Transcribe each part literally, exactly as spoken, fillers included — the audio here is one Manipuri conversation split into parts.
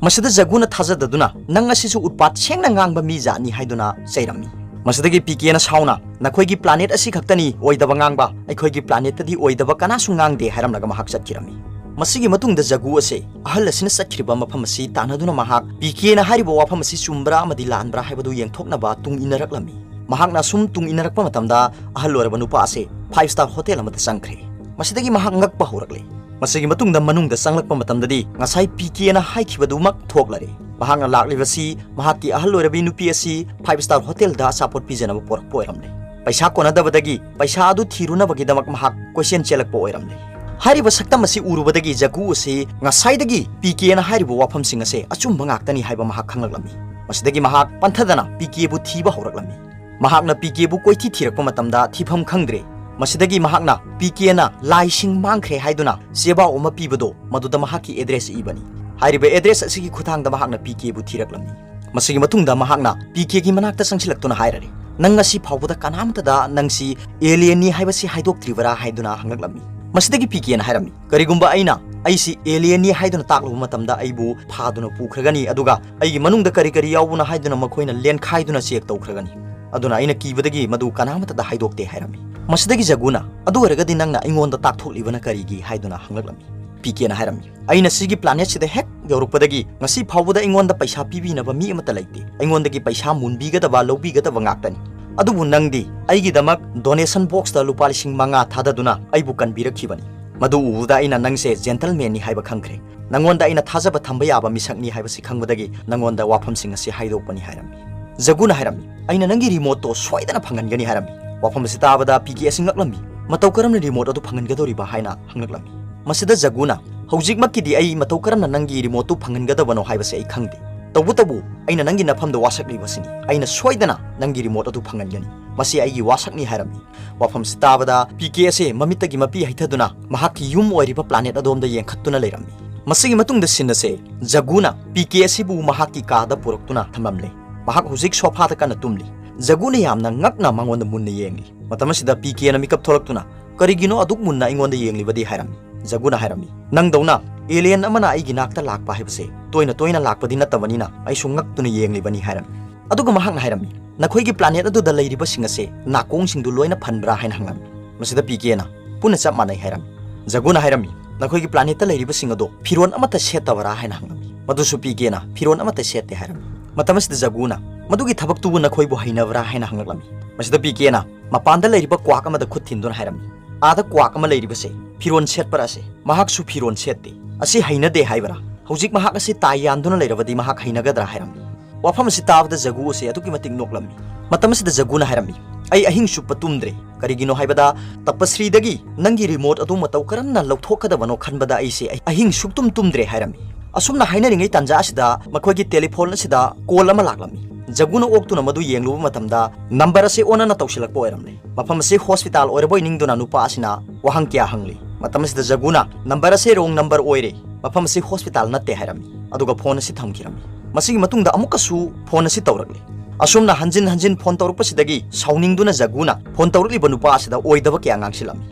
ꯃꯁꯤꯗ ꯖꯒꯨꯅ ꯊꯥꯖꯗꯗꯨꯅ, "ꯅꯪ ꯑꯁꯤꯁꯨ ꯎꯠꯄꯥꯠ ꯁꯦꯡꯅ ꯉꯥꯡꯕ ꯃꯤ ꯖꯥꯠꯅꯤ" ꯍꯥꯏꯗꯨꯅ ꯆꯩꯔꯝꯃꯤ꯫ ꯃꯁꯤꯗꯒꯤ ꯄꯤ ꯀꯦꯅ ꯁꯥꯎꯅ, "ꯅꯈꯣꯏꯒꯤ planet ꯑꯁꯤ ꯈꯛꯇꯅꯤ ꯑꯣꯏꯗꯕ ꯉꯥꯡꯕ, ꯑꯩꯈꯣꯏꯒꯤ planetꯇꯗꯤ ꯑꯣꯏꯗꯕ ꯀꯅꯥꯁꯨ ꯉꯥꯡꯗꯦ" ꯍꯥꯏꯔꯝꯂꯒ ꯃꯍꯥꯛ ꯆꯠꯈꯤꯔꯝꯃꯤ꯫ ꯃꯁꯤꯒꯤ ꯃꯇꯨꯡꯗ ꯖꯒꯨ ꯑꯁꯦ ꯑꯍꯜ ꯑꯁꯤꯅ ꯆꯠꯈ꯭ꯔꯤꯕ ꯃꯐꯝ ꯑꯁꯤ ꯇꯥꯟꯅꯗꯨꯅ ꯃꯍꯥꯛ ꯄꯤ ꯀꯦꯅ ꯍꯥꯏꯔꯤꯕ ꯋꯥꯐꯝ ꯑꯁꯤ ꯆꯨꯝꯕ꯭ꯔꯥ ꯑꯃꯗꯤ ꯂꯥꯟꯕ꯭ꯔꯥ ꯍꯥꯏꯕꯗꯨ ꯌꯦꯡꯊꯣꯛꯅꯕ ꯇꯨꯡ ꯏꯟꯅꯔꯛꯂꯝꯃꯤ꯫ ꯃꯍꯥꯛꯅ ꯑꯁꯨꯝ ꯇꯨꯡ ꯏꯟꯅꯔꯛꯄ ꯃꯇꯝꯗ ꯑꯍꯜ ꯑꯣꯏꯔꯕ ꯅꯨꯄꯥ ꯑꯁꯦ five star hotel ꯑꯃꯗ ꯆꯪꯈ꯭ꯔꯦ꯫ ꯃꯁꯤꯗꯒꯤ ꯃꯍꯥꯛ ꯉꯛꯄ ꯍꯧꯔꯛꯂꯦ꯫ ꯃꯁꯤꯒꯤ ꯃꯇꯨꯡꯗ ꯃꯅꯨꯡꯗ ꯆꯪꯂꯛꯄ ꯃꯇꯝꯗꯗꯤ ꯉꯁꯥꯏ ꯄꯤ ꯀꯦꯅ ꯍꯥꯏꯈꯤꯕꯗꯨꯃꯛ ꯊꯣꯛꯂꯔꯦ꯫ ꯃꯍꯥꯛꯅ ꯂꯥꯛꯂꯤꯕꯁꯤ ꯃꯍꯥꯛꯀꯤ ꯑꯍꯜ ꯑꯣꯏꯔꯕꯤ ꯅꯨꯄꯤ ꯑꯁꯤ five star hotelꯗ ꯑꯆꯥꯄꯣꯠ ꯄꯤꯖꯅꯕ ꯄꯣꯔꯛꯄ ꯑꯣꯏꯔꯝꯂꯦ꯫ ꯄꯩꯁꯥ ꯀꯣꯟꯅꯗꯕꯗꯒꯤ ꯄꯩꯁꯥ ꯑꯗꯨ ꯊꯤꯔꯨꯅꯕꯒꯤꯗꯃꯛ ꯃꯍꯥꯛ ꯀꯣꯏꯆꯦꯟ ꯆꯦꯜꯂꯛꯄ ꯑꯣꯏꯔꯝꯂꯦ꯫ ꯍꯥꯏꯔꯤꯕ ꯁꯛꯇꯝ ꯑꯁꯤ ꯎꯔꯨꯕꯗꯒꯤ ꯖꯒꯨ ꯑꯁꯤ ꯉꯁꯥꯏꯗꯒꯤ ꯄꯤ ꯀꯦꯅ ꯍꯥꯏꯔꯤꯕ ꯋꯥꯐꯝꯁꯤꯡ ꯑꯁꯦ ꯑꯆꯨꯝꯕ ꯉꯥꯛꯇꯅꯤ ꯍꯥꯏꯕ ꯃꯍꯥꯛ ꯈꯪꯂꯛꯂꯝꯃꯤ꯫ ꯃꯁꯤꯗꯒꯤ ꯃꯍꯥꯛ ꯄꯟꯊꯗꯅ ꯄꯤ ꯀꯦꯕꯨ ꯊꯤꯕ ꯍꯧꯔꯛꯂꯝꯃꯤ꯫ ꯃꯍꯥꯛꯅ ꯄꯤ ꯀꯦꯕꯨ ꯀꯣꯏꯊꯤ ꯊꯤꯔꯛꯄ ꯃꯇꯝꯗ ꯊꯤꯐꯝ ꯈꯪꯗ꯭ꯔꯦ꯫ ꯃꯁꯤꯗꯒꯤ ꯃꯍꯥꯛꯅ ꯄꯤ ꯀꯦꯅ ꯂꯥꯏꯁꯤꯡ ꯃꯥꯡꯈ꯭ꯔꯦ ꯍꯥꯏꯗꯨꯅ ꯆꯦꯕꯥꯎ ꯑꯃ ꯄꯤꯕꯗꯣ ꯃꯗꯨꯗ ꯃꯍꯥꯛꯀꯤ address ꯏꯕꯅꯤ꯫ ꯍꯥꯏꯔꯤꯕ address ꯑꯁꯤꯒꯤ ꯈꯨꯠꯊꯥꯡꯗ ꯃꯍꯥꯛꯅ ꯄꯤ ꯀꯦꯕꯨ ꯊꯤꯔꯛꯂꯝꯃꯤ꯫ ꯃꯁꯤꯒꯤ ꯃꯇꯨꯡꯗ ꯃꯍꯥꯛꯅ ꯄꯤ ꯀꯦꯒꯤ ꯃꯅꯥꯛꯇ ꯆꯪꯁꯤꯜꯂꯛꯇꯨꯅ ꯍꯥꯏꯔꯔꯦ, "ꯅꯪ ꯉꯁꯤ ꯐꯥꯎꯕꯗ ꯀꯅꯥꯃꯠꯇꯗ ꯅꯪꯁꯤ alienꯅꯤ ꯍꯥꯏꯕꯁꯤ ꯍꯥꯏꯗꯣꯛꯇ꯭ꯔꯤꯕꯔꯥ?" ꯍꯥꯏꯗꯨꯅ ꯍꯪꯂꯛꯂꯝꯃꯤ꯫ ꯃꯁꯤꯗꯒꯤ ꯄꯤ ꯀꯦꯅ ꯍꯥꯏꯔꯝꯃꯤ, "ꯀꯔꯤꯒꯨꯝꯕ ꯑꯩꯅ ꯑꯩꯁꯤ alienꯅꯤ ꯍꯥꯏꯗꯨꯅ ꯇꯥꯛꯂꯨꯕ ꯃꯇꯝꯗ ꯑꯩꯕꯨ ꯐꯥꯗꯨꯅ ꯄꯨꯈ꯭ꯔꯒꯅꯤ, ꯑꯗꯨꯒ ꯑꯩꯒꯤ ꯃꯅꯨꯡꯗ ꯀꯔꯤ ꯀꯔꯤ ꯌꯥꯎꯕꯅꯣ ꯍꯥꯏꯗꯨꯅ ꯃꯈꯣꯏꯅ ꯂꯦꯟꯈꯥꯏꯗꯨꯅ check ꯇꯧꯈ꯭ꯔꯒꯅꯤ꯫ ꯑꯗꯨꯅ ꯑꯩꯅ ꯀꯤꯕꯗꯒꯤ ꯃꯗꯨ ꯀꯅꯥꯃꯠꯇꯗ ꯍꯥꯏꯗꯣꯛꯇꯦ" ꯍꯥꯏꯔꯝꯃꯤ꯫ ꯃꯁꯤꯗꯒꯤ ꯖꯒꯨꯅ, "ꯑꯗꯨ ꯑꯣꯏꯔꯒꯗꯤ ꯅꯪꯅ ꯑꯩꯉꯣꯟꯗ ꯇꯥꯛꯊꯣꯛꯂꯤꯕꯅ ꯀꯔꯤꯒꯤ?" ꯍꯥꯏꯗꯨꯅ ꯍꯪꯂꯛꯂꯝꯃꯤ꯫ ꯄꯤ ꯀꯦꯅ ꯍꯥꯏꯔꯝꯃꯤ, "ꯑꯩꯅ ꯁꯤꯒꯤ planetꯁꯤꯗ ꯍꯦꯛ ꯌꯧꯔꯛꯄꯗꯒꯤ ꯉꯁꯤ ꯐꯥꯎꯕꯗ ꯑꯩꯉꯣꯟꯗ ꯄꯩꯁꯥ ꯄꯤꯕꯤꯅꯕ ꯃꯤ ꯑꯃꯠꯇ ꯂꯩꯇꯦ꯫ ꯑꯩꯉꯣꯟꯗꯒꯤ ꯄꯩꯁꯥ ꯃꯨꯟꯕꯤꯒꯗꯕ, ꯂꯧꯕꯤꯒꯗꯕ ꯉꯥꯛꯇꯅꯤ꯫ ꯑꯗꯨꯕꯨ ꯅꯪꯗꯤ ꯑꯩꯒꯤꯗꯃꯛ donation boxꯇ ꯂꯨꯄꯥ ꯂꯤꯁꯤꯡ ꯃꯉꯥ ꯊꯥꯗꯗꯨꯅ ꯑꯩꯕꯨ ꯀꯟꯕꯤꯔꯛꯈꯤꯕꯅꯤ꯫ ꯃꯗꯨ ꯎꯕꯗ ꯑꯩꯅ ꯅꯪꯁꯦ gentlemanꯅꯤ ꯍꯥꯏꯕ ꯈꯪꯈ꯭ꯔꯦ꯫ ꯅꯪꯉꯣꯟꯗ ꯑꯩꯅ ꯊꯥꯖꯕ ꯊꯝꯕ ꯌꯥꯕ ꯃꯤꯁꯛꯅꯤ ꯍꯥꯏꯕꯁꯤ ꯈꯪꯕꯗꯒꯤ ꯅꯪꯉꯣꯟꯗ ꯋꯥꯐꯝꯁꯤꯡ ꯑꯁꯤ ꯍꯥꯏꯗꯣꯛꯄꯅꯤ" ꯍꯥꯏꯔꯝꯃꯤ꯫ ꯖꯒꯨꯅ ꯍꯥꯏꯔꯝꯃꯤ, "ꯑꯩꯅ ꯅꯪꯒꯤ remoteꯇꯣ ꯁꯣꯏꯗꯅ ꯐꯪꯍꯟꯒꯅꯤ" ꯍꯥꯏꯔꯝꯃꯤ꯫ ꯋꯥꯐꯝ ꯑꯁꯤ ꯇꯥꯕꯗ ꯄꯤ ꯀꯦ ꯑꯁꯤ ꯉꯛꯂꯝꯃꯤ꯫ "ꯃꯇꯧ ꯀꯔꯝꯅ remote ꯑꯗꯨ ꯐꯪꯍꯟꯒꯗꯧꯔꯤꯕ?" ꯍꯥꯏꯅ ꯍꯪꯂꯛꯂꯝꯃꯤ꯫ ꯃꯁꯤꯗ ꯖꯒꯨꯅ, "ꯍꯧꯖꯤꯛꯃꯛꯀꯤꯗꯤ ꯑꯩ ꯃꯇꯧ ꯀꯔꯝꯅ ꯅꯪꯒꯤ remoteꯇꯨ ꯐꯪꯍꯟꯒꯗꯕꯅꯣ ꯍꯥꯏꯕꯁꯤ ꯑꯩ ꯈꯪꯗꯦ꯫ ꯇꯧꯕꯇꯕꯨ ꯑꯩꯅ ꯅꯪꯒꯤ ꯅꯐꯝꯗ ꯋꯥꯁꯛꯂꯤꯕꯁꯤꯅꯤ꯫ ꯑꯩꯅ ꯁꯣꯏꯗꯅ ꯅꯪꯒꯤ remote ꯑꯗꯨ ꯐꯪꯍꯟꯒꯅꯤ꯫ ꯃꯁꯤ ꯑꯩꯒꯤ ꯋꯥꯁꯛꯅꯤ" ꯍꯥꯏꯔꯝꯃꯤ꯫ ꯋꯥꯐꯝꯁꯤ ꯇꯥꯕꯗ ꯄꯤ ꯀꯦ ꯑꯁꯤ ꯃꯃꯤꯠꯇꯒꯤ ꯃꯄꯤ ꯍꯩꯊꯗꯨꯅ ꯃꯍꯥꯛꯀꯤ ꯌꯨꯝ ꯑꯣꯏꯔꯤꯕ planet ꯑꯗꯣꯝꯗ ꯌꯦꯡꯈꯠꯇꯨꯅ ꯂꯩꯔꯝꯃꯤ꯫ ꯃꯁꯤꯒꯤ ꯃꯇꯨꯡꯗ scene ꯑꯁꯦ ꯖꯒꯨꯅ ꯄꯤ ꯀꯦ ꯑꯁꯤꯕꯨ ꯃꯍꯥꯛꯀꯤ ꯀꯥꯗ ꯄꯨꯔꯛꯇꯨꯅ ꯊꯝꯂꯝꯂꯦ꯫ ꯃꯍꯥꯛ ꯍꯧꯖꯤꯛ sofaꯗ ꯀꯟꯅ ꯇꯨꯝꯂꯤ꯫ ꯖꯒꯨꯅ ꯌꯥꯝꯅ ꯉꯛꯅ ꯃꯉꯣꯟꯗ ꯃꯨꯟꯅ ꯌꯦꯡꯂꯤ꯫ ꯃꯇꯝ ꯑꯁꯤꯗ ꯄꯤ ꯀꯦꯅ ꯃꯤꯀꯞ ꯊꯣꯛꯂꯛꯇꯨꯅ, "ꯀꯔꯤꯒꯤꯅꯣ ꯑꯗꯨꯛ ꯃꯨꯟꯅ ꯑꯩꯉꯣꯟꯗ ꯌꯦꯡꯂꯤꯕꯗꯤ?" ꯍꯥꯏꯔꯝꯃꯤ꯫ ꯖꯒꯨꯅ ꯍꯥꯏꯔꯝꯃꯤ, "ꯅꯪꯗꯧꯅ "Alien ꯑꯃꯅ ꯑꯩꯒꯤ ꯅꯥꯛꯇ ꯂꯥꯛꯄ ꯍꯥꯏꯕꯁꯦ ꯇꯣꯏꯅ ꯇꯣꯏꯅ ꯂꯥꯛꯄꯗꯤ ꯅꯠꯇꯕꯅꯤꯅ ꯑꯩꯁꯨ ꯉꯛꯇꯨꯅ ꯌꯦꯡꯂꯤꯕꯅꯤ" ꯍꯥꯏꯔꯝꯃꯤ꯫ ꯑꯗꯨꯒ ꯃꯍꯥꯛꯅ ꯍꯥꯏꯔꯝꯃꯤ, "ꯅꯈꯣꯏꯒꯤ planet ꯑꯗꯨꯗ ꯂꯩꯔꯤꯕꯁꯤꯡ ꯑꯁꯦ ꯅꯥꯀꯣꯡꯁꯤꯡꯗꯨ ꯂꯣꯏꯅ ꯐꯟꯕ꯭ꯔꯥ?" ꯍꯥꯏꯅ ꯍꯪꯂꯝꯃꯤ꯫ ꯃꯁꯤꯗ ꯄꯤ ꯀꯦꯅ, "ꯄꯨꯟꯅ ꯆꯞ ꯃꯥꯟꯅꯩ" ꯍꯥꯏꯔꯝꯃꯤ꯫ ꯖꯒꯨꯅ ꯍꯥꯏꯔꯝꯃꯤ, "ꯅꯈꯣꯏꯒꯤ planetꯇ ꯂꯩꯔꯤꯕꯁꯤꯡ ꯑꯗꯣ ꯐꯤꯔꯣꯟ ꯑꯃꯠꯇ ꯁꯦꯠꯇꯕꯔꯥ?" ꯍꯥꯏꯅ ꯍꯪꯂꯝꯃꯤ꯫ ꯃꯗꯨꯁꯨ ꯄꯤ ꯀꯦꯅ ꯐꯤꯔꯣꯟ ꯑꯃꯠꯇ ꯁꯦꯠꯇꯦ ꯍꯥꯏꯔꯝꯃꯤ꯫ ꯃꯇꯝ ꯑꯁꯤꯗ ꯖꯒꯨꯅ, "ꯃꯗꯨꯒꯤ ꯊꯕꯛꯇꯨꯕꯨ ꯅꯈꯣꯏꯕꯨ ꯍꯩꯅꯕ꯭ꯔꯥ?" ꯍꯥꯏꯅ ꯍꯪꯂꯛꯂꯝꯃꯤ꯫ ꯃꯁꯤꯗ ꯄꯤ ꯀꯦꯅ ꯃꯄꯥꯟꯗ ꯂꯩꯔꯤꯕ ꯀ꯭ꯋꯥꯛ ꯑꯃꯗ ꯈꯨꯠ ꯊꯤꯟꯗꯨꯅ ꯍꯥꯏꯔꯝꯃꯤ, "ꯑꯥꯗ ꯀ꯭ꯋꯥꯛ ꯑꯃ ꯂꯩꯔꯤꯕꯁꯦ ꯐꯤꯔꯣꯟ ꯁꯦꯠꯄꯔ ꯑꯁꯦ? ꯃꯍꯥꯛꯁꯨ ꯐꯤꯔꯣꯟ ꯁꯦꯠꯇꯦ꯫ ꯑꯁꯤ ꯍꯩꯅꯗꯦ ꯍꯥꯏꯕꯔꯥ? ꯍꯧꯖꯤꯛ ꯃꯍꯥꯛ ꯑꯁꯤ ꯇꯥꯏ ꯌꯥꯟꯗꯨꯅ ꯂꯩꯔꯕꯗꯤ ꯃꯍꯥꯛ ꯍꯩꯅꯒꯗ꯭ꯔꯥ?" ꯍꯥꯏꯔꯝꯃꯤ꯫ ꯋꯥꯐꯝ ꯑꯁꯤ ꯇꯥꯕꯗ ꯖꯒꯨ ꯑꯁꯤ ꯑꯗꯨꯛꯀꯤ ꯃꯇꯤꯛ ꯅꯣꯛꯂꯝꯃꯤ꯫ ꯃꯇꯝ ꯑꯁꯤꯗ ꯖꯒꯨꯅ ꯍꯥꯏꯔꯝꯃꯤ, "ꯑꯩ ꯑꯍꯤꯡ ꯆꯨꯞꯄ ꯇꯨꯝꯗ꯭ꯔꯦ꯫ ꯀꯔꯤꯒꯤꯅꯣ ꯍꯥꯏꯕꯗ ꯇꯄꯁ꯭ꯔꯤꯗꯒꯤ ꯅꯪꯒꯤ remote ꯑꯗꯨ ꯃꯇꯧ ꯀꯔꯝꯅ ꯂꯧꯊꯣꯛꯀꯗꯕꯅꯣ ꯈꯟꯕꯗ ꯑꯩꯁꯦ ꯑꯍꯤꯡ ꯁꯨꯛꯇꯨꯝ ꯇꯨꯝꯗ꯭ꯔꯦ" ꯍꯥꯏꯔꯝꯃꯤ꯫ ꯑꯁꯨꯝꯅ ꯍꯥꯏꯅꯔꯤꯉꯩ ꯇꯥꯟꯖꯥ ꯑꯁꯤꯗ ꯃꯈꯣꯏꯒꯤ telephone ꯑꯁꯤꯗ call ꯑꯃ ꯂꯥꯛꯂꯝꯃꯤ꯫ ꯖꯒꯨꯅ ꯑꯣꯛꯇꯨꯅ ꯃꯗꯨ ꯌꯦꯡꯂꯨꯕ ꯃꯇꯝꯗ number ꯑꯁꯤ ꯑꯣꯟꯅꯅ ꯇꯧꯁꯤꯜꯂꯛꯄ ꯑꯣꯏꯔꯝꯂꯦ꯫ ꯃꯐꯝ ꯑꯁꯤ hospital ꯑꯣꯏꯔꯕꯣꯏ ꯅꯤꯡꯗꯨꯅ ꯅꯨꯄꯥ ꯑꯁꯤꯅ ꯋꯥꯍꯪ ꯀꯌꯥ ꯍꯪꯂꯤ꯫ ꯃꯇꯝ ꯑꯁꯤꯗ ꯖꯒꯨꯅ, "Number ꯑꯁꯤ wrong number ꯑꯣꯏꯔꯦ꯫ ꯃꯐꯝ ꯑꯁꯤ hospital ꯅꯠꯇꯦ" ꯍꯥꯏꯔꯝꯃꯤ꯫ ꯑꯗꯨꯒ phone ꯑꯁꯤ ꯊꯝꯈꯤꯔꯝꯃꯤ꯫ ꯃꯁꯤꯒꯤ ꯃꯇꯨꯡꯗ ꯑꯃꯨꯛꯀꯁꯨ phone ꯑꯁꯤ ꯇꯧꯔꯛꯂꯦ꯫ ꯑꯁꯨꯝꯅ ꯍꯟꯖꯤꯟ ꯍꯟꯖꯤꯟ phone ꯇꯧꯔꯛꯄꯁꯤꯗꯒꯤ ꯁꯥꯎꯅꯤꯡꯗꯨꯅ ꯖꯒꯨꯅ phone ꯇꯧꯔꯛꯂꯤꯕ ꯅꯨꯄꯥ ꯑꯁꯤꯗ ꯑꯣꯏꯗꯕ ꯀꯌꯥ ꯉꯥꯡꯁꯤꯜꯂꯝꯃꯤ꯫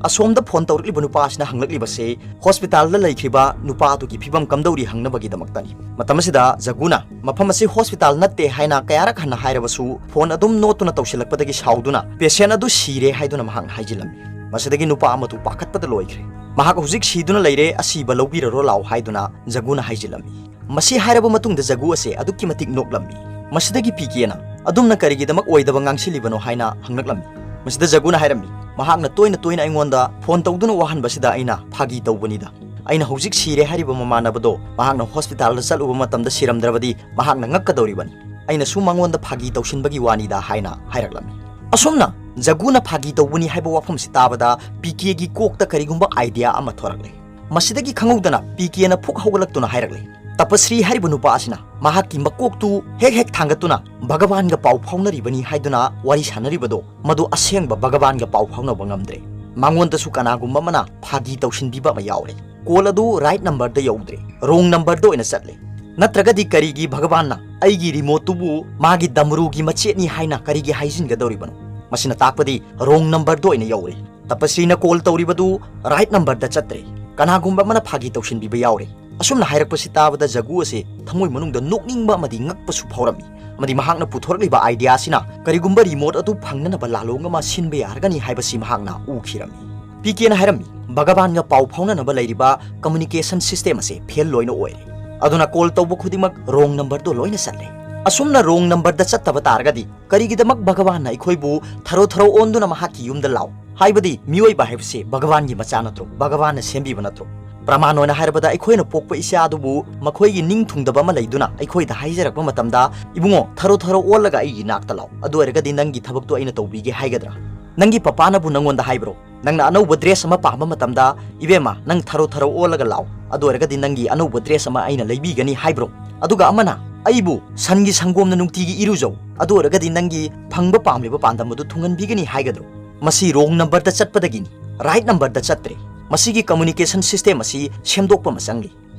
ꯑꯁꯣꯝꯗ phone ꯇꯧꯔꯛꯂꯤꯕ ꯅꯨꯄꯥ ꯑꯁꯤꯅ ꯍꯪꯂꯛꯂꯤꯕꯁꯤ hospitalꯗ ꯂꯩꯈꯤꯕ ꯅꯨꯄꯥ ꯑꯗꯨꯒꯤ ꯐꯤꯕꯝ ꯀꯝꯗꯧꯔꯤ ꯍꯪꯅꯕꯒꯤꯗꯃꯛꯇꯅꯤ꯫ ꯃꯇꯝ ꯑꯁꯤꯗ ꯖꯒꯨꯅ, "ꯃꯐꯝ ꯑꯁꯤ hospital ꯅꯠꯇꯦ" ꯍꯥꯏꯅ ꯀꯌꯥꯔꯛ ꯍꯟꯅ ꯍꯥꯏꯔꯕꯁꯨ phone ꯑꯗꯨꯝ ꯅꯣꯠꯇꯨꯅ ꯇꯧꯁꯤꯜꯂꯛꯄꯗꯒꯤ ꯁꯥꯎꯗꯨꯅ patient ꯑꯗꯨ ꯁꯤꯔꯦ ꯍꯥꯏꯗꯨꯅ ꯃꯍꯥꯛꯅ ꯍꯥꯏꯖꯤꯜꯂꯝꯃꯤ꯫ ꯃꯁꯤꯗꯒꯤ ꯅꯨꯄꯥ ꯑꯃꯗꯨ ꯄꯥꯈꯠꯄꯗ ꯂꯣꯏꯈ꯭ꯔꯦ꯫ ꯃꯍꯥꯛ ꯍꯧꯖꯤꯛ ꯁꯤꯗꯨꯅ ꯂꯩꯔꯦ, ꯑꯁꯤꯕ ꯂꯧꯕꯤꯔꯔꯣ ꯂꯥꯎ ꯍꯥꯏꯗꯨꯅ ꯖꯒꯨꯅ ꯍꯥꯏꯖꯤꯜꯂꯝꯃꯤ꯫ ꯃꯁꯤ ꯍꯥꯏꯔꯕ ꯃꯇꯨꯡꯗ ꯖꯒꯨ ꯑꯁꯦ ꯑꯗꯨꯛꯀꯤ ꯃꯇꯤꯛ ꯅꯣꯛꯂꯝꯃꯤ꯫ ꯃꯁꯤꯗꯒꯤ ꯄꯤ ꯀꯦꯅ, "ꯑꯗꯨꯝꯅ ꯀꯔꯤꯒꯤꯗꯃꯛ ꯑꯣꯏꯗꯕ ꯉꯥꯡꯁꯤꯜꯂꯤꯕꯅꯣ?" ꯍꯥꯏꯅ ꯍꯪꯂꯛꯂꯝꯃꯤ꯫ ꯃꯁꯤꯗ ꯖꯒꯨꯅ ꯍꯥꯏꯔꯝꯃꯤ, "ꯃꯍꯥꯛꯅ ꯇꯣꯏꯅ ꯇꯣꯏꯅ ꯑꯩꯉꯣꯟꯗ phone ꯇꯧꯗꯨꯅ ꯋꯥꯍꯟꯕꯁꯤꯗ ꯑꯩꯅ ꯐꯥꯒꯤ ꯇꯧꯕꯅꯤꯗ꯫ ꯑꯩꯅ ꯍꯧꯖꯤꯛ ꯁꯤꯔꯦ ꯍꯥꯏꯔꯤꯕ ꯃꯃꯥꯟꯅꯕꯗꯣ ꯃꯍꯥꯛꯅ hospitalꯗ ꯆꯠꯂꯨꯕ ꯃꯇꯝꯗ ꯁꯤꯔꯝꯗ꯭ꯔꯕꯗꯤ ꯃꯍꯥꯛꯅ ꯉꯛꯀꯗꯧꯔꯤꯕꯅꯤ꯫ ꯑꯩꯅꯁꯨ ꯃꯉꯣꯟꯗ ꯐꯥꯒꯤ ꯇꯧꯁꯤꯟꯕꯒꯤ ꯋꯥꯅꯤꯗ" ꯍꯥꯏꯅ ꯍꯥꯏꯔꯛꯂꯝꯃꯤ꯫ ꯑꯁꯨꯝꯅ ꯖꯒꯨꯅ ꯐꯥꯒꯤ ꯇꯧꯕꯅꯤ ꯍꯥꯏꯕ ꯋꯥꯐꯝꯁꯤ ꯇꯥꯕꯗ ꯄꯤ ꯀꯦꯒꯤ ꯀꯣꯛꯇ ꯀꯔꯤꯒꯨꯝꯕ idea ꯑꯃ ꯊꯣꯔꯛꯂꯦ꯫ ꯃꯁꯤꯗꯒꯤ ꯈꯪꯍꯧꯗꯅ ꯄꯤ ꯀꯦꯅ ꯐꯨꯛ ꯍꯧꯒꯠꯂꯛꯇꯨꯅ ꯍꯥꯏꯔꯛꯂꯦ, "ꯇꯄꯁ꯭ꯔꯤ ꯍꯥꯏꯔꯤꯕ ꯅꯨꯄꯥ ꯑꯁꯤꯅ ꯃꯍꯥꯛꯀꯤ ꯃꯀꯣꯛꯇꯨ ꯍꯦꯛ ꯍꯦꯛ ꯊꯥꯡꯒꯠꯇꯨꯅ ꯚꯒꯕꯥꯟꯒ ꯄꯥꯎ ꯐꯥꯎꯅꯔꯤꯕꯅꯤ ꯍꯥꯏꯗꯨꯅ ꯋꯥꯔꯤ ꯁꯥꯟꯅꯔꯤꯕꯗꯣ ꯃꯗꯨ ꯑꯁꯦꯡꯕ ꯚꯒꯕꯥꯟꯒ ꯄꯥꯎ ꯐꯥꯎꯅꯕ ꯉꯝꯗ꯭ꯔꯦ꯫ ꯃꯉꯣꯟꯗꯁꯨ ꯀꯅꯥꯒꯨꯝꯕ ꯑꯃꯅ ꯐꯥꯒꯤ ꯇꯧꯁꯤꯟꯕꯤꯕ ꯑꯃ ꯌꯥꯎꯔꯦ꯫ Call ꯑꯗꯨ right numberꯗ ꯌꯧꯗ꯭ꯔꯦ, wrong numberꯗ ꯑꯣꯏꯅ ꯆꯠꯂꯦ꯫ ꯅꯠꯇ꯭ꯔꯒꯗꯤ ꯀꯔꯤꯒꯤ ꯚꯒꯕꯥꯟꯅ ꯑꯩꯒꯤ remoteꯇꯨꯕꯨ ꯃꯥꯒꯤ ꯗꯃꯔꯨꯒꯤ ꯃꯆꯦꯠꯅꯤ ꯍꯥꯏꯅ ꯀꯔꯤꯒꯤ ꯍꯥꯏꯖꯤꯟꯒꯗꯧꯔꯤꯕꯅꯣ? ꯃꯁꯤꯅ ꯇꯥꯛꯄꯗꯤ wrong numberꯗ ꯑꯣꯏꯅ ꯌꯧꯔꯦ꯫ ꯇꯄꯁ꯭ꯔꯤꯅ call ꯇꯧꯔꯤꯕꯗꯨ right numberꯗ ꯆꯠꯇ꯭ꯔꯦ꯫ ꯀꯅꯥꯒꯨꯝꯕ ꯑꯃꯅ ꯐꯥꯒꯤ ꯇꯧꯁꯤꯟꯕꯤꯕ ꯌꯥꯎꯔꯦ꯫ ꯑꯁꯨꯝꯅ ꯍꯥꯏꯔꯛꯄꯁꯤ ꯇꯥꯕꯗ ꯖꯒꯨ ꯑꯁꯦ ꯊꯃꯣꯏ ꯃꯅꯨꯡꯗ ꯅꯣꯛꯅꯤꯡꯕ ꯑꯃꯗꯤ ꯉꯛꯄꯁꯨ ꯐꯥꯎꯔꯝꯃꯤ꯫ ꯑꯃꯗꯤ ꯃꯍꯥꯛꯅ ꯄꯨꯊꯣꯔꯛꯂꯤꯕ idea ꯑꯁꯤꯅ ꯀꯔꯤꯒꯨꯝꯕ remote ꯑꯗꯨ ꯐꯪꯅꯅꯕ ꯂꯥꯂꯣꯡ ꯑꯃ ꯁꯤꯟꯕ ꯌꯥꯔꯒꯅꯤ ꯍꯥꯏꯕꯁꯤ ꯃꯍꯥꯛꯅ ꯎꯈꯤꯔꯝꯃꯤ꯫ ꯄꯤ ꯀꯦꯅ ꯍꯥꯏꯔꯝꯃꯤ, "ꯚꯒꯋꯥꯟꯒ ꯄꯥꯎ ꯐꯥꯎꯅꯅꯕ ꯂꯩꯔꯤꯕ communication system ꯑꯁꯦ fail ꯂꯣꯏꯅ ꯑꯣꯏꯔꯦ꯫ ꯑꯗꯨꯅ call ꯇꯧꯕ ꯈꯨꯗꯤꯡꯃꯛ wrong number ꯗꯣ ꯂꯣꯏꯅ ꯆꯠꯂꯦ꯫ ꯑꯁꯨꯝꯅ wrong number ꯗ ꯆꯠꯇꯕ ꯇꯥꯔꯒꯗꯤ ꯀꯔꯤꯒꯤꯗꯃꯛ ꯚꯒꯋꯥꯟꯅ ꯑꯩꯈꯣꯏꯕꯨ ꯊꯔꯣ ꯊꯔꯣ ꯑꯣꯟꯗꯨꯅ ꯃꯍꯥꯛꯀꯤ ꯌꯨꯝꯗ ꯂꯥꯛꯑꯣ? ꯍꯥꯏꯕꯗꯤ ꯃꯤꯑꯣꯏꯕ ꯍꯥꯏꯕꯁꯦ ꯚꯒꯋꯥꯟꯒꯤ ꯃꯆꯥ ꯅꯠꯇ꯭ꯔꯣ? ꯚꯒꯋꯥꯟꯅ ꯁꯦꯝꯕꯤꯕ ꯅꯠꯇ꯭ꯔꯣ?" ꯄ꯭ꯔꯃꯥꯟ ꯑꯣꯏꯅ ꯍꯥꯏꯔꯕꯗ, ꯑꯩꯈꯣꯏꯅ ꯄꯣꯛꯄ ꯏꯆꯥ ꯑꯗꯨꯕꯨ ꯃꯈꯣꯏꯒꯤ ꯅꯤꯡ ꯊꯨꯡꯗꯕ ꯑꯃ ꯂꯩꯗꯨꯅ ꯑꯩꯈꯣꯏꯗ ꯍꯥꯏꯖꯔꯛꯄ ꯃꯇꯝꯗ, "ꯏꯕꯨꯡꯉꯣ, ꯊꯔꯣ ꯊꯔꯣ ꯑꯣꯜꯂꯒ ꯑꯩꯒꯤ ꯅꯥꯛꯇ ꯂꯥꯛꯑꯣ, ꯑꯗꯨ ꯑꯣꯏꯔꯒꯗꯤ ꯅꯪꯒꯤ ꯊꯕꯛꯇꯣ ꯑꯩꯅ ꯇꯧꯕꯤꯒꯦ" ꯍꯥꯏꯒꯗ꯭ꯔꯥ? ꯅꯪꯒꯤ ꯄꯄꯥꯅꯕꯨ ꯅꯪꯉꯣꯟꯗ ꯍꯥꯏꯕ꯭ꯔꯣ? ꯅꯪꯅ ꯑꯅꯧꯕ dress ꯑꯃ ꯄꯥꯝꯕ ꯃꯇꯝꯗ, "ꯏꯕꯦꯝꯃ, ꯅꯪ ꯊꯔꯣ ꯊꯔꯣ ꯑꯣꯜꯂꯒ ꯂꯥꯛꯑꯣ, ꯑꯗꯨ ꯑꯣꯏꯔꯒꯗꯤ ꯅꯪꯒꯤ ꯑꯅꯧꯕ dress ꯑꯃ ꯑꯩꯅ ꯂꯩꯕꯤꯒꯅꯤ" ꯍꯥꯏꯕ꯭ꯔꯣ? ꯑꯗꯨꯒ ꯑꯃꯅ, "ꯑꯩꯕꯨ ꯁꯟꯒꯤ ꯁꯪꯒꯣꯝꯅ ꯅꯨꯡꯇꯤꯒꯤ ꯏꯔꯨꯖꯧ, ꯑꯗꯨ ꯑꯣꯏꯔꯒꯗꯤ ꯅꯪꯒꯤ ꯐꯪꯕ ꯄꯥꯝꯂꯤꯕ ꯄꯥꯟꯗꯝ ꯑꯗꯨ ꯊꯨꯡꯍꯟꯕꯤꯒꯅꯤ" ꯍꯥꯏꯒꯗ꯭ꯔꯣ? ꯃꯁꯤ wrong number ꯗ ꯆꯠꯄꯗꯒꯤꯅꯤ, right number ꯗ ꯆꯠꯇ꯭ꯔꯦ꯫ ꯃꯁꯤꯒꯤ communication system ꯑꯁꯤ ꯁꯦꯝꯗꯣꯛꯄ ꯑꯃ ꯆꯪꯂꯤ꯫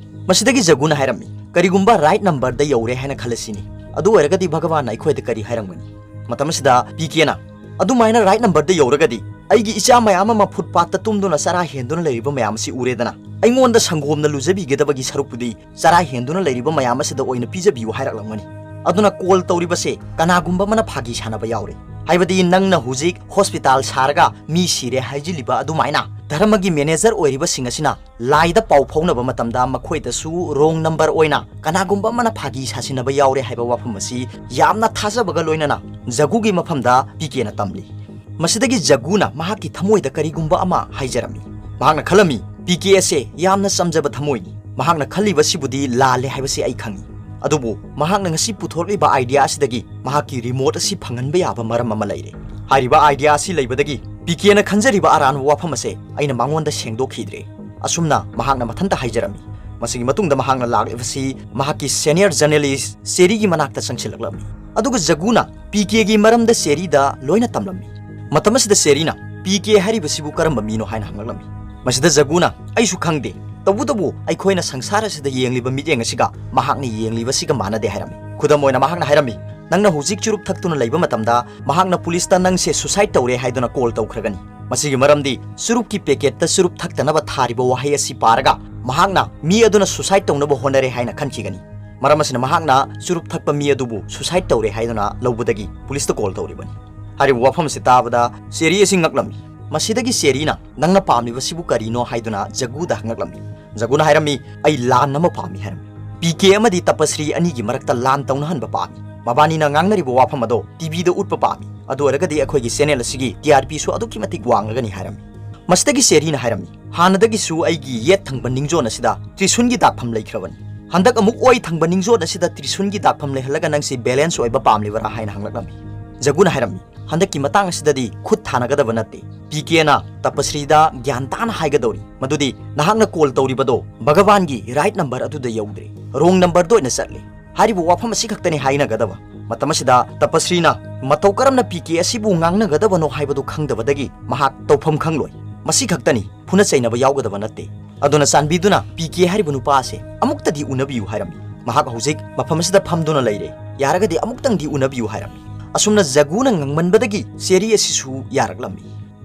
ꯃꯁꯤꯗꯒꯤ ꯖꯒꯨꯅ ꯍꯥꯏꯔꯝꯃꯤ, "ꯀꯔꯤꯒꯨꯝꯕ right number ꯗ ꯌꯧꯔꯦ ꯍꯥꯏꯅ ꯈꯜꯂꯁꯤꯅꯦ, ꯑꯗꯨ ꯑꯣꯏꯔꯒꯗꯤ ꯚꯒꯋꯥꯟꯅ ꯑꯩꯈꯣꯏꯗ ꯀꯔꯤ ꯍꯥꯏꯔꯝꯒꯅꯤ?" ꯃꯇꯝ ꯑꯁꯤꯗ ꯄꯤ ꯀꯦꯅ, "ꯑꯗꯨꯃꯥꯏꯅ right number ꯗ ꯌꯧꯔꯒꯗꯤ ꯑꯩꯒꯤ ꯏꯆꯥ ꯃꯌꯥꯝ ꯑꯃ footpath ꯇ ꯇꯨꯝꯗꯨꯅ ꯆꯔꯥ ꯍꯦꯟꯗꯨꯅ ꯂꯩꯔꯤꯕ ꯃꯌꯥꯝ ꯑꯁꯤ ꯎꯔꯦꯗꯅ, ꯑꯩꯉꯣꯟꯗ ꯁꯪꯒꯣꯝꯅ ꯂꯨꯖꯕꯤꯒꯗꯕꯒꯤ ꯁꯔꯨꯛꯄꯨꯗꯤ ꯆꯔꯥ ꯍꯦꯟꯗꯨꯅ ꯂꯩꯔꯤꯕ ꯃꯌꯥꯝ ꯑꯁꯤꯗ ꯑꯣꯏꯅ ꯄꯤꯖꯕꯤꯌꯨ" ꯍꯥꯏꯔꯛꯂꯝꯒꯅꯤ꯫ ꯑꯗꯨꯅ call ꯇꯧꯔꯤꯕꯁꯦ ꯀꯅꯥꯒꯨꯝꯕ ꯑꯃꯅ ꯐꯥꯒꯤ ꯁꯥꯟꯅꯕ ꯌꯥꯎꯔꯦ꯫ ꯍꯥꯏꯕꯗꯤ ꯅꯪꯅ ꯍꯧꯖꯤꯛ hospital ꯁꯥꯔꯒ ꯃꯤ ꯁꯤꯔꯦ ꯍꯥꯏꯖꯤꯜꯂꯤꯕ ꯑꯗꯨꯃꯥꯏꯅ ꯙꯔꯃꯒꯤ manager ꯑꯣꯏꯔꯤꯕꯁꯤꯡ ꯑꯁꯤꯅ ꯂꯥꯏꯗ ꯄꯥꯎ ꯐꯥꯎꯅꯕ ꯃꯇꯝꯗ ꯃꯈꯣꯏꯗꯁꯨ wrong number ꯑꯣꯏꯅ ꯀꯅꯥꯒꯨꯝꯕ ꯑꯃꯅ ꯐꯥꯒꯤ ꯁꯥꯁꯤꯟꯅꯕ ꯌꯥꯎꯔꯦ ꯍꯥꯏꯕ ꯋꯥꯐꯝ ꯑꯁꯤ ꯌꯥꯝꯅ ꯊꯥꯖꯕꯒ ꯂꯣꯏꯅꯅ ꯖꯒꯨꯒꯤ ꯃꯐꯝꯗ ꯄꯤ ꯀꯦꯅ ꯇꯝꯂꯤ꯫ ꯃꯁꯤꯗꯒꯤ ꯖꯒꯨꯅ ꯃꯍꯥꯛꯀꯤ ꯊꯃꯣꯏꯗ ꯀꯔꯤꯒꯨꯝꯕ ꯑꯃ ꯍꯥꯏꯖꯔꯝꯃꯤ꯫ ꯃꯍꯥꯛꯅ ꯈꯜꯂꯝꯃꯤ, "ꯄꯤ ꯀꯦ ꯑꯁꯦ ꯌꯥꯝꯅ ꯆꯝꯖꯕ ꯊꯃꯣꯏꯅꯤ꯫ ꯃꯍꯥꯛꯅ ꯈꯜꯂꯤꯕꯁꯤꯕꯨꯗꯤ ꯂꯥꯜꯂꯦ ꯍꯥꯏꯕꯁꯤ ꯑꯩ ꯈꯪꯏ꯫ ꯑꯗꯨꯕꯨ ꯃꯍꯥꯛꯅ ꯉꯁꯤ ꯄꯨꯊꯣꯔꯛꯂꯤꯕ idea ꯑꯁꯤꯗꯒꯤ ꯃꯍꯥꯛꯀꯤ remote ꯑꯁꯤ ꯐꯪꯍꯟꯕ ꯌꯥꯕ ꯃꯔꯝ ꯑꯃ ꯂꯩꯔꯦ꯫ ꯍꯥꯏꯔꯤꯕ idea ꯑꯁꯤ ꯂꯩꯕꯗꯒꯤ ꯄꯤ ꯀꯦꯅ ꯈꯟꯖꯔꯤꯕ ꯑꯔꯥꯟꯕ ꯋꯥꯐꯝ ꯑꯁꯦ ꯑꯩꯅ ꯃꯉꯣꯟꯗ ꯁꯦꯡꯗꯣꯛꯈꯤꯗ꯭ꯔꯦ"꯫ ꯑꯁꯨꯝꯅ ꯃꯍꯥꯛꯅ ꯃꯊꯟꯇ ꯍꯥꯏꯖꯔꯝꯃꯤ꯫ ꯃꯁꯤꯒꯤ ꯃꯇꯨꯡꯗ ꯃꯍꯥꯛꯅ ꯂꯥꯛꯂꯤꯕꯁꯤ ꯃꯍꯥꯛꯀꯤ senior journalist ꯆꯦꯔꯤꯒꯤ ꯃꯅꯥꯛꯇ ꯆꯪꯁꯤꯜꯂꯛꯂꯝꯃꯤ꯫ ꯑꯗꯨꯒ ꯖꯒꯨꯅ ꯄꯤ ꯀꯦꯒꯤ ꯃꯔꯝꯗ ꯆꯦꯔꯤꯗ ꯂꯣꯏꯅ ꯇꯝꯂꯝꯃꯤ꯫ ꯃꯇꯝ ꯑꯁꯤꯗ ꯆꯦꯔꯤꯅ, "ꯄꯤ ꯀꯦ ꯍꯥꯏꯔꯤꯕꯁꯤꯕꯨ ꯀꯔꯝꯕ ꯃꯤꯅꯣ?" ꯍꯥꯏꯅ ꯍꯪꯂꯛꯂꯝꯃꯤ꯫ ꯃꯁꯤꯗ ꯖꯒꯨꯅ, "ꯑꯩꯁꯨ ꯈꯪꯗꯦ, ꯇꯧꯕꯇꯕꯨ ꯑꯩꯈꯣꯏꯅ ꯁꯪꯁꯥꯔ ꯑꯁꯤꯗ ꯌꯦꯡꯂꯤꯕ ꯃꯤꯠꯌꯦꯡ ꯑꯁꯤꯒ ꯃꯍꯥꯛꯅ ꯌꯦꯡꯂꯤꯕꯁꯤꯒ ꯃꯥꯟꯅꯗꯦ" ꯍꯥꯏꯔꯝꯃꯤ꯫ ꯈꯨꯗꯝ ꯑꯣꯏꯅ ꯃꯍꯥꯛꯅ ꯍꯥꯏꯔꯝꯃꯤ, "ꯅꯪꯅ ꯍꯧꯖꯤꯛ ꯆꯨꯔꯨꯞ ꯊꯛꯇꯨꯅ ꯂꯩꯕ ꯃꯇꯝꯗ ꯃꯍꯥꯛꯅ ꯄꯨꯂꯤꯁꯇ ꯅꯪꯁꯦ suicide ꯇꯧꯔꯦ ꯍꯥꯏꯗꯨꯅ call ꯇꯧꯈ꯭ꯔꯒꯅꯤ꯫ ꯃꯁꯤꯒꯤ ꯃꯔꯝꯗꯤ ꯆꯨꯔꯨꯞꯀꯤ ꯄꯦꯀꯦꯠꯇ ꯆꯨꯔꯨꯞ ꯊꯛꯇꯅꯕ ꯊꯥꯔꯤꯕ ꯋꯥꯍꯩ ꯑꯁꯤ ꯄꯥꯔꯒ ꯃꯍꯥꯛꯅ ꯃꯤ ꯑꯗꯨꯅ suicide ꯇꯧꯅꯕ ꯍꯣꯠꯅꯔꯦ ꯍꯥꯏꯅ ꯈꯟꯈꯤꯒꯅꯤ꯫ ꯃꯔꯝ ꯑꯁꯤꯅ ꯃꯍꯥꯛꯅ ꯆꯨꯔꯨꯞ ꯊꯛꯄ ꯃꯤ ꯑꯗꯨꯕꯨ suicide ꯇꯧꯔꯦ ꯍꯥꯏꯗꯨꯅ ꯂꯧꯕꯗꯒꯤ ꯄꯨꯂꯤꯁꯇ call ꯇꯧꯔꯤꯕꯅꯤ꯫ ꯍꯥꯏꯔꯤꯕ ꯋꯥꯐꯝ ꯑꯁꯤ ꯇꯥꯕꯗ ꯆꯦꯔꯤ ꯑꯁꯤ ꯉꯛꯂꯝꯃꯤ꯫ ꯃꯁꯤꯗꯒꯤ ꯆꯦꯔꯤꯅ ꯅꯪꯅ ꯄꯥꯝꯂꯤꯕꯁꯤꯕꯨ ꯀꯔꯤꯅꯣ ꯍꯥꯏꯗꯨꯅ ꯖꯒꯨꯗ ꯍꯪꯂꯛꯂꯝꯃꯤ꯫ ꯖꯒꯨꯅ ꯍꯥꯏꯔꯝꯃꯤ, "ꯑꯩ ꯂꯥꯟ ꯑꯃ ꯄꯥꯝꯃꯤ" ꯍꯥꯏꯔꯝꯃꯤ꯫ ꯄꯤ ꯀꯦ ꯑꯃꯗꯤ ꯇꯄꯁ꯭ꯔꯤ ꯑꯅꯤꯒꯤ ꯃꯔꯛꯇ ꯂꯥꯟ ꯇꯧꯅꯍꯟꯕ ꯄꯥꯝꯃꯤ꯫ ꯃꯕꯥꯅꯤꯅ ꯉꯥꯡꯅꯔꯤꯕ ꯋꯥꯐꯝ ꯑꯗꯣ ꯇꯤ ꯚꯤꯗ ꯎꯠꯄ ꯄꯥꯝꯃꯤ꯫ ꯑꯗꯨ ꯑꯣꯏꯔꯒꯗꯤ ꯑꯩꯈꯣꯏꯒꯤ channel ꯑꯁꯤꯒꯤ ꯇꯤ ꯑꯥꯔ ꯄꯤꯁꯨ ꯑꯗꯨꯛꯀꯤ ꯃꯇꯤꯛ ꯋꯥꯡꯂꯒꯅꯤ ꯍꯥꯏꯔꯝꯃꯤ꯫ ꯃꯁꯤꯗꯒꯤ ꯆꯦꯔꯤꯅ ꯍꯥꯏꯔꯝꯃꯤ, "ꯍꯥꯟꯅꯗꯒꯤꯁꯨ ꯑꯩꯒꯤ ꯌꯦꯠ ꯊꯪꯕ ꯅꯤꯡꯖꯣꯟ ꯑꯁꯤꯗ ꯇ꯭ꯔꯤꯁꯨꯟꯒꯤ ꯗꯥꯛꯐꯝ ꯂꯩꯈ꯭ꯔꯕꯅꯤ꯫ ꯍꯟꯗꯛ ꯑꯃꯨꯛ ꯑꯣꯏ ꯊꯪꯕ ꯅꯤꯡꯖꯣꯟ ꯑꯁꯤꯗ ꯇ꯭ꯔꯤꯁꯨꯟꯒꯤ ꯗꯥꯛꯐꯝ ꯂꯩꯍꯜꯂꯒ ꯅꯪꯁꯤ balance ꯑꯣꯏꯕ ꯄꯥꯝꯂꯤꯕꯔꯥ?" ꯍꯥꯏꯅ ꯍꯪꯂꯛꯂꯝꯃꯤ꯫ ꯖꯒꯨꯅ ꯍꯥꯏꯔꯝꯃꯤ, "ꯍꯟꯗꯛꯀꯤ ꯃꯇꯥꯡ ꯑꯁꯤꯗꯗꯤ ꯈꯨꯠ ꯊꯥꯅꯒꯗꯕ ꯅꯠꯇꯦ꯫ ꯄꯤ ꯀꯦꯅ ꯇꯄꯁ꯭ꯔꯤꯗ ꯒ꯭ꯌꯥꯟ ꯇꯥꯅ ꯍꯥꯏꯒꯗꯧꯔꯤ ꯃꯗꯨꯗꯤ ꯅꯍꯥꯛꯅ call ꯇꯧꯔꯤꯕꯗꯣ ꯚꯒꯋꯥꯟꯒꯤ right number ꯑꯗꯨꯗ ꯌꯧꯗ꯭ꯔꯦ, wrong numberꯗ ꯑꯣꯏꯅ ꯆꯠꯂꯦ꯫ ꯍꯥꯏꯔꯤꯕ ꯋꯥꯐꯝ ꯑꯁꯤ ꯈꯛꯇꯅꯤ ꯍꯥꯏꯅꯒꯗꯕ"꯫ ꯃꯇꯝ ꯑꯁꯤꯗ ꯇꯄꯁ꯭ꯔꯤꯅ ꯃꯇꯧ ꯀꯔꯝꯅ ꯄꯤ ꯀꯦ ꯑꯁꯤꯕꯨ ꯉꯥꯡꯅꯒꯗꯕꯅꯣ ꯍꯥꯏꯕꯗꯨ ꯈꯪꯗꯕꯗꯒꯤ ꯃꯍꯥꯛ ꯇꯧꯐꯝ ꯈꯪꯂꯣꯏ꯫ "ꯃꯁꯤ ꯈꯛꯇꯅꯤ, ꯐꯨꯅ ꯆꯩꯅꯕ ꯌꯥꯎꯒꯗꯕ ꯅꯠꯇꯦ꯫ ꯑꯗꯨꯅ ꯆꯥꯟꯕꯤꯗꯨꯅ ꯄꯤ ꯀꯦ ꯍꯥꯏꯔꯤꯕ ꯅꯨꯄꯥ ꯑꯁꯦ ꯑꯃꯨꯛꯇꯗꯤ ꯎꯅꯕꯤꯌꯨ" ꯍꯥꯏꯔꯝꯃꯤ꯫ "ꯃꯍꯥꯛ ꯍꯧꯖꯤꯛ ꯃꯐꯝ ꯑꯁꯤꯗ ꯐꯝꯗꯨꯅ ꯂꯩꯔꯦ꯫ ꯌꯥꯔꯒꯗꯤ ꯑꯃꯨꯛꯇꯪꯗꯤ ꯎꯅꯕꯤꯌꯨ" ꯍꯥꯏꯔꯝꯃꯤ꯫ ꯑꯁꯨꯝꯅ ꯖꯒꯨꯅ ꯉꯥꯡꯃꯟꯕꯗꯒꯤ ꯆꯦꯔꯤ ꯑꯁꯤꯁꯨ ꯌꯥꯔꯛꯂꯝꯃꯤ꯫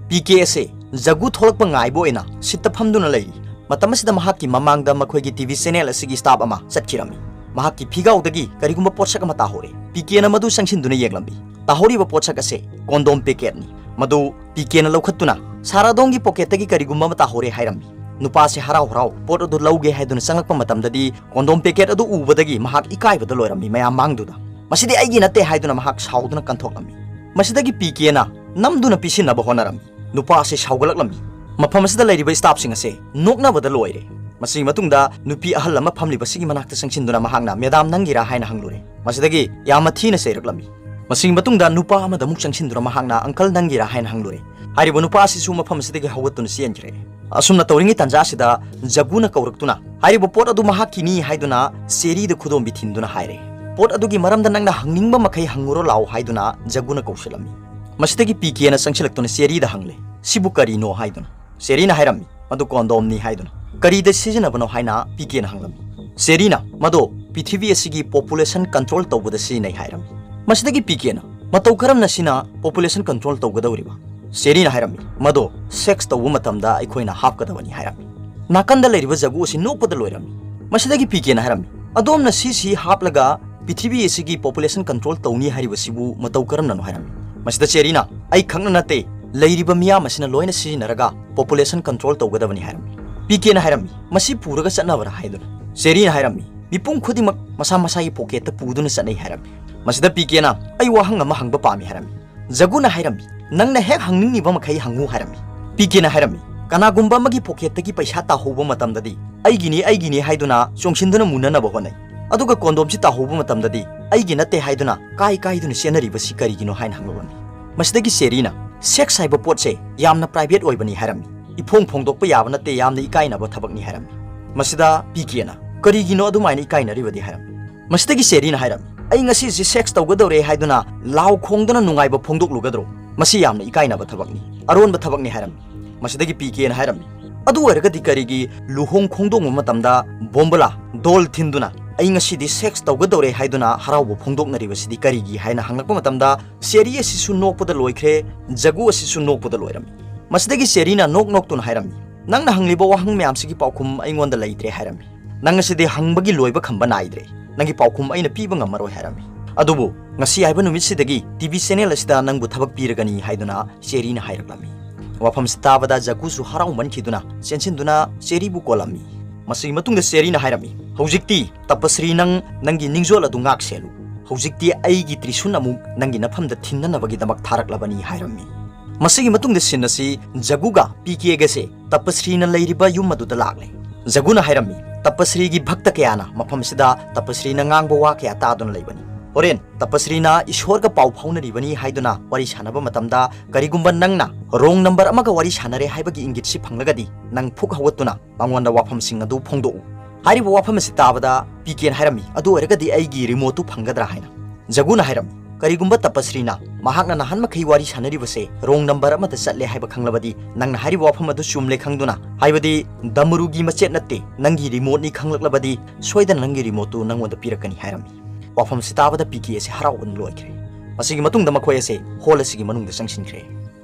ꯄꯤ ꯀꯦ ꯑꯁꯦ ꯖꯒꯨ ꯊꯣꯛꯂꯛꯄ ꯉꯥꯏꯕ ꯑꯣꯏꯅ seatꯇ ꯐꯝꯗꯨꯅ ꯂꯩꯔꯤ꯫ ꯃꯇꯝ ꯑꯁꯤꯗ ꯃꯍꯥꯛꯀꯤ ꯃꯃꯥꯡꯗ ꯃꯈꯣꯏꯒꯤ ꯇꯤ ꯚꯤ channel ꯑꯁꯤꯒꯤ staff ꯑꯃ ꯆꯠꯈꯤꯔꯝꯃꯤ꯫ ꯃꯍꯥꯛꯀꯤ ꯐꯤꯒꯥꯎꯗꯒꯤ ꯀꯔꯤꯒꯨꯝꯕ ꯄꯣꯠꯁꯛ ꯑꯃ ꯇꯥꯍꯧꯔꯦ꯫ ꯄꯤ ꯀꯦꯅ ꯃꯗꯨ ꯆꯪꯁꯤꯟꯗꯨꯅ ꯌꯦꯡꯂꯝꯃꯤ꯫ ꯇꯥꯍꯧꯔꯤꯕ ꯄꯣꯠꯁꯛ ꯑꯁꯦ condom packetꯅꯤ꯫ ꯃꯗꯨ ꯄꯤ ꯀꯦꯅ ꯂꯧꯈꯠꯇꯨꯅ ꯁꯥꯔꯥꯗꯣꯡꯒꯤ pocketꯇꯒꯤ ꯀꯔꯤꯒꯨꯝꯕ ꯑꯃ ꯇꯥꯍꯧꯔꯦ ꯍꯥꯏꯔꯝꯃꯤ꯫ ꯅꯨꯄꯥꯁꯦ ꯍꯔꯥꯎ ꯍꯔꯥꯎ ꯄꯣꯠ ꯑꯗꯨ ꯂꯧꯒꯦ ꯍꯥꯏꯗꯨꯅ ꯆꯪꯂꯛꯄ ꯃꯇꯝꯗꯗꯤ condom packet ꯑꯗꯨ ꯎꯕꯗꯒꯤ ꯃꯍꯥꯛ ꯏꯀꯥꯏꯕꯗ ꯂꯣꯏꯔꯝꯃꯤ ꯃꯌꯥꯝ ꯃꯥꯡꯗꯨꯗ꯫ "ꯃꯁꯤꯗꯤ ꯑꯩꯒꯤ ꯅꯠꯇꯦ" ꯍꯥꯏꯗꯨꯅ ꯃꯍꯥꯛ ꯁꯥꯎꯗꯨꯅ ꯀꯟꯊꯣꯛꯂꯝꯃꯤ꯫ ꯃꯁꯤꯗꯒꯤ ꯄꯤ ꯀꯦꯅ ꯅꯝꯗꯨꯅ ꯄꯤꯁꯤꯟꯅꯕ ꯍꯣꯠꯅꯔꯝꯃꯤ꯫ ꯅꯨꯄꯥ ꯑꯁꯤ ꯁꯥꯎꯒꯠꯂꯛꯂꯝꯃꯤ꯫ ꯃꯐꯝ ꯑꯁꯤꯗ ꯂꯩꯔꯤꯕ staffꯁꯤꯡ ꯑꯁꯦ ꯅꯣꯛꯅꯕꯗ ꯂꯣꯏꯔꯦ꯫ ꯃꯁꯤꯒꯤ ꯃꯇꯨꯡꯗ ꯅꯨꯄꯤ ꯑꯍꯜ ꯑꯃ ꯐꯝꯂꯤꯕꯁꯤꯒꯤ ꯃꯅꯥꯛꯇ ꯆꯪꯁꯤꯟꯗꯨꯅ ꯃꯍꯥꯛꯅ "Madam, ꯅꯪꯒꯤꯔꯥ?" ꯍꯥꯏꯅ ꯍꯪꯂꯨꯔꯦ꯫ ꯃꯁꯤꯗꯒꯤ ꯌꯥꯝꯅ ꯊꯤꯅ ꯆꯩꯔꯛꯂꯝꯃꯤ꯫ ꯃꯁꯤꯒꯤ ꯃꯇꯨꯡꯗ ꯅꯨꯄꯥ ꯑꯃꯗ ꯑꯃꯨꯛ ꯆꯪꯁꯤꯟꯗꯨꯅ ꯃꯍꯥꯛꯅ "Uncle, ꯅꯪꯒꯤꯔꯥ?" ꯍꯥꯏꯅ ꯍꯪꯂꯨꯔꯦ꯫ ꯍꯥꯏꯔꯤꯕ ꯅꯨꯄꯥ ꯑꯁꯤꯁꯨ ꯃꯐꯝ ꯑꯁꯤꯗꯒꯤ ꯍꯧꯒꯠꯇꯨꯅ ꯆꯦꯟꯈ꯭ꯔꯦ꯫ ꯑꯁꯨꯝꯅ ꯇꯧꯔꯤꯉꯩ ꯇꯥꯟꯖꯥ ꯑꯁꯤꯗ ꯖꯒꯨꯅ ꯀꯧꯔꯛꯇꯨꯅ ꯍꯥꯏꯔꯤꯕ ꯄꯣꯠ ꯑꯗꯨ ꯃꯍꯥꯛꯀꯤꯅꯤ ꯍꯥꯏꯗꯨꯅ ꯆꯦꯔꯤꯗ ꯈꯨꯗꯣꯝꯕꯤ ꯊꯤꯟꯗꯨꯅ ꯍꯥꯏꯔꯦ꯫ "ꯄꯣꯠ ꯑꯗꯨꯒꯤ ꯃꯔꯝꯗ ꯅꯪꯅ ꯍꯪꯅꯤꯡꯕ ꯃꯈꯩ ꯍꯪꯉꯨꯔꯣ ꯂꯥꯛꯑꯣ" ꯍꯥꯏꯗꯨꯅ ꯖꯒꯨꯅ ꯀꯧꯁꯤꯜꯂꯝꯃꯤ꯫ ꯃꯁꯤꯗꯒꯤ ꯄꯤ ꯀꯦꯅ ꯆꯪꯁꯤꯜꯂꯛꯇꯨꯅ ꯆꯦꯔꯤꯗ ꯍꯪꯂꯦ, "ꯁꯤꯕꯨ ꯀꯔꯤꯅꯣ?" ꯍꯥꯏꯗꯨꯅ꯫ ꯆꯦꯔꯤꯅ ꯍꯥꯏꯔꯝꯃꯤ, "ꯃꯗꯨ condomꯅꯤ" ꯍꯥꯏꯗꯨꯅ꯫ "ꯀꯔꯤꯗ ꯁꯤꯖꯤꯟꯅꯕꯅꯣ?" ꯍꯥꯏꯅ ꯄꯤ ꯀꯦꯅ ꯍꯪꯂꯝꯃꯤ꯫ ꯆꯦꯔꯤꯅ, "ꯃꯗꯣ ꯄ꯭ꯔꯤꯊꯤꯕꯤ ꯑꯁꯤꯒꯤ population control ꯇꯧꯕꯗ ꯁꯤꯖꯤꯟꯅꯩ" ꯍꯥꯏꯔꯝꯃꯤ꯫ ꯃꯁꯤꯗꯒꯤ ꯄꯤ ꯀꯦꯅ, "ꯃꯇꯧ ꯀꯔꯝꯅ ꯁꯤꯅ population control ꯇꯧꯒꯗꯧꯔꯤꯕ?" ꯆꯦꯔꯤꯅ ꯍꯥꯏꯔꯝꯃꯤ, "ꯃꯗꯣ ꯁꯦꯛꯁ ꯇꯧꯕ ꯃꯇꯝꯗ ꯑꯩꯈꯣꯏꯅ ꯍꯥꯞꯀꯗꯕꯅꯤ" ꯍꯥꯏꯔꯝꯃꯤ꯫ ꯅꯥꯀꯟꯗ ꯂꯩꯔꯤꯕ ꯖꯒꯨ ꯑꯁꯤ ꯅꯣꯛꯄꯗ ꯂꯣꯏꯔꯝꯃꯤ꯫ ꯃꯁꯤꯗꯒꯤ ꯄꯤ ꯀꯦꯅ ꯍꯥꯏꯔꯝꯃꯤ, "ꯑꯗꯣꯝꯅ ꯁꯤꯁꯤ ꯍꯥꯞꯂꯒ ꯄ꯭ꯔꯤꯊꯤꯕꯤ ꯑꯁꯤꯒꯤ ꯄꯣꯄꯨꯂꯦꯁꯟ ꯀꯟꯇ꯭ꯔꯣꯜ ꯇꯧꯅꯤ ꯍꯥꯏꯔꯤꯕꯁꯤꯕꯨ ꯃꯇꯧ ꯀꯔꯝꯅꯅꯣ?" ꯍꯥꯏꯔꯝꯃꯤ꯫ ꯃꯁꯤꯗ ꯆꯦꯔꯤꯅ, "ꯑꯩ ꯈꯛꯅ ꯅꯠꯇꯦ, ꯂꯩꯔꯤꯕ ꯃꯤꯌꯥꯝ ꯑꯁꯤꯅ ꯂꯣꯏꯅ ꯁꯤꯖꯤꯟꯅꯔꯒ ꯄꯣꯄꯨꯂꯦꯁꯟ ꯀꯟꯇ꯭ꯔꯣꯜ ꯇꯧꯒꯗꯕꯅꯤ" ꯍꯥꯏꯔꯝꯃꯤ꯫ ꯄꯤ ꯀꯦꯅ ꯍꯥꯏꯔꯝꯃꯤ, "ꯃꯁꯤ ꯄꯨꯔꯒ ꯆꯠꯅꯕ꯭ꯔꯥ?" ꯍꯥꯏꯗꯨꯅ꯫ ꯆꯦꯔꯤꯅ ꯍꯥꯏꯔꯝꯃꯤ, "ꯃꯤꯄꯨꯝ ꯈꯨꯗꯤꯡꯃꯛ ꯃꯁꯥ ꯃꯁꯥꯒꯤ ꯄꯣꯀꯦꯠꯇ ꯄꯨꯗꯨꯅ ꯆꯠꯅꯩ" ꯍꯥꯏꯔꯝꯃꯤ꯫ ꯃꯁꯤꯗ ꯄꯤ ꯀꯦꯅ, "ꯑꯩ ꯋꯥꯍꯪ ꯑꯃ ꯍꯪꯕ ꯄꯥꯝꯃꯤ" ꯍꯥꯏꯔꯝꯃꯤ꯫ ꯖꯒꯨꯅ ꯍꯥꯏꯔꯝꯃꯤ, "ꯅꯪꯅ ꯍꯦꯛ ꯍꯪꯅꯤꯡꯉꯤꯕ ꯃꯈꯩ ꯍꯪꯉꯨ" ꯍꯥꯏꯔꯝꯃꯤ꯫ ꯄꯤ ꯀꯦꯅ ꯍꯥꯏꯔꯝꯃꯤ, "ꯀꯅꯥꯒꯨꯝꯕ ꯑꯃꯒꯤ ꯄꯣꯀꯦꯠꯇꯒꯤ ꯄꯩꯁꯥ ꯇꯥꯍꯧꯕ ꯃꯇꯝꯗꯗꯤ ꯑꯩꯒꯤꯅꯤ, ꯑꯩꯒꯤꯅꯤ ꯍꯥꯏꯗꯨꯅ ꯆꯣꯡꯁꯤꯟꯗꯨꯅ ꯃꯨꯟꯅꯅꯕ ꯍꯣꯠꯅꯩ, ꯑꯗꯨꯒ ꯀꯣꯟꯗꯣꯝꯁꯤ ꯇꯥꯍꯧꯕ ꯃꯇꯝꯗꯗꯤ ꯑꯩꯒꯤ ꯅꯠꯇꯦ ꯍꯥꯏꯗꯨꯅ ꯀꯥꯏ ꯀꯥꯏꯗꯨꯅ ꯆꯦꯟꯅꯔꯤꯕꯁꯤ ꯀꯔꯤꯒꯤꯅꯣ?" ꯍꯥꯏꯅ ꯍꯪꯂꯛꯂꯝꯃꯤ꯫ ꯃꯁꯤꯗꯒꯤ ꯆꯦꯔꯤꯅ, "ꯁꯦꯛꯁ ꯍꯥꯏꯕ ꯄꯣꯠꯁꯦ ꯌꯥꯝꯅ ꯄ꯭ꯔꯥꯏꯚꯦꯠ ꯑꯣꯏꯕꯅꯤ" ꯍꯥꯏꯔꯝꯃꯤ꯫ "ꯏꯐꯣꯡ ꯐꯣꯡꯗꯣꯛꯄ ꯌꯥꯕ ꯅꯠꯇꯦ, ꯌꯥꯝꯅ ꯏꯀꯥꯏꯅꯕ ꯊꯕꯛꯅꯤ" ꯍꯥꯏꯔꯝꯃꯤ꯫ ꯃꯁꯤꯗ ꯄꯤ ꯀꯦꯅ, "ꯀꯔꯤꯒꯤꯅꯣ ꯑꯗꯨꯃꯥꯏꯅ ꯏꯀꯥꯏꯅꯔꯤꯕꯗꯤ?" ꯍꯥꯏꯔꯝꯃꯤ꯫ ꯃꯁꯤꯗꯒꯤ ꯆꯦꯔꯤꯅ ꯍꯥꯏꯔꯝꯃꯤ, "ꯑꯩ ꯉꯁꯤꯁꯦ ꯁꯦꯛꯁ ꯇꯧꯒꯗꯧꯔꯦ ꯍꯥꯏꯗꯨꯅ ꯂꯥꯎ ꯈꯣꯡꯗꯨꯅ ꯅꯨꯡꯉꯥꯏꯕ ꯐꯣꯡꯗꯣꯛꯂꯨꯒꯗ꯭ꯔꯣ? ꯃꯁꯤ ꯌꯥꯝꯅ ꯏꯀꯥꯏꯅꯕ ꯊꯕꯛꯅꯤ, ꯑꯔꯣꯟꯕ ꯊꯕꯛꯅꯤ" ꯍꯥꯏꯔꯝꯃꯤ꯫ ꯃꯁꯤꯗꯒꯤ ꯄꯤ ꯀꯦꯅ ꯍꯥꯏꯔꯝꯃꯤ, "ꯑꯗꯨ ꯑꯣꯏꯔꯒꯗꯤ ꯀꯔꯤꯒꯤ ꯂꯨꯍꯣꯡ ꯈꯣꯡꯗꯣꯡꯕ ꯃꯇꯝꯗ ꯕꯣꯝꯕꯂꯥ, ꯗꯣꯜ ꯊꯤꯟꯗꯨꯅ ꯑꯩ ꯉꯁꯤꯗꯤ ꯁꯦꯛꯁ ꯇꯧꯒꯗꯧꯔꯦ ꯍꯥꯏꯗꯨꯅ ꯍꯔꯥꯎꯕ ꯐꯣꯡꯗꯣꯛꯅꯔꯤꯕꯁꯤꯗꯤ ꯀꯔꯤꯒꯤ?" ꯍꯥꯏꯅ ꯍꯪꯂꯛꯄ ꯃꯇꯝꯗ ꯆꯦꯔꯤ ꯑꯁꯤꯁꯨ ꯅꯣꯛꯄꯗ ꯂꯣꯏꯈ꯭ꯔꯦ, ꯖꯒꯨ ꯑꯁꯤꯁꯨ ꯅꯣꯛꯄꯗ ꯂꯣꯏꯔꯝꯃꯤ꯫ ꯃꯁꯤꯗꯒꯤ ꯆꯦꯔꯤꯅ ꯅꯣꯛ ꯅꯣꯛꯇꯨꯅ ꯍꯥꯏꯔꯝꯃꯤ, "ꯅꯪꯅ ꯍꯪꯂꯤꯕ ꯋꯥꯍꯪ ꯃꯌꯥꯝꯁꯤꯒꯤ ꯄꯥꯎꯈꯨꯝ ꯑꯩꯉꯣꯟꯗ ꯂꯩꯇ꯭ꯔꯦ" ꯍꯥꯏꯔꯝꯃꯤ꯫ "ꯅꯪ ꯑꯁꯤꯗꯤ ꯍꯪꯕꯒꯤ ꯂꯣꯏꯕ ꯈꯝꯕ ꯅꯥꯏꯗ꯭ꯔꯦ, ꯅꯪꯒꯤ ꯄꯥꯎꯈꯨꯝ ꯑꯩꯅ ꯄꯤꯕ ꯉꯝꯃꯔꯣꯏ" ꯍꯥꯏꯔꯝꯃꯤ꯫ "ꯑꯗꯨꯕꯨ ꯉꯁꯤ ꯍꯥꯏꯕ ꯅꯨꯃꯤꯠꯁꯤꯗꯒꯤ ꯇꯤ ꯚꯤ ꯆꯦꯅꯦꯜ ꯑꯁꯤꯗ ꯅꯪꯕꯨ ꯊꯕꯛ ꯄꯤꯔꯒꯅꯤ" ꯍꯥꯏꯗꯨꯅ ꯆꯦꯔꯤꯅ ꯍꯥꯏꯔꯛꯂꯝꯃꯤ꯫ ꯋꯥꯐꯝꯁꯤ ꯇꯥꯕꯗ ꯖꯒꯨꯁꯨ ꯍꯔꯥꯎꯃꯟꯈꯤꯗꯨꯅ ꯆꯦꯟꯁꯤꯟꯗꯨꯅ ꯆꯦꯔꯤꯕꯨ ꯀꯣꯜꯂꯝꯃꯤ꯫ ꯃꯁꯤꯒꯤ ꯃꯇꯨꯡꯗ ꯆꯦꯔꯤꯅ ꯍꯥꯏꯔꯝꯃꯤ, "ꯍꯧꯖꯤꯛꯇꯤ ꯇꯄꯁ꯭ꯔꯤ, ꯅꯪ ꯅꯪꯒꯤ ꯅꯤꯡꯖꯣꯜ ꯑꯗꯨ ꯉꯥꯛ ꯁꯦꯜꯂꯨ꯫ ꯍꯧꯖꯤꯛꯇꯤ ꯑꯩꯒꯤ ꯇ꯭ꯔꯤꯁꯨꯟ ꯑꯃꯨꯛ ꯅꯪꯒꯤ ꯅꯐꯝꯗ ꯊꯤꯟꯅꯅꯕꯒꯤꯗꯃꯛ ꯊꯥꯔꯛꯂꯕꯅꯤ" ꯍꯥꯏꯔꯝꯃꯤ꯫ ꯃꯁꯤꯒꯤ ꯃꯇꯨꯡꯗ ꯁꯤꯟ ꯑꯁꯤ ꯖꯒꯨꯒ ꯄꯤ ꯀꯦꯒꯁꯦ ꯇꯄꯁ꯭ꯔꯤꯅ ꯂꯩꯔꯤꯕ ꯌꯨꯝ ꯑꯗꯨꯗ ꯂꯥꯛꯂꯦ꯫ ꯖꯒꯨꯅ ꯍꯥꯏꯔꯝꯃꯤ, "ꯇꯄꯁ꯭ꯔꯤꯒꯤ ꯚꯛꯇ ꯀꯌꯥꯅ ꯃꯐꯝꯁꯤꯗ ꯇꯄꯁ꯭ꯔꯤꯅ ꯉꯥꯡꯕ ꯋꯥ ꯀꯌꯥ ꯇꯥꯗꯨꯅ ꯂꯩꯕꯅꯤ꯫ ꯍꯣꯔꯦꯟ ꯇꯄꯁ꯭ꯔꯤꯅ ꯏꯁꯣꯔꯒ ꯄꯥꯎ ꯐꯥꯎꯅꯔꯤꯕꯅꯤ ꯍꯥꯏꯗꯨꯅ ꯋꯥꯔꯤ ꯁꯥꯟꯅꯕ ꯃꯇꯝꯗ ꯀꯔꯤꯒꯨꯝꯕ ꯅꯪꯅ ꯔꯣꯡ ꯅꯝꯕꯔ ꯑꯃꯒ ꯋꯥꯔꯤ ꯁꯥꯟꯅꯔꯦ ꯍꯥꯏꯕꯒꯤ ꯏꯪꯒꯤꯠꯁꯤ ꯐꯪꯂꯒꯗꯤ ꯅꯪ ꯐꯨꯛ ꯍꯧꯒꯠꯇꯨꯅ ꯃꯉꯣꯟꯗ ꯋꯥꯐꯝꯁꯤꯡ ꯑꯗꯨ ꯐꯣꯡꯗꯣꯛꯎ" ꯍꯥꯏꯔꯤꯕ ꯋꯥꯐꯝ ꯑꯁꯤ ꯇꯥꯕꯗ ꯄꯤ ꯀꯦꯅ ꯍꯥꯏꯔꯝꯃꯤ, "ꯑꯗꯨ ꯑꯣꯏꯔꯒꯗꯤ ꯑꯩꯒꯤ ꯔꯤꯃꯣꯠꯇꯨ ꯐꯪꯒꯗ꯭ꯔꯥ?" ꯍꯥꯏꯅ꯫ ꯖꯒꯨꯅ ꯍꯥꯏꯔꯝꯃꯤ, "ꯀꯔꯤꯒꯨꯝꯕ ꯇꯄꯁ꯭ꯔꯤꯅ ꯃꯍꯥꯛꯅ ꯅꯍꯥꯟ ꯃꯈꯩ ꯋꯥꯔꯤ ꯁꯥꯟꯅꯔꯤꯕꯁꯦ ꯔꯣꯡ ꯅꯝꯕꯔ ꯑꯃꯗ ꯆꯠꯂꯦ ꯍꯥꯏꯕ ꯈꯪꯂꯕꯗꯤ, ꯅꯪꯅ ꯍꯥꯏꯔꯤꯕ ꯋꯥꯐꯝ ꯑꯗꯨ ꯆꯨꯝꯂꯦ ꯈꯪꯗꯨꯅ, ꯍꯥꯏꯕꯗꯤ ꯗꯃꯔꯨꯒꯤ ꯃꯆꯦꯠ ꯅꯠꯇꯦ, ꯅꯪꯒꯤ ꯔꯤꯃꯣꯠꯅꯤ ꯈꯪꯂꯛꯂꯕꯗꯤ, ꯁꯣꯏꯗꯅ ꯅꯪꯒꯤ ꯔꯤꯃꯣꯠꯇꯨ ꯅꯪꯉꯣꯟꯗ ꯄꯤꯔꯛꯀꯅꯤ" ꯍꯥꯏꯔꯝꯃꯤ꯫ ꯋꯥꯐꯝꯁꯤ ꯇꯥꯕꯗ ꯄꯤ ꯀꯦ ꯑꯁꯤ ꯍꯔꯥꯎꯕꯅ ꯂꯣꯏꯈ꯭ꯔꯦ꯫ ꯃꯁꯤꯒꯤ ꯃꯇꯨꯡꯗ ꯃꯈꯣꯏ ꯑꯁꯦ ꯍꯣꯜ ꯑꯁꯤꯒꯤ ꯃꯅꯨꯡꯗ ꯆꯪꯁꯤꯟꯈ꯭ꯔꯦ꯫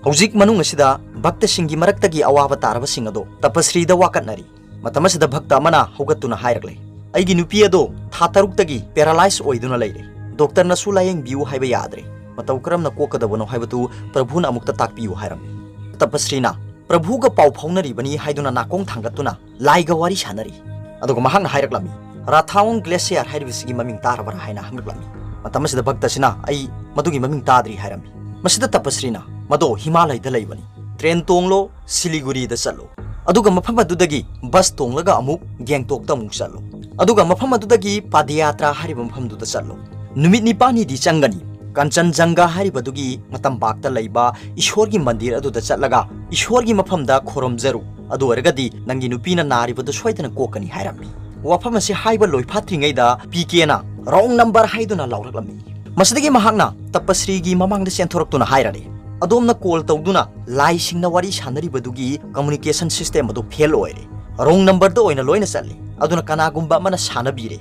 ꯍꯧꯖꯤꯛ ꯃꯅꯨꯡ ꯑꯁꯤꯗ ꯚꯛꯇꯁꯤꯡꯒꯤ ꯃꯔꯛꯇꯒꯤ ꯑꯋꯥꯕ ꯇꯥꯔꯕꯁꯤꯡ ꯑꯗꯣ ꯇꯄꯁ꯭ꯔꯤꯗ ꯋꯥꯀꯠꯅꯔꯤ꯫ ꯃꯇꯝ ꯑꯁꯤꯗ ꯚꯛꯇ ꯑꯃꯅ ꯍꯧꯒꯠꯇꯨꯅ ꯍꯥꯏꯔꯛꯂꯦ, "ꯑꯩꯒꯤ ꯅꯨꯄꯤ ꯑꯗꯣ ꯊꯥ ꯇꯔꯨꯛꯇꯒꯤ ꯄꯦꯔꯥꯂꯥꯏꯁ ꯑꯣꯏꯗꯨꯅ ꯂꯩꯔꯦ꯫ ꯗꯣꯛꯇꯔꯅꯁꯨ ꯂꯥꯌꯦꯡꯕꯤꯌꯨ ꯍꯥꯏꯕ ꯌꯥꯗ꯭ꯔꯦ꯫ ꯃꯇꯧ ꯀꯔꯝꯅ ꯀꯣꯛꯀꯗꯕꯅꯣ ꯍꯥꯏꯕꯗꯨ ꯄ꯭ꯔꯚꯨꯅ ꯑꯃꯨꯛꯇ ꯇꯥꯛꯄꯤꯌꯨ" ꯍꯥꯏꯔꯝꯃꯤ꯫ ꯇꯄꯁ꯭ꯔꯤꯅ, "ꯄ꯭ꯔꯚꯨꯒ ꯄꯥꯎ ꯐꯥꯎꯅꯔꯤꯕꯅꯤ" ꯍꯥꯏꯗꯨꯅ ꯅꯥꯀꯣꯡ ꯊꯥꯡꯒꯠꯇꯨꯅ ꯂꯥꯏꯒ ꯋꯥꯔꯤ ꯁꯥꯟꯅꯔꯤ꯫ ꯑꯗꯨꯒ ꯃꯍꯥꯛꯅ ꯍꯥꯏꯔꯛꯂꯝꯃꯤ, "ꯔꯥꯊꯥꯎꯟ ꯒ꯭ꯂꯦꯁꯤꯌꯔ ꯍꯥꯏꯔꯤꯕꯁꯤꯒꯤ ꯃꯃꯤꯡ ꯇꯥꯔꯕ꯭ꯔꯥ?" ꯍꯥꯏꯅ ꯍꯪꯂꯛꯂꯝꯃꯤ꯫ ꯃꯇꯝ ꯑꯁꯤꯗ ꯚꯛꯇꯁꯤꯅ, "ꯑꯩ ꯃꯗꯨꯒꯤ ꯃꯃꯤꯡ ꯇꯥꯗ꯭ꯔꯤ" ꯍꯥꯏꯔꯝꯃꯤ꯫ ꯃꯁꯤꯗ ꯇꯄꯁ꯭ꯔꯤꯅ, "ꯃꯗꯣ ꯍꯤꯃꯥꯂꯌꯗ ꯂꯩꯕꯅꯤ꯫ ꯇ꯭ꯔꯦꯟ ꯇꯣꯡꯂꯣ, ꯁꯤꯂꯤꯒꯨꯔꯤꯗ ꯆꯠꯂꯣ꯫ ꯑꯗꯨꯒ ꯃꯐꯝ ꯑꯗꯨꯗꯒꯤ ꯕꯁ ꯇꯣꯡꯂꯒ ꯑꯃꯨꯛ ꯒꯦꯡꯇꯣꯛꯇ ꯑꯃꯨꯛ ꯆꯠꯂꯣ꯫ ꯑꯗꯨꯒ ꯃꯐꯝ ꯑꯗꯨꯗꯒꯤ ꯄꯗꯌꯥꯇ꯭ꯔꯥ ꯍꯥꯏꯔꯤꯕ ꯃꯐꯝꯗꯨꯗ ꯆꯠꯂꯣ꯫ ꯅꯨꯃꯤꯠ ꯅꯤꯄꯥꯜꯅꯤꯗꯤ ꯆꯪꯒꯅꯤ꯫ ꯀꯟꯆꯟꯖꯪꯒ ꯍꯥꯏꯔꯤꯕꯗꯨꯒꯤ ꯃꯇꯝꯄꯥꯛꯇ ꯂꯩꯕ ꯏꯁꯣꯔꯒꯤ ꯃꯟꯗꯤꯔ ꯑꯗꯨꯗ ꯆꯠꯂꯒ ꯏꯁꯣꯔꯒꯤ ꯃꯐꯝꯗ ꯈꯨꯔꯨꯝꯖꯔꯨ꯫ ꯑꯗꯨ ꯑꯣꯏꯔꯒꯗꯤ ꯅꯪꯒꯤ ꯅꯨꯄꯤꯅ ꯅꯥꯔꯤꯕꯗꯨ ꯁꯣꯏꯗꯅ ꯀꯣꯛꯀꯅꯤ" ꯍꯥꯏꯔꯝꯃꯤ꯫ ꯋꯥꯐꯝ ꯑꯁꯤ ꯍꯥꯏꯕ ꯂꯣꯏꯐꯥꯠꯇ꯭ꯔꯤꯉꯩꯗ ꯄꯤ ꯀꯦꯅ "ꯔꯣꯡ ꯅꯝꯕꯔ" ꯍꯥꯏꯗꯨꯅ ꯂꯥꯎꯔꯛꯂꯝꯃꯤ꯫ ꯃꯁꯤꯗꯒꯤ ꯃꯍꯥꯛꯅ ꯇꯄꯁ꯭ꯔꯤꯒꯤ ꯃꯃꯥꯡꯗ ꯆꯦꯟꯊꯣꯔꯛꯇꯨꯅ ꯍꯥꯏꯔꯔꯦ, "ꯑꯗꯣꯝꯅ ꯀꯣꯜ ꯇꯧꯗꯨꯅ ꯂꯥꯏꯁꯤꯡꯅ ꯋꯥꯔꯤ ꯁꯥꯟꯅꯔꯤꯕꯗꯨꯒꯤ ꯀꯝꯃꯨꯅꯤꯀꯦꯁꯟ ꯁꯤꯁꯇꯦꯝ ꯑꯗꯨ ꯐꯦꯜ ꯑꯣꯏꯔꯦ꯫ ꯔꯣꯡ ꯅꯝꯕꯔꯗ ꯑꯣꯏꯅ ꯂꯣꯏꯅ ꯆꯠꯂꯤ꯫ ꯑꯗꯨꯅ ꯀꯅꯥꯒꯨꯝꯕ ꯑꯃꯅ ꯁꯥꯟꯅꯕꯤꯔꯦ꯫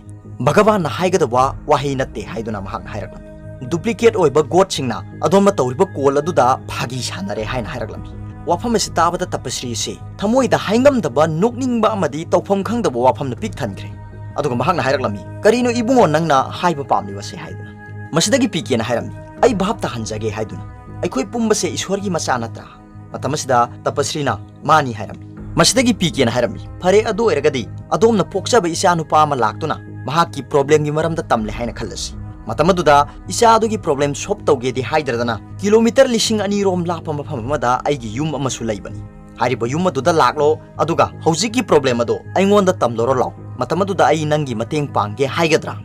ꯚꯒꯕꯥꯟꯅ ꯍꯥꯏꯒꯗꯕ ꯋꯥꯍꯩ ꯅꯠꯇꯦ" ꯍꯥꯏꯗꯨꯅ ꯃꯍꯥꯛꯅ ꯍꯥꯏꯔꯛꯂꯝꯃꯤ꯫ "ꯗꯨꯄ꯭ꯂꯤꯀꯦꯠ ꯑꯣꯏꯕ ꯒꯣꯗꯁꯤꯡꯅ ꯑꯗꯣꯝꯅ ꯇꯧꯔꯤꯕ ꯀꯣꯜ ꯑꯗꯨꯗ ꯐꯥꯒꯤ ꯁꯥꯟꯅꯔꯦ" ꯍꯥꯏꯅ ꯍꯥꯏꯔꯛꯂꯝꯃꯤ꯫ ꯋꯥꯐꯝ ꯑꯁꯤ ꯇꯥꯕꯗ ꯇꯄꯁ꯭ꯔꯤ ꯑꯁꯤ ꯊꯃꯣꯏꯗ ꯍꯥꯏꯉꯝꯗꯕ ꯅꯣꯛꯅꯤꯡꯕ ꯑꯃꯗꯤ ꯇꯧꯐꯝ ꯈꯪꯗꯕ ꯋꯥꯐꯝꯅ ꯄꯤꯛ ꯊꯟꯈ꯭ꯔꯦ꯫ ꯑꯗꯨꯒ ꯃꯍꯥꯛꯅ ꯍꯥꯏꯔꯛꯂꯝꯃꯤ, "ꯀꯔꯤꯅꯣ ꯏꯕꯨꯡꯉꯣ ꯅꯪꯅ ꯍꯥꯏꯕ ꯄꯥꯝꯂꯤꯕꯁꯦ?" ꯍꯥꯏꯗꯨꯅ꯫ ꯃꯁꯤꯗꯒꯤ ꯄꯤ ꯀꯦꯅ ꯍꯥꯏꯔꯝꯃꯤ, "ꯑꯩ ꯚꯥꯞ ꯇꯥꯍꯟꯖꯒꯦ" ꯍꯥꯏꯗꯨꯅ꯫ "ꯑꯩꯈꯣꯏ ꯄꯨꯝꯕꯁꯦ ꯏꯁꯣꯔꯒꯤ ꯃꯆꯥ ꯅꯠꯇ꯭ꯔꯥ?" ꯃꯇꯝ ꯑꯁꯤꯗ ꯇꯄꯁ꯭ꯔꯤꯅ, "ꯃꯥꯅꯤ" ꯍꯥꯏꯔꯝꯃꯤ꯫ ꯃꯁꯤꯗꯒꯤ ꯄꯤ ꯀꯦꯅ ꯍꯥꯏꯔꯝꯃꯤ, "ꯐꯔꯦ, ꯑꯗꯨ ꯑꯣꯏꯔꯒꯗꯤ ꯑꯗꯣꯝꯅ ꯄꯣꯛꯆꯕ ꯏꯆꯥ ꯅꯨꯄꯥ ꯑꯃ ꯂꯥꯛꯇꯨꯅ ꯃꯍꯥꯛꯀꯤ ꯄ꯭ꯔꯣꯕ꯭ꯂꯦꯝꯒꯤ ꯃꯔꯝꯗ ꯇꯝꯂꯦ ꯍꯥꯏꯅ ꯈꯜꯂꯁꯤ꯫ ꯃꯇꯝ ꯑꯗꯨꯗ ꯏꯆꯥ ꯑꯗꯨꯒꯤ ꯄ꯭ꯔꯣꯕ꯭ꯂꯦꯝ ꯁꯣꯜꯕ ꯇꯧꯒꯦꯗꯤ ꯍꯥꯏꯗ꯭ꯔꯗꯅ ꯀꯤꯂꯣꯃꯤꯇꯔ ꯂꯤꯁꯤꯡ ꯑꯅꯤ ꯔꯣꯝ ꯂꯥꯞꯄ ꯃꯐꯝ ꯑꯃꯗ ꯑꯩꯒꯤ ꯌꯨꯝ ꯑꯃꯁꯨ ꯂꯩꯕꯅꯤ꯫ ꯍꯥꯏꯔꯤꯕ ꯌꯨꯝ ꯑꯗꯨꯗ ꯂꯥꯛꯂꯣ, ꯑꯗꯨꯒ ꯍꯧꯖꯤꯛꯀꯤ ꯄ꯭ꯔꯣꯕ꯭ꯂꯦꯝ ꯑꯗꯣ ꯑꯩꯉꯣꯟꯗ ꯇꯝꯂꯨꯔꯣ ꯂꯥꯎ꯫ ꯃꯇꯝ ꯑꯗꯨꯗ ꯑꯩ ꯅꯪꯒꯤ ꯃꯇꯦꯡ ꯄꯥꯡꯒꯦ" ꯍꯥꯏꯒꯗ꯭ꯔꯥ?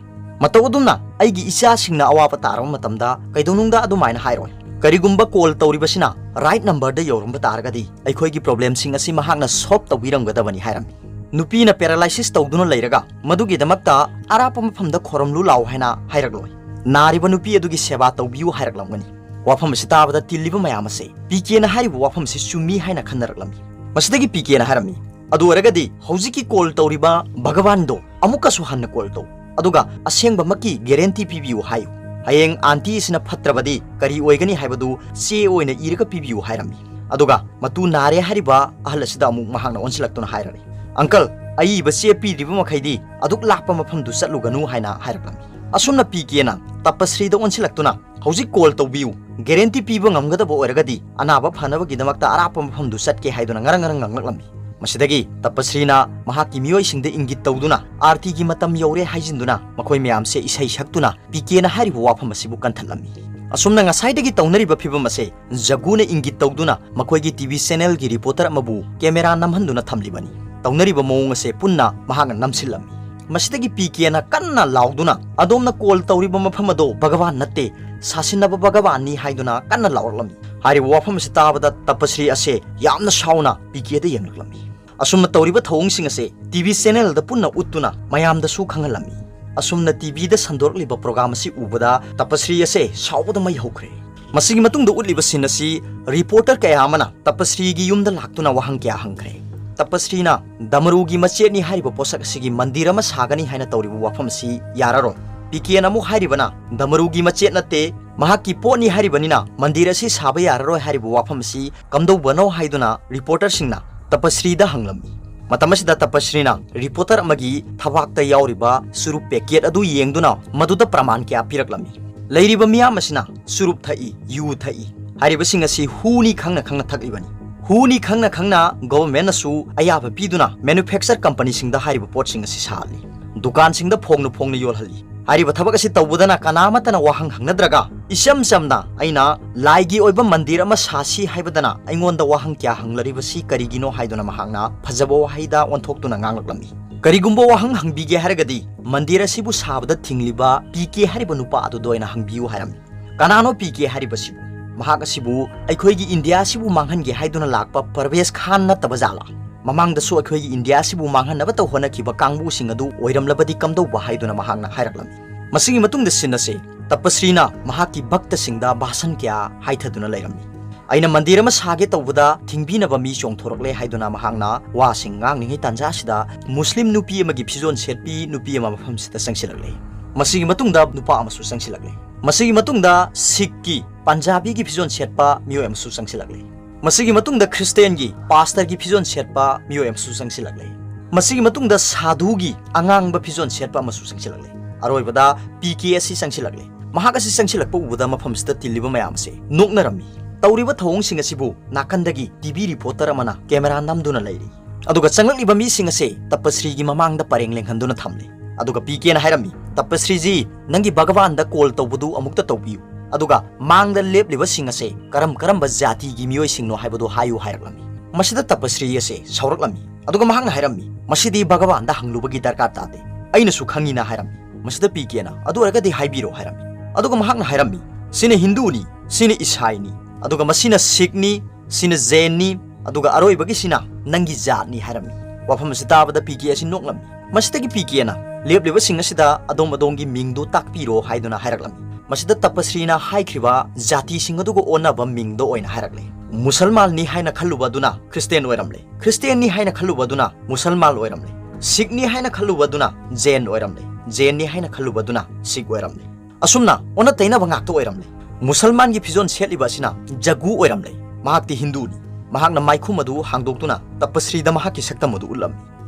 ꯃꯇꯧ ꯑꯗꯨꯝꯅ ꯑꯩꯒꯤ ꯏꯆꯥꯁꯤꯡꯅ ꯑꯋꯥꯕ ꯇꯥꯔꯕ ꯃꯇꯝꯗ ꯀꯩꯗꯧꯅꯨꯡꯗ ꯑꯗꯨꯃꯥꯏꯅ ꯍꯥꯏꯔꯣꯏ꯫ ꯀꯔꯤꯒꯨꯝꯕ ꯀꯣꯜ ꯇꯧꯔꯤꯕꯁꯤꯅ ꯔꯥꯏꯠ ꯅꯝꯕꯔꯗ ꯌꯧꯔꯝꯕ ꯇꯥꯔꯒꯗꯤ ꯑꯩꯈꯣꯏꯒꯤ ꯄ꯭ꯔꯣꯕ꯭ꯂꯦꯝꯁꯤꯡ ꯑꯁꯤ ꯃꯍꯥꯛꯅ ꯁꯣꯜꯕ ꯇꯧꯕꯤꯔꯝꯒꯗꯕꯅꯤ ꯍꯥꯏꯔꯝꯃꯤ꯫ ꯅꯨꯄꯤꯅ ꯄꯦꯔꯥꯂꯥꯏꯁꯤꯁ ꯇꯧꯗꯨꯅ ꯂꯩꯔꯒ ꯃꯗꯨꯒꯤꯗꯃꯛꯇ ꯑꯔꯥꯞꯄ ꯃꯐꯝꯗ ꯈꯣꯔꯝꯂꯨ ꯂꯥꯎ ꯍꯥꯏꯅ ꯍꯥꯏꯔꯛꯂꯣꯏ꯫ ꯅꯥꯔꯤꯕ ꯅꯨꯄꯤ ꯑꯗꯨꯒꯤ ꯁꯦꯕꯥ ꯇꯧꯕꯤꯌꯨ ꯍꯥꯏꯔꯛꯂꯝꯒꯅꯤ꯫ ꯋꯥꯐꯝ ꯑꯁꯤ ꯇꯥꯕꯗ ꯇꯤꯜꯂꯤꯕ ꯃꯌꯥꯝ ꯑꯁꯦ ꯄꯤ ꯀꯦꯅ ꯍꯥꯏꯔꯤꯕ ꯋꯥꯐꯝ ꯑꯁꯤ ꯆꯨꯝꯃꯤ ꯍꯥꯏꯅ ꯈꯟꯅꯔꯛꯂꯝꯃꯤ꯫ ꯃꯁꯤꯗꯒꯤ ꯄꯤ ꯀꯦꯅ ꯍꯥꯏꯔꯝꯃꯤ, "ꯑꯗꯨ ꯑꯣꯏꯔꯒꯗꯤ ꯍꯧꯖꯤꯛꯀꯤ ꯀꯣꯜ ꯇꯧꯔꯤꯕ ꯚꯒꯕꯥꯟꯗꯣ ꯑꯃꯨꯛꯀꯁꯨ ꯍꯟꯅ ꯀꯣꯜ ꯇꯧ, ꯑꯗꯨꯒ ꯑꯁꯦꯡꯕꯃꯛꯀꯤ ꯒꯦꯔꯦꯟꯇꯤ ꯄꯤꯕꯤꯌꯨ ꯍꯥꯏꯌꯨ"꯫ "ꯍꯌꯦꯡ ꯑꯥꯟꯇꯤ ꯑꯁꯤꯅ ꯐꯠꯇ꯭ꯔꯕꯗꯤ ꯀꯔꯤ ꯑꯣꯏꯒꯅꯤ ꯍꯥꯏꯕꯗꯨ ꯆꯦ ꯑꯣꯏꯅ ꯏꯔꯒ ꯄꯤꯕꯤꯌꯨ" ꯍꯥꯏꯔꯝꯃꯤ꯫ ꯑꯗꯨꯒ ꯃꯇꯨ ꯅꯥꯔꯦ ꯍꯥꯏꯔꯤꯕ ꯑꯍꯜ ꯑꯁꯤꯗ ꯑꯃꯨꯛ ꯃꯍꯥꯛꯅ ꯑꯣꯟꯁꯤꯜꯂꯛꯇꯨꯅ ꯍꯥꯏꯔꯔꯦ, "ꯑꯪꯀꯜ, ꯑꯏꯕ ꯆꯦ ꯄꯤꯗ꯭ꯔꯤꯕ ꯃꯈꯩꯗꯤ ꯑꯗꯨꯛ ꯂꯥꯞꯄ ꯃꯐꯝꯗꯨ ꯆꯠꯂꯨꯒꯅꯨ" ꯍꯥꯏꯅ ꯍꯥꯏꯔꯛꯂꯝꯃꯤ꯫ ꯑꯁꯨꯝꯅ ꯄꯤ ꯀꯦꯅ ꯇꯄꯁ꯭ꯔꯤꯗ ꯑꯣꯟꯁꯤꯜꯂꯛꯇꯨꯅ, "ꯍꯧꯖꯤꯛ ꯀꯣꯜ ꯇꯧꯕꯤꯌꯨ, ꯒꯦꯔꯦꯟꯇꯤ ꯄꯤꯕ ꯉꯝꯒꯗꯕ ꯑꯣꯏꯔꯒꯗꯤ ꯑꯅꯥꯕ ꯐꯅꯕꯒꯤꯗꯃꯛꯇ ꯑꯔꯥꯞꯄ ꯃꯐꯝꯗꯨ ꯆꯠꯀꯦ" ꯍꯥꯏꯗꯨꯅ ꯉꯔꯪ ꯉꯔꯪ ꯉꯥꯡꯂꯛꯂꯝꯃꯤ꯫ ꯃꯁꯤꯗꯒꯤ ꯇꯄꯁ꯭ꯔꯤꯅ ꯃꯍꯥꯛꯀꯤ ꯃꯤꯑꯣꯏꯁꯤꯡꯗ ꯏꯪꯒꯤꯠ ꯇꯧꯗꯨꯅ, "ꯑꯥꯔꯇꯤꯒꯤ ꯃꯇꯝ ꯌꯧꯔꯦ" ꯍꯥꯏꯖꯤꯟꯗꯨꯅ ꯃꯈꯣꯏ ꯃꯌꯥꯝꯁꯦ ꯏꯁꯩ ꯁꯛꯇꯨꯅ ꯄꯤ ꯀꯦꯅ ꯍꯥꯏꯔꯤꯕ ꯋꯥꯐꯝ ꯑꯁꯤꯕꯨ ꯀꯟꯊꯠꯂꯝꯃꯤ꯫ ꯑꯁꯨꯝꯅ ꯉꯁꯥꯏꯗꯒꯤ ꯇꯧꯅꯔꯤꯕ ꯐꯤꯕꯝ ꯑꯁꯦ ꯖꯒꯨꯅ ꯏꯪꯒꯤꯠ ꯇꯧꯗꯨꯅ ꯃꯈꯣꯏꯒꯤ ꯇꯤ ꯚꯤ ꯆꯦꯅꯦꯜꯒꯤ ꯔꯤꯄꯣꯔꯇꯔ ꯑꯃꯕꯨ ꯀꯦꯃꯦꯔꯥ ꯅꯝꯍꯟꯗꯨꯅ ꯊꯝꯂꯤꯕꯅꯤ꯫ ꯇꯧꯅꯔꯤꯕ ꯃꯑꯣꯡ ꯑꯁꯦ ꯄꯨꯟꯅ ꯃꯍꯥꯛꯅ ꯅꯝꯁꯤꯜꯂꯝꯃꯤ꯫ ꯃꯁꯤꯗꯒꯤ ꯄꯤ ꯀꯦꯅ ꯀꯟꯅ ꯂꯥꯎꯗꯨꯅ, "ꯑꯗꯣꯝꯅ ꯀꯣꯜ ꯇꯧꯔꯤꯕ ꯃꯐꯝ ꯑꯗꯣ ꯚꯒꯋꯥꯟ ꯅꯠꯇꯦ, ꯁꯥꯁꯤꯟꯅꯕ ꯚꯒꯋꯥꯟꯅꯤ" ꯍꯥꯏꯗꯨꯅ ꯀꯟꯅ ꯂꯥꯎꯔꯛꯂꯝꯃꯤ꯫ ꯍꯥꯏꯔꯤꯕ ꯋꯥꯐꯝ ꯑꯁꯤ ꯇꯥꯕꯗ ꯇꯄꯁ꯭ꯔꯤ ꯑꯁꯦ ꯌꯥꯝꯅ ꯁꯥꯎꯅ ꯄꯤ ꯀꯦꯗ ꯌꯦꯡꯂꯛꯂꯝꯃꯤ꯫ ꯑꯁꯨꯝꯅ ꯇꯧꯔꯤꯕ ꯊꯧꯑꯣꯡꯁꯤꯡ ꯑꯁꯦ ꯇꯤ ꯚꯤ ꯆꯦꯅꯦꯜꯗ ꯄꯨꯟꯅ ꯎꯠꯇꯨꯅ ꯃꯌꯥꯝꯗꯁꯨ ꯈꯪꯍꯜꯂꯝꯃꯤ꯫ ꯑꯁꯨꯝꯅ ꯇꯤ ꯚꯤꯗ ꯁꯟꯗꯣꯔꯛꯂꯤꯕ ꯄ꯭ꯔꯣꯒ꯭ꯔꯥꯝ ꯑꯁꯤ ꯎꯕꯗ ꯇꯄꯁ꯭ꯔꯤ ꯑꯁꯦ ꯁꯥꯎꯕꯗ ꯃꯩ ꯍꯧꯈ꯭ꯔꯦ꯫ ꯃꯁꯤꯒꯤ ꯃꯇꯨꯡꯗ ꯎꯠꯂꯤꯕ ꯁꯤꯟ ꯑꯁꯤ ꯔꯤꯄꯣꯔꯇꯔ ꯀꯌꯥ ꯑꯃꯅ ꯇꯄꯁ꯭ꯔꯤꯒꯤ ꯌꯨꯝꯗ ꯂꯥꯛꯇꯨꯅ ꯋꯥꯍꯪ ꯀꯌꯥ ꯍꯪꯈ꯭ꯔꯦ꯫ ꯇꯄꯁ꯭ꯔꯤꯅ ꯗꯃꯔꯨꯒꯤ ꯃꯆꯦꯠꯅꯤ ꯍꯥꯏꯔꯤꯕ ꯄꯣꯠꯁꯛ ꯑꯁꯤꯒꯤ ꯃꯟꯗꯤꯔ ꯑꯃ ꯁꯥꯒꯅꯤ ꯍꯥꯏꯅ ꯇꯧꯔꯤꯕ ꯋꯥꯐꯝ ꯑꯁꯤ ꯌꯥꯔꯔꯣꯏ꯫ ꯄꯤ ꯀꯦꯅ ꯑꯃꯨꯛ ꯍꯥꯏꯔꯤꯕꯅ, "ꯗꯃꯔꯨꯒꯤ ꯃꯆꯦꯠ ꯅꯠꯇꯦ, ꯃꯍꯥꯛꯀꯤ ꯄꯣꯠꯅꯤ ꯍꯥꯏꯔꯤꯕꯅꯤꯅ ꯃꯟꯗꯤꯔ ꯑꯁꯤ ꯁꯥꯕ ꯌꯥꯔꯔꯣꯏ" ꯍꯥꯏꯔꯤꯕ ꯋꯥꯐꯝ ꯑꯁꯤ ꯀꯝꯗꯧꯕꯅꯣ ꯍꯥꯏꯗꯨꯅ ꯔꯤꯄꯣꯔꯇꯔꯁꯤꯡꯅ ꯇꯄꯁ꯭ꯔꯤꯗ ꯍꯪꯂꯝꯃꯤ꯫ ꯃꯇꯝ ꯑꯁꯤꯗ ꯇꯄꯁ꯭ꯔꯤꯅ ꯔꯤꯄꯣꯔꯇꯔ ꯑꯃꯒꯤ ꯊꯕꯥꯛꯇ ꯌꯥꯎꯔꯤꯕ ꯆꯨꯔꯨꯞ ꯄꯦꯀꯦꯠ ꯑꯗꯨ ꯌꯦꯡꯗꯨꯅ ꯃꯗꯨꯗ ꯄ꯭ꯔꯃꯥꯟ ꯀꯌꯥ ꯄꯤꯔꯛꯂꯝꯃꯤ꯫ "ꯂꯩꯔꯤꯕ ꯃꯤꯌꯥꯝ ꯑꯁꯤꯅ ꯆꯨꯔꯨꯞ ꯊꯛꯏ, ꯌꯨ ꯊꯛꯏ ꯍꯥꯏꯔꯤꯕꯁꯤꯡ ꯑꯁꯤ ꯍꯨꯅꯤ ꯈꯪꯅ ꯈꯪꯅ ꯊꯛꯂꯤꯕꯅꯤ꯫ ꯍꯨꯅꯤ ꯈꯪꯅ ꯈꯪꯅ ꯒꯣꯚꯔꯟꯃꯦꯟꯠꯅꯁꯨ ꯑꯌꯥꯕ ꯄꯤꯗꯨꯅ ꯃꯦꯅꯨꯐꯦꯛꯆꯔ ꯀꯝꯄꯅꯤꯁꯤꯡꯗ ꯍꯥꯏꯔꯤꯕ ꯄꯣꯠꯁꯤꯡ ꯑꯁꯤ ꯁꯥꯍꯜꯂꯤ꯫ ꯗꯨꯀꯥꯟꯁꯤꯡꯗ ꯐꯣꯡꯅ ꯐꯣꯡꯅ ꯌꯣꯜꯍꯜꯂꯤ꯫ ꯍꯥꯏꯔꯤꯕ ꯊꯕꯛ ꯑꯁꯤ ꯇꯧꯕꯗꯅ ꯀꯅꯥ ꯑꯃꯠꯇꯅ ꯋꯥꯍꯪ ꯍꯪꯅꯗ꯭ꯔꯒ ꯏꯆꯝ ꯆꯝꯅ ꯑꯩꯅ ꯂꯥꯏꯒꯤ ꯑꯣꯏꯕ ꯃꯟꯗꯤꯔ ꯑꯃ ꯁꯥꯁꯤ ꯍꯥꯏꯕꯗꯅ ꯑꯩꯉꯣꯟꯗ ꯋꯥꯍꯪ ꯀꯌꯥ ꯍꯪꯂꯔꯤꯕꯁꯤ ꯀꯔꯤꯒꯤꯅꯣ?" ꯍꯥꯏꯗꯨꯅ ꯃꯍꯥꯛꯅ ꯐꯖꯕ ꯋꯥꯍꯩꯗ ꯑꯣꯟꯊꯣꯛꯇꯨꯅ ꯉꯥꯡꯂꯛꯂꯝꯃꯤ꯫ "ꯀꯔꯤꯒꯨꯝꯕ ꯋꯥꯍꯪ ꯍꯪꯕꯤꯒꯦ ꯍꯥꯏꯔꯒꯗꯤ ꯃꯟꯗꯤꯔ ꯑꯁꯤꯕꯨ ꯁꯥꯕꯗ ꯊꯤꯡꯂꯤꯕ ꯄꯤ ꯀꯦ ꯍꯥꯏꯔꯤꯕ ꯅꯨꯄꯥ ꯑꯗꯨꯗ ꯑꯣꯏꯅ ꯍꯪꯕꯤꯌꯨ" ꯍꯥꯏꯔꯝꯃꯤ꯫ "ꯀꯅꯥꯅꯣ ꯄꯤ ꯀꯦ ꯍꯥꯏꯔꯤꯕꯁꯤꯕꯨ? ꯃꯍꯥꯛ ꯑꯁꯤꯕꯨ ꯑꯩꯈꯣꯏꯒꯤ ꯏꯟꯗꯤꯌꯥ ꯑꯁꯤꯕꯨ ꯃꯥꯡꯍꯟꯒꯦ ꯍꯥꯏꯗꯨꯅ ꯂꯥꯛꯄ ꯄꯔꯚꯦꯖ ꯈꯥꯟ ꯅꯠꯇꯕ ꯖꯥꯠꯂꯥ? ꯃꯃꯥꯡꯗꯁꯨ ꯑꯩꯈꯣꯏꯒꯤ ꯏꯟꯗꯤꯌꯥ ꯑꯁꯤꯕꯨ ꯃꯥꯡꯍꯟꯅꯕꯇ ꯍꯣꯠꯅꯈꯤꯕ ꯀꯥꯡꯕꯨꯁꯤꯡ ꯑꯗꯨ ꯑꯣꯏꯔꯝꯂꯕꯗꯤ ꯀꯝꯗꯧꯕ?" ꯍꯥꯏꯗꯨꯅ ꯃꯍꯥꯛꯅ ꯍꯥꯏꯔꯛꯂꯝꯃꯤ꯫ ꯃꯁꯤꯒꯤ ꯃꯇꯨꯡꯗ ꯁꯤꯟ ꯑꯁꯤ ꯇꯄꯁ꯭ꯔꯤꯅ ꯃꯍꯥꯛꯀꯤ ꯚꯛꯇꯁꯤꯡꯗ ꯚꯥꯁꯟ ꯀꯌꯥ ꯍꯥꯏꯊꯗꯨꯅ ꯂꯩꯔꯝꯃꯤ꯫ "ꯑꯩꯅ ꯃꯟꯗꯤꯔ ꯑꯃ ꯁꯥꯒꯦ ꯇꯧꯕꯗ ꯊꯤꯡꯕꯤꯅꯕ ꯃꯤ ꯆꯣꯡꯊꯣꯔꯛꯂꯦ" ꯍꯥꯏꯗꯨꯅ ꯃꯍꯥꯛꯅ ꯋꯥꯁꯤꯡ ꯉꯥꯡꯂꯤꯉꯩ ꯇꯥꯟꯖꯥꯁꯤꯗ ꯃꯨꯁꯂꯤꯝ ꯅꯨꯄꯤ ꯑꯃꯒꯤ ꯐꯤꯖꯣꯜ ꯁꯦꯠꯄꯤ ꯅꯨꯄꯤ ꯑꯃ ꯃꯐꯝꯁꯤꯗ ꯆꯪꯁꯤꯜꯂꯛꯂꯦ꯫ ꯃꯁꯤꯒꯤ ꯃꯇꯨꯡꯗ ꯅꯨꯄꯥ ꯑꯃꯁꯨ ꯆꯪꯁꯤꯜꯂꯛꯂꯦ꯫ ꯃꯁꯤꯒꯤ ꯃꯇꯨꯡꯗ ꯁꯤꯈꯀꯤ, ꯄꯟꯖꯥꯕꯤꯒꯤ ꯐꯤꯖꯣꯜ ꯁꯦꯠꯄ ꯃꯤꯑꯣꯏ ꯑꯃꯁꯨ ꯆꯪꯁꯤꯜꯂꯛꯂꯦ꯫ ꯃꯁꯤꯒꯤ ꯃꯇꯨꯡꯗ ꯈ꯭ꯔꯤꯁꯇꯤꯌꯥꯟꯒꯤ ꯄꯥꯁꯇꯔꯒꯤ ꯐꯤꯖꯣꯜ ꯁꯦꯠꯄ ꯃꯤꯑꯣꯏ ꯑꯃꯁꯨ ꯆꯪꯁꯤꯜꯂꯛꯂꯦ꯫ ꯃꯁꯤꯒꯤ ꯃꯇꯨꯡꯗ ꯁꯥꯙꯨꯒꯤ ꯑꯉꯥꯡꯕ ꯐꯤꯖꯣꯜ ꯁꯦꯠꯄ ꯑꯃꯁꯨ ꯆꯪꯁꯤꯜꯂꯛꯂꯦ꯫ ꯑꯔꯣꯏꯕꯗ ꯄꯤ ꯀꯦ ꯑꯁꯤ ꯆꯪꯁꯤꯜꯂꯛꯂꯦ꯫ ꯃꯍꯥꯛ ꯑꯁꯤ ꯆꯪꯁꯤꯜꯂꯛꯄ ꯎꯕꯗ ꯃꯐꯝꯁꯤꯗ ꯇꯤꯜꯂꯤꯕ ꯃꯌꯥꯝ ꯑꯁꯤ ꯅꯣꯛꯅꯔꯝꯃꯤ꯫ ꯇꯧꯔꯤꯕ ꯊꯧꯑꯣꯡꯁꯤꯡ ꯑꯁꯤꯕꯨ ꯅꯥꯀꯟꯗꯒꯤ ꯇꯤ ꯚꯤ ꯔꯤꯄꯣꯔꯇꯔ ꯑꯃꯅ ꯀꯦꯃꯦꯔꯥ ꯅꯝꯗꯨꯅ ꯂꯩꯔꯤ꯫ ꯑꯗꯨꯒ ꯆꯪꯂꯛꯂꯤꯕ ꯃꯤꯁꯤꯡ ꯑꯁꯦ ꯇꯄꯁ꯭ꯔꯤꯒꯤ ꯃꯃꯥꯡꯗ ꯄꯔꯦꯡ ꯂꯦꯡꯍꯟꯗꯨꯅ ꯊꯝꯂꯦ꯫ ꯑꯗꯨꯒ ꯄꯤ ꯀꯦꯅ ꯍꯥꯏꯔꯝꯃꯤ, "ꯇꯄꯁ꯭ꯔꯤꯖꯤ, ꯅꯪꯒꯤ ꯚꯒꯋꯥꯟꯗ ꯀꯣꯜ ꯇꯧꯕꯗꯨ ꯑꯃꯨꯛꯇ ꯇꯧꯕꯤꯌꯨ꯫ ꯑꯗꯨꯒ ꯃꯥꯡꯗ ꯂꯦꯞꯂꯤꯕꯁꯤꯡ ꯑꯁꯦ ꯀꯔꯝ ꯀꯔꯝꯕ ꯖꯥꯇꯤꯒꯤ ꯃꯤꯑꯣꯏꯁꯤꯡꯅꯣ ꯍꯥꯏꯕꯗꯨ ꯍꯥꯏꯌꯨ" ꯍꯥꯏꯔꯛꯂꯝꯃꯤ꯫ ꯃꯁꯤꯗ ꯇꯄꯁ꯭ꯔꯤ ꯑꯁꯦ ꯁꯥꯎꯔꯛꯂꯝꯃꯤ꯫ ꯑꯗꯨꯒ ꯃꯍꯥꯛꯅ ꯍꯥꯏꯔꯝꯃꯤ, "ꯃꯁꯤꯗꯤ ꯚꯒꯋꯥꯟꯗ ꯍꯪꯂꯨꯕꯒꯤ ꯗꯔꯀꯥꯔ ꯇꯥꯗꯦ꯫ ꯑꯩꯅꯁꯨ ꯈꯪꯉꯤꯅ" ꯍꯥꯏꯔꯝꯃꯤ꯫ ꯃꯁꯤꯗ ꯄꯤ ꯀꯦꯅ, "ꯑꯗꯨ ꯑꯣꯏꯔꯒꯗꯤ ꯍꯥꯏꯕꯤꯔꯣ" ꯍꯥꯏꯔꯝꯃꯤ꯫ ꯑꯗꯨꯒ ꯃꯍꯥꯛꯅ ꯍꯥꯏꯔꯝꯃꯤ, "ꯁꯤꯅ ꯍꯤꯟꯗꯨꯅꯤ, ꯁꯤꯅ ꯏꯁꯥꯏꯅꯤ, ꯑꯗꯨꯒ ꯃꯁꯤꯅ ꯁꯤꯈꯅꯤ, ꯁꯤꯅ ꯖꯦꯟꯅꯤ, ꯑꯗꯨꯒ ꯑꯔꯣꯏꯕꯒꯤꯁꯤꯅ ꯅꯪꯒꯤ ꯖꯥꯠꯅꯤ" ꯍꯥꯏꯔꯝꯃꯤ꯫ ꯋꯥꯐꯝ ꯑꯁꯤ ꯇꯥꯕꯗ ꯄꯤ ꯀꯦ ꯑꯁꯤ ꯅꯣꯛꯂꯝꯃꯤ꯫ ꯃꯁꯤꯗꯒꯤ ꯄꯤ ꯀꯦꯅ, "ꯂꯦꯞꯂꯤꯕꯁꯤꯡ ꯑꯁꯤꯗ ꯑꯗꯣꯝ ꯑꯗꯣꯝꯒꯤ ꯃꯤꯡꯗꯨ ꯇꯥꯛꯄꯤꯔꯣ" ꯍꯥꯏꯗꯨꯅ ꯍꯥꯏꯔꯛꯂꯝꯃꯤ꯫ ꯃꯁꯤꯗ ꯇꯄꯁ꯭ꯔꯤꯅ ꯍꯥꯏꯈ꯭ꯔꯤꯕ ꯖꯥꯇꯤꯁꯤꯡ ꯑꯗꯨꯒ ꯑꯣꯟꯅꯕ ꯃꯤꯡꯗꯣ ꯑꯣꯏꯅ ꯍꯥꯏꯔꯛꯂꯦ꯫ ꯃꯨꯁꯜꯃꯥꯟꯅꯤ ꯍꯥꯏꯅ ꯈꯜꯂꯨꯕ ꯑꯗꯨꯅ ꯈ꯭ꯔꯤꯁꯇꯤꯌꯥꯟ ꯑꯣꯏꯔꯝꯂꯦ꯫ ꯈ꯭ꯔꯤꯁꯇꯤꯌꯥꯟꯅꯤ ꯍꯥꯏꯅ ꯈꯜꯂꯨꯕ ꯑꯗꯨꯅ ꯃꯨꯁꯜꯃꯥꯟ ꯑꯣꯏꯔꯝꯂꯦ꯫ ꯁꯤꯈꯅꯤ ꯍꯥꯏꯅ ꯈꯜꯂꯨꯕ ꯑꯗꯨꯅ ꯖꯦꯟ ꯑꯣꯏꯔꯝꯂꯦ꯫ ꯖꯦꯟꯅꯤ ꯍꯥꯏꯅ ꯈꯜꯂꯨꯕ ꯑꯗꯨꯅ ꯁꯤꯈ ꯑꯣꯏꯔꯝꯂꯦ꯫ ꯑꯁꯨꯝꯅ ꯑꯣꯟꯅ ꯇꯩꯅꯕ ꯉꯥꯛꯇ ꯑꯣꯏꯔꯝꯂꯦ꯫ ꯃꯨꯁꯜꯃꯥꯟꯒꯤ ꯐꯤꯖꯣꯜ ꯁꯦꯠꯂꯤꯕ ꯑꯁꯤꯅ ꯖꯒꯨ ꯑꯣꯏꯔꯝꯂꯦ꯫ ꯃꯍꯥꯛꯇꯤ ꯍꯤꯟꯗꯨꯅꯤ꯫ ꯃꯍꯥꯛꯅ ꯃꯥꯏꯈꯨꯝ ꯑꯗꯨ ꯍꯥꯡꯗꯣꯛꯇꯨꯅ ꯇꯄꯁ꯭ꯔꯤꯗ ꯃꯍꯥꯛꯀꯤ ꯁꯛꯇꯝ ꯑꯗꯨ ꯎꯠꯂꯝꯃꯤ꯫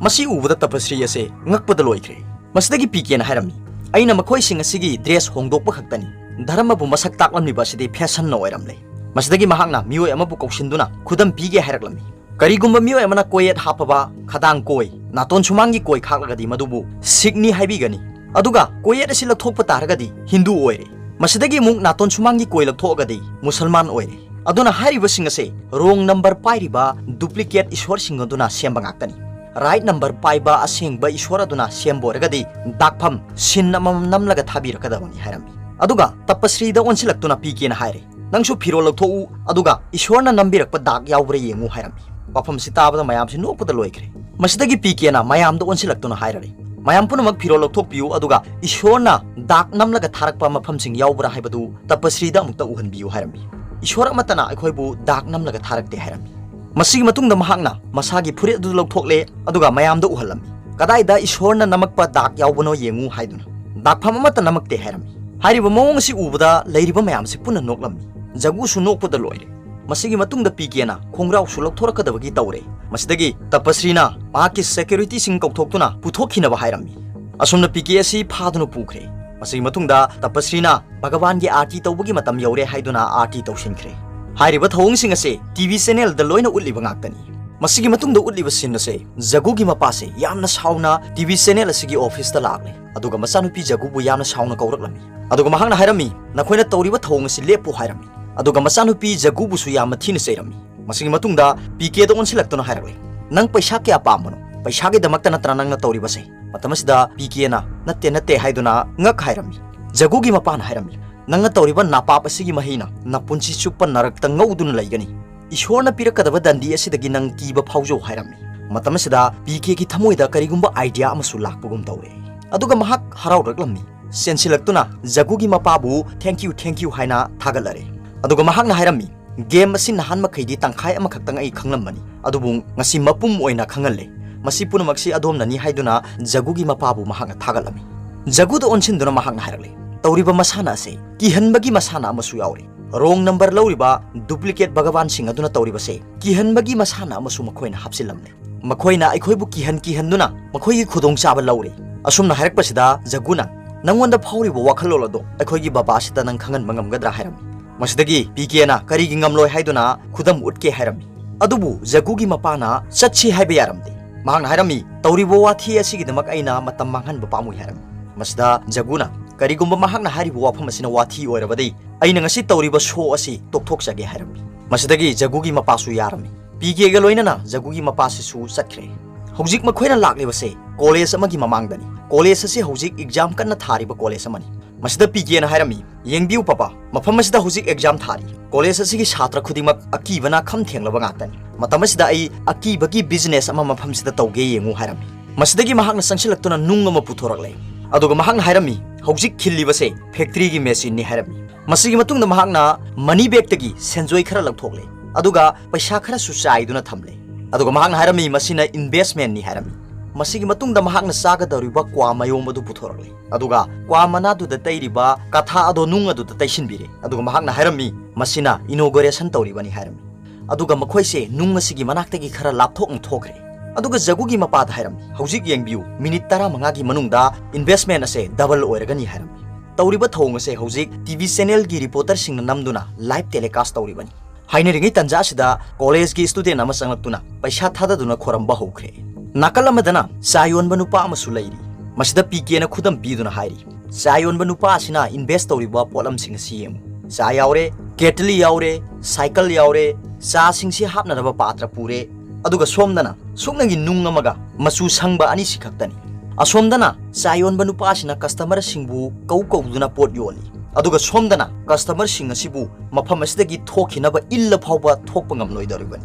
ꯃꯁꯤ ꯎꯕꯗ ꯇꯄꯁ꯭ꯔꯤ ꯑꯁꯦ ꯉꯛꯄꯗ ꯂꯣꯏꯈ꯭ꯔꯦ꯫ ꯃꯁꯤꯗꯒꯤ ꯄꯤ ꯀꯦꯅ ꯍꯥꯏꯔꯝꯃꯤ, "ꯑꯩꯅ ꯃꯈꯣꯏꯁꯤꯡ ꯑꯁꯤꯒꯤ ꯗ꯭ꯔꯦꯁ ꯍꯣꯡꯗꯣꯛꯄ ꯈꯛꯇꯅꯤ꯫ ꯙꯔꯃꯕꯨ ꯃꯁꯛ ꯇꯥꯛꯂꯝꯂꯤꯕ ꯑꯁꯤꯗꯤ ꯐꯦꯁꯟꯅ ꯑꯣꯏꯔꯝꯂꯦ"꯫ ꯃꯁꯤꯗꯒꯤ ꯃꯍꯥꯛꯅ ꯃꯤꯑꯣꯏ ꯑꯃꯕꯨ ꯀꯧꯁꯤꯟꯗꯨꯅ ꯈꯨꯗꯝ ꯄꯤꯒꯦ ꯍꯥꯏꯔꯛꯂꯝꯃꯤ꯫ "ꯀꯔꯤꯒꯨꯝꯕ ꯃꯤꯑꯣꯏ ꯑꯃꯅ ꯀꯣꯌꯦꯠ ꯍꯥꯞꯄꯕ, ꯈꯗꯥꯡ ꯀꯣꯏ, ꯅꯥꯇꯣꯟ ꯁꯨꯃꯥꯡꯒꯤ ꯀꯣꯏ ꯈꯥꯛꯂꯒꯗꯤ ꯃꯗꯨꯕꯨ ꯁꯤꯈꯅꯤ ꯍꯥꯏꯕꯤꯒꯅꯤ꯫ ꯑꯗꯨꯒ ꯀꯣꯌꯦꯠ ꯑꯁꯤ ꯂꯧꯊꯣꯛꯄ ꯇꯥꯔꯒꯗꯤ ꯍꯤꯟꯗꯨ ꯑꯣꯏꯔꯦ꯫ ꯃꯁꯤꯗꯒꯤ ꯑꯃꯨꯛ ꯅꯥꯇꯣꯟ ꯁꯨꯃꯥꯡꯒꯤ ꯀꯣꯏ ꯂꯧꯊꯣꯛꯑꯒꯗꯤ ꯃꯨꯁꯜꯃꯥꯟ ꯑꯣꯏꯔꯦ꯫ ꯑꯗꯨꯅ ꯍꯥꯏꯔꯤꯕꯁꯤꯡ ꯑꯁꯦ ꯔꯣꯡ ꯅꯝꯕꯔ ꯄꯥꯏꯔꯤꯕ ꯗꯨꯄ꯭ꯂꯤꯀꯦꯠ ꯏꯁꯣꯔꯁꯤꯡ ꯑꯗꯨꯅ ꯁꯦꯝꯕ ꯉꯥꯛꯇꯅꯤ꯫ ꯔꯥꯏꯠ ꯅꯝꯕꯔ ꯄꯥꯏꯕ ꯑꯁꯦꯡꯕ ꯏꯁꯣꯔ ꯑꯗꯨꯅ ꯁꯦꯝꯕ ꯑꯣꯏꯔꯒꯗꯤ ꯗꯥꯛꯐꯝ ꯁꯤꯟ ꯑꯃꯃꯝ ꯅꯝꯂꯒ ꯊꯥꯕꯤꯔꯛꯀꯗꯕꯅꯤ" ꯍꯥꯏꯔꯝꯃꯤ꯫ ꯑꯗꯨꯒ ꯇꯄꯁ꯭ꯔꯤꯗ ꯑꯣꯟꯁꯤꯜꯂꯛꯇꯨꯅ ꯄꯤ ꯀꯦꯅ ꯍꯥꯏꯔꯦ, "ꯅꯪꯁꯨ ꯐꯤꯔꯣꯜ ꯂꯧꯊꯣꯛꯎ, ꯑꯗꯨꯒ ꯏꯁꯣꯔꯅ ꯅꯝꯕꯤꯔꯛꯄ ꯗꯥꯛ ꯌꯥꯎꯕ꯭ꯔꯥ ꯌꯦꯡꯉꯨ" ꯍꯥꯏꯔꯝꯃꯤ꯫ ꯋꯥꯐꯝꯁꯤ ꯇꯥꯕꯗ ꯃꯌꯥꯝꯁꯤ ꯅꯣꯛꯄꯗ ꯂꯣꯏꯈ꯭ꯔꯦ꯫ ꯃꯁꯤꯗꯒꯤ ꯄꯤ ꯀꯦꯅ ꯃꯌꯥꯝꯗ ꯑꯣꯟꯁꯤꯜꯂꯛꯇꯨꯅ ꯍꯥꯏꯔꯔꯦ, "ꯃꯌꯥꯝ ꯄꯨꯝꯅꯃꯛ ꯐꯤꯔꯣꯜ ꯂꯧꯊꯣꯛꯄꯤꯌꯨ, ꯑꯗꯨꯒ ꯏꯁꯣꯔꯅ ꯗꯥꯛ ꯅꯝꯂꯒ ꯊꯥꯔꯛꯄ ꯃꯐꯝꯁꯤꯡ ꯌꯥꯎꯕ꯭ꯔꯥ ꯍꯥꯏꯕꯗꯨ ꯇꯄꯁ꯭ꯔꯤꯗ ꯑꯃꯨꯛꯇ ꯎꯍꯟꯕꯤꯌꯨ" ꯍꯥꯏꯔꯝꯃꯤ꯫ "ꯏꯁꯣꯔ ꯑꯃꯠꯇꯅ ꯑꯩꯈꯣꯏꯕꯨ ꯗꯥꯛ ꯅꯝꯂꯒ ꯊꯥꯔꯛꯇꯦ" ꯍꯥꯏꯔꯝꯃꯤ꯫ ꯃꯁꯤꯒꯤ ꯃꯇꯨꯡꯗ ꯃꯍꯥꯛꯅ ꯃꯁꯥꯒꯤ ꯐꯨꯔꯤꯠ ꯑꯗꯨ ꯂꯧꯊꯣꯛꯂꯦ, ꯑꯗꯨꯒ ꯃꯌꯥꯝꯗ ꯎꯍꯜꯂꯝꯃꯤ꯫ "ꯀꯗꯥꯏꯗ ꯏꯁꯣꯔꯅ ꯅꯝꯃꯛꯄ ꯗꯥꯛ ꯌꯥꯎꯕꯅꯣ ꯌꯦꯡꯉꯨ" ꯍꯥꯏꯗꯨꯅ꯫ ꯗꯥꯛꯐꯝ ꯑꯃꯠꯇ ꯅꯝꯃꯛꯇꯦ ꯍꯥꯏꯔꯝꯃꯤ꯫ ꯍꯥꯏꯔꯤꯕ ꯃꯑꯣꯡ ꯑꯁꯤ ꯎꯕꯗ ꯂꯩꯔꯤꯕ ꯃꯌꯥꯝꯁꯤ ꯄꯨꯟꯅ ꯅꯣꯛꯂꯝꯃꯤ꯫ ꯖꯒꯨꯁꯨ ꯅꯣꯛꯄꯗ ꯂꯣꯏꯔꯦ꯫ ꯃꯁꯤꯒꯤ ꯃꯇꯨꯡꯗ ꯄꯤ ꯀꯦꯅ ꯈꯣꯡꯒ꯭ꯔꯥꯎꯁꯨ ꯂꯧꯊꯣꯔꯛꯀꯗꯕꯒꯤ ꯇꯧꯔꯦ꯫ ꯃꯁꯤꯗꯒꯤ ꯇꯄꯁ꯭ꯔꯤꯅ ꯃꯍꯥꯛꯀꯤ ꯁꯦꯀ꯭ꯌꯨꯔꯤꯇꯤꯁꯤꯡ ꯀꯧꯊꯣꯛꯇꯨꯅ ꯄꯨꯊꯣꯛꯈꯤꯅꯕ ꯍꯥꯏꯔꯝꯃꯤ꯫ ꯑꯁꯨꯝꯅ ꯄꯤ ꯀꯦ ꯑꯁꯤ ꯐꯥꯗꯨꯅ ꯄꯨꯈ꯭ꯔꯦ꯫ ꯃꯁꯤꯒꯤ ꯃꯇꯨꯡꯗ ꯇꯄꯁ꯭ꯔꯤꯅ ꯚꯒꯋꯥꯟꯒꯤ ꯑꯥꯔꯇꯤ ꯇꯧꯕꯒꯤ ꯃꯇꯝ ꯌꯧꯔꯦ ꯍꯥꯏꯗꯨꯅ ꯑꯥꯔꯇꯤ ꯇꯧꯁꯤꯟꯈ꯭ꯔꯦ꯫ ꯍꯥꯏꯔꯤꯕ ꯊꯧꯑꯣꯡꯁꯤꯡ ꯑꯁꯦ ꯇꯤ ꯚꯤ ꯆꯦꯅꯦꯜꯗ ꯂꯣꯏꯅ ꯎꯠꯂꯤꯕ ꯉꯥꯛꯇꯅꯤ꯫ ꯃꯁꯤꯒꯤ ꯃꯇꯨꯡꯗ ꯎꯠꯂꯤꯕ ꯁꯤꯟ ꯑꯁꯦ ꯖꯒꯨꯒꯤ ꯃꯄꯥꯁꯦ ꯌꯥꯝꯅ ꯁꯥꯎꯅ ꯇꯤ ꯚꯤ ꯆꯦꯅꯦꯜ ꯑꯁꯤꯒꯤ ꯑꯣꯐꯤꯁꯇ ꯂꯥꯛꯂꯦ꯫ ꯑꯗꯨꯒ ꯃꯆꯥꯅꯨꯄꯤ ꯖꯒꯨꯕꯨ ꯌꯥꯝꯅ ꯁꯥꯎꯅ ꯀꯧꯔꯛꯂꯝꯃꯤ꯫ ꯑꯗꯨꯒ ꯃꯍꯥꯛꯅ ꯍꯥꯏꯔꯝꯃꯤ, "ꯅꯈꯣꯏꯅ ꯇꯧꯔꯤꯕ ꯊꯧꯑꯣꯡ ꯑꯁꯤ ꯂꯦꯞꯄꯨ" ꯍꯥꯏꯔꯝꯃꯤ꯫ ꯑꯗꯨꯒ ꯃꯆꯥꯅꯨꯄꯤ ꯖꯒꯨꯕꯨꯁꯨ ꯌꯥꯝꯅ ꯊꯤꯅ ꯆꯩꯔꯝꯃꯤ꯫ ꯃꯁꯤꯒꯤ ꯃꯇꯨꯡꯗ ꯄꯤ ꯀꯦꯗ ꯑꯣꯟꯁꯤꯜꯂꯛꯇꯨꯅ ꯍꯥꯏꯔꯛꯂꯦ, "ꯅꯪ ꯄꯩꯁꯥ ꯀꯌꯥ ꯄꯥꯝꯕꯅꯣ? ꯄꯩꯁꯥꯒꯤꯗꯃꯛꯇ ꯅꯠꯇ꯭ꯔꯥ ꯅꯪꯅ ꯇꯧꯔꯤꯕꯁꯦ?" ꯃꯇꯝ ꯑꯁꯤꯗ ꯄꯤ ꯀꯦꯅ, "ꯅꯠꯇꯦ, ꯅꯠꯇꯦ" ꯍꯥꯏꯗꯨꯅ ꯉꯛ ꯍꯥꯏꯔꯝꯃꯤ꯫ ꯖꯒꯨꯒꯤ ꯃꯄꯥꯅ ꯍꯥꯏꯔꯝꯃꯤ, "ꯅꯪꯅ ꯇꯧꯔꯤꯕ ꯅꯥꯄꯥꯞ ꯑꯁꯤꯒꯤ ꯃꯍꯩꯅ ꯅꯄꯨꯟꯁꯤ ꯆꯨꯞꯄ ꯅꯔꯛꯇ ꯉꯧꯗꯨꯅ ꯂꯩꯒꯅꯤ꯫ ꯏꯁꯣꯔꯅ ꯄꯤꯔꯛꯀꯗꯕ ꯗꯟꯗꯤ ꯑꯁꯤꯗꯒꯤ ꯅꯪ ꯀꯤꯕ ꯐꯥꯎꯖꯧ" ꯍꯥꯏꯔꯝꯃꯤ꯫ ꯃꯇꯝ ꯑꯁꯤꯗ ꯄꯤ ꯀꯦꯒꯤ ꯊꯃꯣꯏꯗ ꯀꯔꯤꯒꯨꯝꯕ ꯑꯥꯏꯗꯤꯌꯥ ꯑꯃꯁꯨ ꯂꯥꯛꯄꯒꯨꯝ ꯇꯧꯔꯦ꯫ ꯑꯗꯨꯒ ꯃꯍꯥꯛ ꯍꯔꯥꯎꯔꯛꯂꯝꯃꯤ꯫ ꯆꯦꯟꯁꯤꯜꯂꯛꯇꯨꯅ ꯖꯒꯨꯒꯤ ꯃꯄꯥꯕꯨ "Thank you, thank you" ꯍꯥꯏꯅ ꯊꯥꯒꯠꯂꯔꯦ꯫ ꯑꯗꯨꯒ ꯃꯍꯥꯛꯅ ꯍꯥꯏꯔꯝꯃꯤ, "ꯒꯦꯝ ꯑꯁꯤ ꯅꯍꯥꯟ ꯃꯈꯩꯗꯤ ꯇꯪꯈꯥꯏ ꯑꯃꯈꯛꯇꯪ ꯑꯩ ꯈꯪꯂꯝꯕꯅꯤ, ꯑꯗꯨꯕꯨ ꯉꯁꯤ ꯃꯄꯨꯝ ꯑꯣꯏꯅ ꯈꯪꯍꯜꯂꯦ꯫ ꯃꯁꯤ ꯄꯨꯝꯅꯃꯛꯁꯤ ꯑꯗꯣꯝꯅꯅꯤ" ꯍꯥꯏꯗꯨꯅ ꯖꯒꯨꯒꯤ ꯃꯄꯥꯕꯨ ꯃꯍꯥꯛꯅ ꯊꯥꯒꯠꯂꯝꯃꯤ꯫ ꯖꯒꯨꯗ ꯑꯣꯟꯁꯤꯟꯗꯨꯅ ꯃꯍꯥꯛꯅ ꯍꯥꯏꯔꯛꯂꯦ, "ꯇꯧꯔꯤꯕ ꯃꯁꯥꯟꯅ ꯑꯁꯤ ꯀꯤꯍꯟꯕꯒꯤ ꯃꯁꯥꯟꯅ ꯑꯃꯁꯨ ꯌꯥꯎꯔꯤ꯫ ꯔꯣꯡ ꯅꯝꯕꯔ ꯂꯧꯔꯤꯕ ꯗꯨꯄ꯭ꯂꯤꯀꯦꯠ ꯚꯒꯋꯥꯟꯁꯤꯡ ꯑꯗꯨꯅ ꯇꯧꯔꯤꯕꯁꯦ ꯀꯤꯍꯟꯕꯒꯤ ꯃꯁꯥꯟꯅ ꯑꯃꯁꯨ ꯃꯈꯣꯏꯅ ꯍꯥꯞꯆꯤꯜꯂꯝꯂꯦ꯫ ꯃꯈꯣꯏꯅ ꯑꯩꯈꯣꯏꯕꯨ ꯀꯤꯍꯟ ꯀꯤꯍꯟꯗꯨꯅ ꯃꯈꯣꯏꯒꯤ ꯈꯨꯗꯣꯡꯆꯥꯕ ꯂꯧꯔꯤ꯫" ꯑꯁꯨꯝꯅ ꯍꯥꯏꯔꯛꯄꯁꯤꯗ ꯖꯒꯨꯅ, "ꯅꯪꯉꯣꯟꯗ ꯐꯥꯎꯔꯤꯕ ꯋꯥꯈꯜꯂꯣꯟ ꯑꯗꯣ ꯑꯩꯈꯣꯏꯒꯤ ꯕꯕꯥꯁꯤꯗ ꯅꯪ ꯈꯪꯍꯟꯕ ꯉꯝꯒꯗ꯭ꯔꯥ?" ꯍꯥꯏꯔꯝꯃꯤ꯫ ꯃꯁꯤꯗꯒꯤ ꯄꯤ ꯀꯦꯅ ꯀꯔꯤꯒꯤ ꯉꯝꯂꯣꯏ ꯍꯥꯏꯗꯨꯅ ꯈꯨꯗꯝ ꯎꯠꯀꯦ ꯍꯥꯏꯔꯝꯃꯤ꯫ ꯑꯗꯨꯕꯨ ꯖꯒꯨꯒꯤ ꯃꯄꯥꯅ ꯆꯠꯁꯤ ꯍꯥꯏꯕ ꯌꯥꯔꯝꯗꯦ꯫ ꯃꯍꯥꯛꯅ ꯍꯥꯏꯔꯝꯃꯤ, "ꯇꯧꯔꯤꯕ ꯋꯥꯊꯤ ꯑꯁꯤꯒꯤꯗꯃꯛ ꯑꯩꯅ ꯃꯇꯝ ꯃꯥꯡꯍꯟꯕ ꯄꯥꯝꯃꯨꯏ" ꯍꯥꯏꯔꯝꯃꯤ꯫ ꯃꯁꯤꯗ ꯖꯒꯨꯅ, "ꯀꯔꯤꯒꯨꯝꯕ ꯃꯍꯥꯛꯅ ꯍꯥꯏꯔꯤꯕ ꯋꯥꯐꯝ ꯑꯁꯤꯅ ꯋꯥꯊꯤ ꯑꯣꯏꯔꯕꯗꯤ ꯑꯩꯅ ꯉꯁꯤ ꯇꯧꯔꯤꯕ ꯁꯣ ꯑꯁꯤ ꯇꯣꯛꯊꯣꯛꯆꯒꯦ" ꯍꯥꯏꯔꯝꯃꯤ꯫ ꯃꯁꯤꯗꯒꯤ ꯖꯒꯨꯒꯤ ꯃꯄꯥꯁꯨ ꯌꯥꯔꯝꯃꯤ꯫ ꯄꯤ ꯀꯦꯒ ꯂꯣꯏꯅꯅ ꯖꯒꯨꯒꯤ ꯃꯄꯥꯁꯤꯁꯨ ꯆꯠꯈ꯭ꯔꯦ꯫ ꯍꯧꯖꯤꯛ ꯃꯈꯣꯏꯅ ꯂꯥꯛꯂꯤꯕꯁꯦ ꯀꯣꯂꯦꯖ ꯑꯃꯒꯤ ꯃꯃꯥꯡꯗꯅꯤ꯫ ꯀꯣꯂꯦꯖ ꯑꯁꯤ ꯍꯧꯖꯤꯛ ꯑꯦꯛꯖꯥꯝ ꯀꯟꯅ ꯊꯥꯔꯤꯕ ꯀꯣꯂꯦꯖ ꯑꯃꯅꯤ꯫ ꯃꯁꯤꯗ ꯄꯤ ꯀꯦꯅ ꯍꯥꯏꯔꯝꯃꯤ, "ꯌꯦꯡꯕꯤꯌꯨ ꯄꯥꯄꯥ, ꯃꯐꯝ ꯑꯁꯤꯗ ꯍꯧꯖꯤꯛ ꯑꯦꯛꯖꯥꯝ ꯊꯥꯔꯤ꯫ ꯀꯣꯂꯦꯖ ꯑꯁꯤꯒꯤ ꯁꯥꯇ꯭ꯔ ꯈꯨꯗꯤꯡꯃꯛ ꯑꯀꯤꯕꯅ ꯈꯝ ꯊꯦꯡꯂꯕ ꯉꯥꯛꯇꯅꯤ꯫ ꯃꯇꯝ ꯑꯁꯤꯗ ꯑꯩ ꯑꯀꯤꯕꯒꯤ ꯕꯤꯖꯤꯅꯦꯁ ꯑꯃ ꯃꯐꯝꯁꯤꯗ ꯇꯧꯒꯦ ꯌꯦꯡꯉꯨ" ꯍꯥꯏꯔꯝꯃꯤ꯫ ꯃꯁꯤꯗꯒꯤ ꯃꯍꯥꯛꯅ ꯆꯪꯁꯤꯜꯂꯛꯇꯨꯅ ꯅꯨꯡ ꯑꯃ ꯄꯨꯊꯣꯔꯛꯂꯦ꯫ ꯑꯗꯨꯒ ꯃꯍꯥꯛꯅ ꯍꯥꯏꯔꯝꯃꯤ, "ꯍꯧꯖꯤꯛ ꯈꯤꯜꯂꯤꯕꯁꯦ ꯐꯦꯛꯇ꯭ꯔꯤꯒꯤ ꯃꯦꯆꯤꯟꯅꯤ" ꯍꯥꯏꯔꯝꯃꯤ꯫ ꯃꯁꯤꯒꯤ ꯃꯇꯨꯡꯗ ꯃꯍꯥꯛꯅ ꯃꯅꯤ ꯕꯦꯒꯇꯒꯤ ꯁꯦꯟꯖꯣꯏ ꯈꯔ ꯂꯧꯊꯣꯛꯂꯦ꯫ ꯑꯗꯨꯒ ꯄꯩꯁꯥ ꯈꯔꯁꯨ ꯆꯥꯏꯗꯨꯅ ꯊꯝꯂꯦ꯫ ꯑꯗꯨꯒ ꯃꯍꯥꯛꯅ ꯍꯥꯏꯔꯝꯃꯤ, "ꯃꯁꯤꯅ ꯏꯟꯚꯦꯁꯃꯦꯟꯅꯤ" ꯍꯥꯏꯔꯝꯃꯤ꯫ ꯃꯁꯤꯒꯤ ꯃꯇꯨꯡꯗ ꯃꯍꯥꯛꯅ ꯆꯥꯒꯗꯧꯔꯤꯕ ꯀ꯭ꯋꯥ ꯃꯌꯣꯝ ꯑꯗꯨ ꯄꯨꯊꯣꯔꯛꯂꯦ꯫ ꯑꯗꯨꯒ ꯀ꯭ꯋꯥ ꯃꯅꯥꯗꯨꯗ ꯇꯩꯔꯤꯕ ꯀꯊꯥ ꯑꯗꯣ ꯅꯨꯡ ꯑꯗꯨꯗ ꯇꯩꯁꯤꯟꯕꯤꯔꯦ꯫ ꯑꯗꯨꯒ ꯃꯍꯥꯛꯅ ꯍꯥꯏꯔꯝꯃꯤ, "ꯃꯁꯤꯅ inauguration ꯇꯧꯔꯤꯕꯅꯤ" ꯍꯥꯏꯔꯝꯃꯤ꯫ ꯑꯗꯨꯒ ꯃꯈꯣꯏꯁꯦ ꯅꯨꯡ ꯑꯁꯤꯒꯤ ꯃꯅꯥꯛꯇꯒꯤ ꯈꯔ ꯂꯥꯞꯊꯣꯛꯅ ꯊꯣꯛꯈ꯭ꯔꯦ꯫ ꯑꯗꯨꯒ ꯖꯒꯨꯒꯤ ꯃꯄꯥꯗ ꯍꯥꯏꯔꯝꯃꯤ, "ꯍꯧꯖꯤꯛ ꯌꯦꯡꯕꯤꯌꯨ, ꯃꯤꯅꯤꯠ ꯇꯔꯥꯃꯉꯥꯒꯤ ꯃꯅꯨꯡꯗ investment ꯑꯁꯦ double ꯑꯣꯏꯔꯒꯅꯤ" ꯍꯥꯏꯔꯝꯃꯤ꯫ ꯇꯧꯔꯤꯕ ꯊꯧꯑꯣꯡ ꯑꯁꯦ ꯍꯧꯖꯤꯛ ꯇꯤ ꯚꯤ channelꯒꯤ reporterꯁꯤꯡꯅ ꯅꯝꯗꯨꯅ live telecast ꯇꯧꯔꯤꯕꯅꯤ꯫ ꯍꯥꯏꯅꯔꯤꯉꯩ ꯇꯥꯟꯖꯥ ꯑꯁꯤꯗ collegeꯀꯤ student ꯑꯃ ꯆꯪꯂꯛꯇꯨꯅ ꯄꯩꯁꯥ ꯊꯥꯗꯗꯨꯅ ꯈꯣꯔꯝꯕ ꯍꯧꯈ꯭ꯔꯦ꯫ ꯅꯥꯀꯜ ꯑꯃꯗꯅ ꯆꯥ ꯌꯣꯟꯕ ꯅꯨꯄꯥ ꯑꯃꯁꯨ ꯂꯩꯔꯤ꯫ ꯃꯁꯤꯗ ꯄꯤ ꯀꯦꯅ ꯈꯨꯗꯝ ꯄꯤꯗꯨꯅ ꯍꯥꯏꯔꯤ, "ꯆꯥ ꯌꯣꯟꯕ ꯅꯨꯄꯥ ꯑꯁꯤꯅ invest ꯇꯧꯔꯤꯕ ꯄꯣꯠꯂꯝꯁꯤꯡ ꯑꯁꯤ ꯌꯦꯡꯉꯨ꯫ ꯆꯥ ꯌꯥꯎꯔꯦ, ꯀꯦꯇꯂꯤ ꯌꯥꯎꯔꯦ, ꯁꯥꯏꯀꯜ ꯌꯥꯎꯔꯦ, ꯆꯥꯁꯤꯡꯁꯤ ꯍꯥꯞꯅꯅꯕ ꯄꯥꯇ꯭ꯔ ꯄꯨꯔꯦ, ꯑꯗꯨꯒ ꯁꯣꯝꯗꯅ ꯁꯨꯞꯅꯒꯤ ꯅꯨꯡ ꯑꯃꯒ ꯃꯆꯨ ꯁꯪꯕ ꯑꯅꯤꯁꯤ ꯈꯛꯇꯅꯤ"꯫ ꯑꯁꯣꯝꯗꯅ ꯆꯥ ꯌꯣꯟꯕ ꯅꯨꯄꯥꯁꯤꯅ customerꯁꯤꯡꯕꯨ ꯀꯧ ꯀꯧꯗꯨꯅ ꯄꯣꯠ ꯌꯣꯜꯂꯤ꯫ ꯑꯗꯨꯒ ꯁꯣꯝꯗꯅ customerꯁꯤꯡ ꯑꯁꯤꯕꯨ ꯃꯐꯝ ꯑꯁꯤꯗꯒꯤ ꯊꯣꯛꯈꯤꯅꯕ ꯏꯜꯂ ꯐꯥꯎꯕ ꯊꯣꯛꯄ ꯉꯝꯂꯣꯏꯗꯧꯔꯤꯕꯅꯤ꯫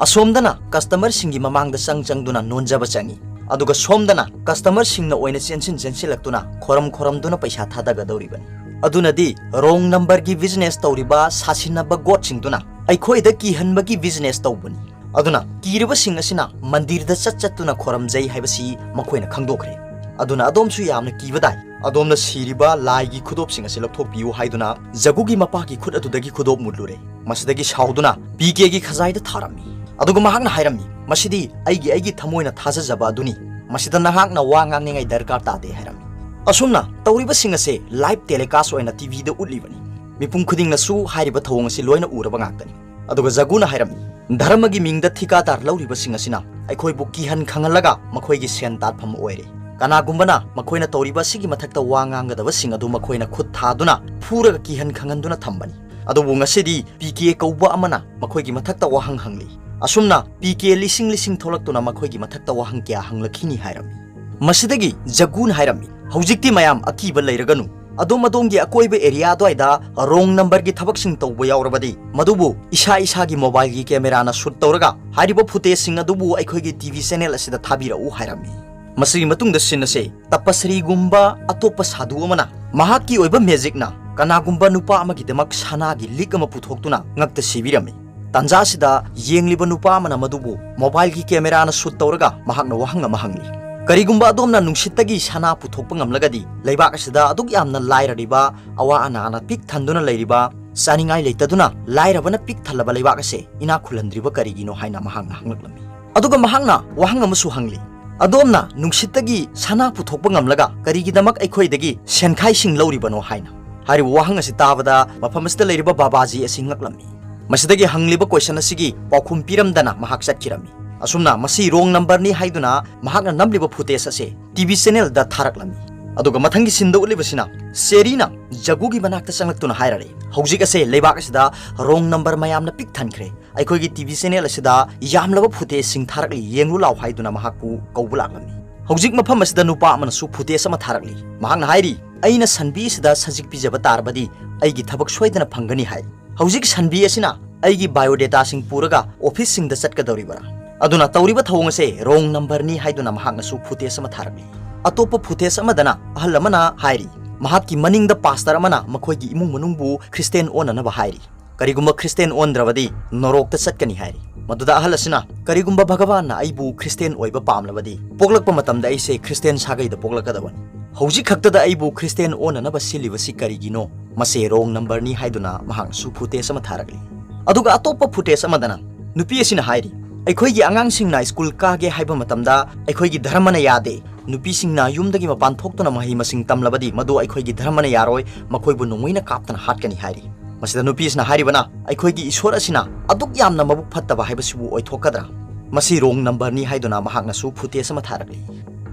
ꯑꯁꯣꯝꯗꯅ customerꯁꯤꯡꯒꯤ ꯃꯃꯥꯡꯗ ꯆꯪ ꯆꯪꯗꯨꯅ ꯅꯣꯟꯖꯕ ꯆꯪꯏ꯫ ꯑꯗꯨꯒ ꯁꯣꯝꯗꯅ customerꯁꯤꯡꯅ ꯑꯣꯏꯅ ꯆꯦꯟꯁꯤꯟ ꯆꯦꯟꯁꯤꯜꯂꯛꯇꯨꯅ ꯈꯣꯔꯝ ꯈꯣꯔꯝꯗꯨꯅ ꯄꯩꯁꯥ ꯊꯥꯗꯒꯗꯧꯔꯤꯕꯅꯤ꯫ ꯑꯗꯨꯅꯗꯤ wrong numberꯒꯤ business ꯇꯧꯔꯤꯕ ꯁꯥꯁꯤꯟꯅꯕ ꯒꯣꯠꯁꯤꯡꯗꯨꯅ ꯑꯩꯈꯣꯏꯗ ꯀꯤꯍꯟꯕꯒꯤ business ꯇꯧꯕꯅꯤ꯫ ꯑꯗꯨꯅ ꯀꯤꯔꯤꯕꯁꯤꯡ ꯑꯁꯤꯅ ꯃꯟꯗꯤꯔꯗ ꯆꯠ ꯆꯠꯇꯨꯅ ꯈꯣꯔꯝꯖꯩ ꯍꯥꯏꯕꯁꯤ ꯃꯈꯣꯏꯅ ꯈꯪꯗꯣꯛꯈ꯭ꯔꯦ꯫ ꯑꯗꯨꯅ ꯑꯗꯣꯝꯁꯨ ꯌꯥꯝꯅ ꯀꯤꯕ ꯇꯥꯏ꯫ ꯑꯗꯣꯝꯅ ꯁꯤꯔꯤꯕ ꯂꯥꯏꯒꯤ ꯈꯨꯗꯣꯞꯁꯤꯡ ꯑꯁꯤ ꯂꯧꯊꯣꯛꯄꯤꯌꯨ ꯍꯥꯏꯗꯨꯅ ꯖꯒꯨꯒꯤ ꯃꯄꯥꯒꯤ ꯈꯨꯠ ꯑꯗꯨꯗꯒꯤ ꯈꯨꯗꯣꯞ ꯃꯨꯠꯂꯨꯔꯦ꯫ ꯃꯁꯤꯗꯒꯤ ꯁꯥꯎꯗꯨꯅ ꯄꯤ ꯀꯦꯒꯤ ꯈꯖꯥꯏꯗ ꯊꯥꯔꯝꯃꯤ꯫ ꯑꯗꯨꯒ ꯃꯍꯥꯛꯅ ꯍꯥꯏꯔꯝꯃꯤ, "ꯃꯁꯤꯗꯤ ꯑꯩꯒꯤ, ꯑꯩꯒꯤ ꯊꯃꯣꯏꯅ ꯊꯥꯖꯖꯕ ꯑꯗꯨꯅꯤ꯫ ꯃꯁꯤꯗ ꯅꯍꯥꯛꯅ ꯋꯥ ꯉꯥꯡꯅꯤꯡꯉꯥꯏ ꯗꯔꯀꯥꯔ ꯇꯥꯗꯦ" ꯍꯥꯏꯔꯝꯃꯤ꯫ ꯑꯁꯨꯝꯅ ꯇꯧꯔꯤꯕꯁꯤꯡ ꯑꯁꯦ live telecast ꯑꯣꯏꯅ ꯇꯤ ꯚꯤꯗ ꯎꯠꯂꯤꯕꯅꯤ꯫ ꯃꯤꯄꯨꯝ ꯈꯨꯗꯤꯡꯅꯁꯨ ꯍꯥꯏꯔꯤꯕ ꯊꯧꯑꯣꯡ ꯑꯁꯤ ꯂꯣꯏꯅ ꯎꯔꯕ ꯉꯥꯛꯇꯅꯤ꯫ ꯑꯗꯨꯒ ꯖꯒꯨꯅ ꯍꯥꯏꯔꯝꯃꯤ, "ꯙꯔꯃꯒꯤ ꯃꯤꯡꯗ ꯊꯤꯀꯥꯗꯥꯔ ꯂꯧꯔꯤꯕꯁꯤꯡ ꯑꯁꯤꯅ ꯑꯩꯈꯣꯏꯕꯨ ꯀꯤꯍꯟ ꯈꯪꯍꯜꯂꯒ ꯃꯈꯣꯏꯒꯤ ꯁꯦꯟ ꯇꯥꯟꯐꯝ ꯑꯣꯏꯔꯦ꯫ ꯀꯅꯥꯒꯨꯝꯕꯅ ꯃꯈꯣꯏꯅ ꯇꯧꯔꯤꯕ ꯑꯁꯤꯒꯤ ꯃꯊꯛꯇ ꯋꯥ ꯉꯥꯡꯒꯗꯕꯁꯤꯡ ꯑꯗꯨ ꯃꯈꯣꯏꯅ ꯈꯨꯠ ꯊꯥꯗꯨꯅ ꯐꯨꯔꯒ ꯀꯤꯍꯟ ꯈꯪꯍꯟꯗꯨꯅ ꯊꯝꯕꯅꯤ꯫ ꯑꯗꯨꯕꯨ ꯉꯁꯤꯗꯤ ꯄꯤ ꯀꯦ ꯀꯧꯕ ꯑꯃꯅ ꯃꯈꯣꯏꯒꯤ ꯃꯊꯛꯇ ꯋꯥꯍꯪ ꯍꯪꯂꯤ꯫ ꯑꯁꯨꯝꯅ ꯄꯤ ꯀꯦ ꯂꯤꯁꯤꯡ ꯂꯤꯁꯤꯡ ꯊꯣꯛꯂꯛꯇꯨꯅ ꯃꯈꯣꯏꯒꯤ ꯃꯊꯛꯇ ꯋꯥꯍꯪ ꯀꯌꯥ ꯍꯪꯂꯛꯈꯤꯅꯤ" ꯍꯥꯏꯔꯝꯃꯤ꯫ ꯃꯁꯤꯗꯒꯤ ꯖꯒꯨꯅ ꯍꯥꯏꯔꯝꯃꯤ, "ꯍꯧꯖꯤꯛꯇꯤ ꯃꯌꯥꯝ ꯑꯀꯤꯕ ꯂꯩꯔꯒꯅꯨ꯫ ꯑꯗꯣꯝ ꯑꯗꯣꯝꯒꯤ ꯑꯀꯣꯏꯕ area ꯑꯗꯨꯋꯥꯏꯗ wrong numberꯒꯤ ꯊꯕꯛꯁꯤꯡ ꯇꯧꯕ ꯌꯥꯎꯔꯕꯗꯤ ꯃꯗꯨꯕꯨ ꯏꯁꯥ ꯏꯁꯥꯒꯤ mobileꯒꯤ cameraꯅ shoot ꯇꯧꯔꯒ ꯍꯥꯏꯔꯤꯕ footageꯁꯤꯡ ꯑꯗꯨꯕꯨ ꯑꯩꯈꯣꯏꯒꯤ ꯇꯤ ꯚꯤ channel ꯑꯁꯤꯗ ꯊꯥꯕꯤꯔꯛꯎ" ꯍꯥꯏꯔꯝꯃꯤ꯫ ꯃꯁꯤꯒꯤ ꯃꯇꯨꯡꯗ scene ꯑꯁꯦ ꯇꯄꯁ꯭ꯔꯤꯒꯨꯝꯕ ꯑꯇꯣꯞꯄ ꯁꯥꯙꯨ ꯑꯃꯅ ꯃꯍꯥꯛꯀꯤ ꯑꯣꯏꯕ magicꯅ ꯀꯅꯥꯒꯨꯝꯕ ꯅꯨꯄꯥ ꯑꯃꯒꯤꯗꯃꯛ ꯁꯅꯥꯒꯤ ꯂꯤꯛ ꯑꯃ ꯄꯨꯊꯣꯛꯇꯨꯅ ꯉꯛꯇ ꯁꯤꯕꯤꯔꯝꯃꯤ꯫ ꯇꯥꯟꯖꯥ ꯑꯁꯤꯗ ꯌꯦꯡꯂꯤꯕ ꯅꯨꯄꯥ ꯑꯃꯅ ꯃꯗꯨꯕꯨ ꯃꯣꯕꯥꯏꯜꯒꯤ ꯀꯦꯃꯦꯔꯥꯅ ꯁꯨꯠ ꯇꯧꯔꯒ ꯃꯍꯥꯛꯅ ꯋꯥꯍꯪ ꯑꯃ ꯍꯪꯂꯤ꯫ ꯀꯔꯤꯒꯨꯝꯕ ꯑꯗꯣꯝꯅ ꯅꯨꯡꯁꯤꯠꯇꯒꯤ ꯁꯅꯥ ꯄꯨꯊꯣꯛꯄ ꯉꯝꯂꯒꯗꯤ, ꯂꯩꯕꯥꯛ ꯑꯁꯤꯗ ꯑꯗꯨꯛ ꯌꯥꯝꯅ ꯂꯥꯏꯔꯔꯤꯕ, ꯑꯋꯥ ꯑꯅꯥꯅ ꯄꯤꯛ ꯊꯟꯗꯨꯅ ꯂꯩꯔꯤꯕ, ꯆꯥꯅꯤꯡꯉꯥꯏ ꯂꯩꯇꯗꯨꯅ ꯂꯥꯏꯔꯕꯅ ꯄꯤꯛ ꯊꯜꯂꯕ ꯂꯩꯕꯥꯛ ꯑꯁꯦ ꯏꯅꯥꯛ ꯈꯨꯜꯍꯟꯗ꯭ꯔꯤꯕ ꯀꯔꯤꯒꯤꯅꯣ ꯍꯥꯏꯅ ꯃꯍꯥꯛꯅ ꯍꯪꯂꯛꯂꯝꯃꯤ꯫ ꯑꯗꯨꯒ ꯃꯍꯥꯛꯅ ꯋꯥꯍꯪ ꯑꯃꯁꯨ ꯍꯪꯂꯤ, "ꯑꯗꯣꯝꯅ ꯅꯨꯡꯁꯤꯠꯇꯒꯤ ꯁꯅꯥ ꯄꯨꯊꯣꯛꯄ ꯉꯝꯂꯒ ꯀꯔꯤꯒꯤꯗꯃꯛ ꯑꯩꯈꯣꯏꯗꯒꯤ ꯁꯦꯟꯈꯥꯏꯁꯤꯡ ꯂꯧꯔꯤꯕꯅꯣ?" ꯍꯥꯏꯅ꯫ ꯍꯥꯏꯔꯤꯕ ꯋꯥꯍꯪ ꯑꯁꯤ ꯇꯥꯕꯗ ꯃꯐꯝ ꯑꯁꯤꯗ ꯂꯩꯔꯤꯕ ꯕꯥꯕꯥꯖꯤ ꯑꯁꯤ ꯉꯛꯂꯝꯃꯤ꯫ ꯃꯁꯤꯗꯒꯤ ꯍꯪꯂꯤꯕ ꯀꯣꯏꯁꯟ ꯑꯁꯤꯒꯤ ꯄꯥꯎꯈꯨꯝ ꯄꯤꯔꯝꯗꯅ ꯃꯍꯥꯛ ꯆꯠꯈꯤꯔꯝꯃꯤ꯫ ꯑꯁꯨꯝꯅ ꯃꯁꯤ ꯔꯣꯡ ꯅꯝꯕꯔꯅꯤ ꯍꯥꯏꯗꯨꯅ ꯃꯍꯥꯛꯅ ꯅꯝꯂꯤꯕ ꯐꯨꯇꯦꯖ ꯑꯁꯦ ꯇꯤ ꯚꯤ ꯆꯦꯅꯦꯜꯗ ꯊꯥꯔꯛꯂꯝꯃꯤ꯫ ꯑꯗꯨꯒ ꯃꯊꯪꯒꯤ ꯁꯤꯟꯗ ꯎꯠꯂꯤꯕꯁꯤꯅ ꯆꯦꯔꯤꯅ ꯖꯒꯨꯒꯤ ꯃꯅꯥꯛꯇ ꯆꯪꯂꯛꯇꯨꯅ ꯍꯥꯏꯔꯔꯦ, "ꯍꯧꯖꯤꯛ ꯑꯁꯦ ꯂꯩꯕꯥꯛ ꯑꯁꯤꯗ ꯔꯣꯡ ꯅꯝꯕꯔ ꯃꯌꯥꯝꯅ ꯄꯤꯛ ꯊꯟꯈ꯭ꯔꯦ꯫ ꯑꯩꯈꯣꯏꯒꯤ ꯇꯤ ꯚꯤ ꯆꯦꯅꯦꯜ ꯑꯁꯤꯗ ꯌꯥꯝꯂꯕ ꯐꯨꯇꯦꯖꯁꯤꯡ ꯊꯥꯔꯛꯂꯤ, ꯌꯦꯡꯂꯨ ꯂꯥꯎ" ꯍꯥꯏꯗꯨꯅ ꯃꯍꯥꯛꯄꯨ ꯀꯧꯕ ꯂꯥꯛꯂꯝꯃꯤ꯫ ꯍꯧꯖꯤꯛ ꯃꯐꯝ ꯑꯁꯤꯗ ꯅꯨꯄꯥ ꯑꯃꯅꯁꯨ ꯐꯨꯇꯦꯖ ꯑꯃ ꯊꯥꯔꯛꯂꯤ꯫ ꯃꯍꯥꯛꯅ ꯍꯥꯏꯔꯤ, "ꯑꯩꯅ ꯁꯟꯕꯤ ꯑꯁꯤꯗ ꯁꯖꯤꯛ ꯄꯤꯖꯕ ꯇꯥꯔꯕꯗꯤ ꯑꯩꯒꯤ ꯊꯕꯛ ꯁꯣꯏꯗꯅ ꯐꯪꯒꯅꯤ" ꯍꯥꯏ꯫ ꯍꯧꯖꯤꯛ ꯁꯟꯕꯤ ꯑꯁꯤꯅ ꯑꯩꯒꯤ ꯕꯥꯏꯑꯣꯗꯦꯇꯥꯁꯤꯡ ꯄꯨꯔꯒ ꯑꯣꯐꯤꯁꯁꯤꯡꯗ ꯆꯠꯀꯗꯧꯔꯤꯕ꯭ꯔꯥ? ꯑꯗꯨꯅ ꯇꯧꯔꯤꯕ ꯊꯧꯑꯣꯡ ꯑꯁꯦ ꯔꯣꯡ ꯅꯝꯕꯔꯅꯤ ꯍꯥꯏꯗꯨꯅ ꯃꯍꯥꯛꯅꯁꯨ ꯐꯨꯇꯦꯖ ꯑꯃ ꯊꯥꯔꯛꯂꯤ꯫ ꯑꯇꯣꯞꯄ ꯐꯨꯇꯦꯖ ꯑꯃꯗꯅ ꯑꯍꯜ ꯑꯃꯅ ꯍꯥꯏꯔꯤ, ꯃꯍꯥꯛꯀꯤ ꯃꯅꯤꯡꯗ ꯄꯥꯁꯇꯔ ꯑꯃꯅ ꯃꯈꯣꯏꯒꯤ ꯏꯃꯨꯡ ꯃꯅꯨꯡꯕꯨ ꯈ꯭ꯔꯤꯁꯇꯦꯟ ꯑꯣꯟꯅꯅꯕ ꯍꯥꯏꯔꯤ꯫ "ꯀꯔꯤꯒꯨꯝꯕ ꯈ꯭ꯔꯤꯁꯇꯦꯟ ꯑꯣꯟꯗ꯭ꯔꯕꯗꯤ ꯅꯣꯔꯣꯛꯇ ꯆꯠꯀꯅꯤ" ꯍꯥꯏꯔꯤ꯫ ꯃꯗꯨꯗ ꯑꯍꯜ ꯑꯁꯤꯅ, "ꯀꯔꯤꯒꯨꯝꯕ ꯚꯒꯋꯥꯟꯅ ꯑꯩꯕꯨ ꯈ꯭ꯔꯤꯁꯇꯦꯟ ꯑꯣꯏꯕ ꯄꯥꯝꯂꯕꯗꯤ, ꯄꯣꯛꯂꯛꯄ ꯃꯇꯝꯗ ꯑꯩꯁꯦ ꯈ꯭ꯔꯤꯁꯇꯦꯟ ꯁꯥꯒꯩꯗ ꯄꯣꯛꯂꯛꯀꯗꯕꯅꯤ꯫ ꯍꯧꯖꯤꯛ ꯈꯛꯇꯗ ꯑꯩꯕꯨ ꯈ꯭ꯔꯤꯁꯇꯦꯟ ꯑꯣꯟꯅꯅꯕ ꯁꯤꯜꯂꯤꯕꯁꯤ ꯀꯔꯤꯒꯤꯅꯣ? ꯃꯁꯦ ꯔꯣꯡ ꯅꯝꯕꯔꯅꯤ" ꯍꯥꯏꯗꯨꯅ ꯃꯍꯥꯛꯅꯁꯨ ꯐꯨꯇꯦꯖ ꯑꯃ ꯊꯥꯔꯛꯂꯤ꯫ ꯑꯗꯨꯒ ꯑꯇꯣꯞꯄ ꯐꯨꯇꯦꯖ ꯑꯃꯗꯅ ꯅꯨꯄꯤ ꯑꯁꯤꯅ ꯍꯥꯏꯔꯤ, "ꯑꯩꯈꯣꯏꯒꯤ ꯑꯉꯥꯡꯁꯤꯡꯅ ꯁ꯭ꯀꯨꯜ ꯀꯥꯒꯦ ꯍꯥꯏꯕ ꯃꯇꯝꯗ ꯑꯩꯈꯣꯏꯒꯤ ꯙꯔꯃꯅ ꯌꯥꯗꯦ꯫ ꯅꯨꯄꯤꯁꯤꯡꯅ ꯌꯨꯝꯗꯒꯤ ꯃꯄꯥꯟ ꯊꯣꯛꯇꯨꯅ ꯃꯍꯩ ꯃꯁꯤꯡ ꯇꯝꯂꯕꯗꯤ ꯃꯗꯨ ꯑꯩꯈꯣꯏꯒꯤ ꯙꯔꯃꯅ ꯌꯥꯔꯣꯏ, ꯃꯈꯣꯏꯕꯨ ꯅꯣꯡꯃꯩꯅ ꯀꯥꯞꯇꯅ ꯍꯥꯠꯀꯅꯤ" ꯍꯥꯏꯔꯤ꯫ ꯃꯁꯤꯗ ꯅꯨꯄꯤꯁꯤꯅ ꯍꯥꯏꯔꯤꯕꯅ, "ꯑꯩꯈꯣꯏꯒꯤ ꯏꯁꯣꯔ ꯑꯁꯤꯅ ꯑꯗꯨꯛ ꯌꯥꯝꯅ ꯃꯕꯨꯛ ꯐꯠꯇꯕ ꯍꯥꯏꯕꯁꯤꯕꯨ ꯑꯣꯏꯊꯣꯛꯀꯗ꯭ꯔꯥ?" ꯃꯁꯤ ꯔꯣꯡ ꯅꯝꯕꯔꯅꯤ ꯍꯥꯏꯗꯨꯅ ꯃꯍꯥꯛꯅꯁꯨ ꯐꯨꯇꯦꯖ ꯑꯃ ꯊꯥꯔꯛꯂꯤ꯫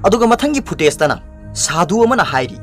ꯑꯗꯨꯒ ꯃꯊꯪꯒꯤ ꯐꯨꯇꯦꯖꯇꯅ ꯁꯥꯙꯨ ꯑꯃꯅ ꯍꯥꯏꯔꯤ,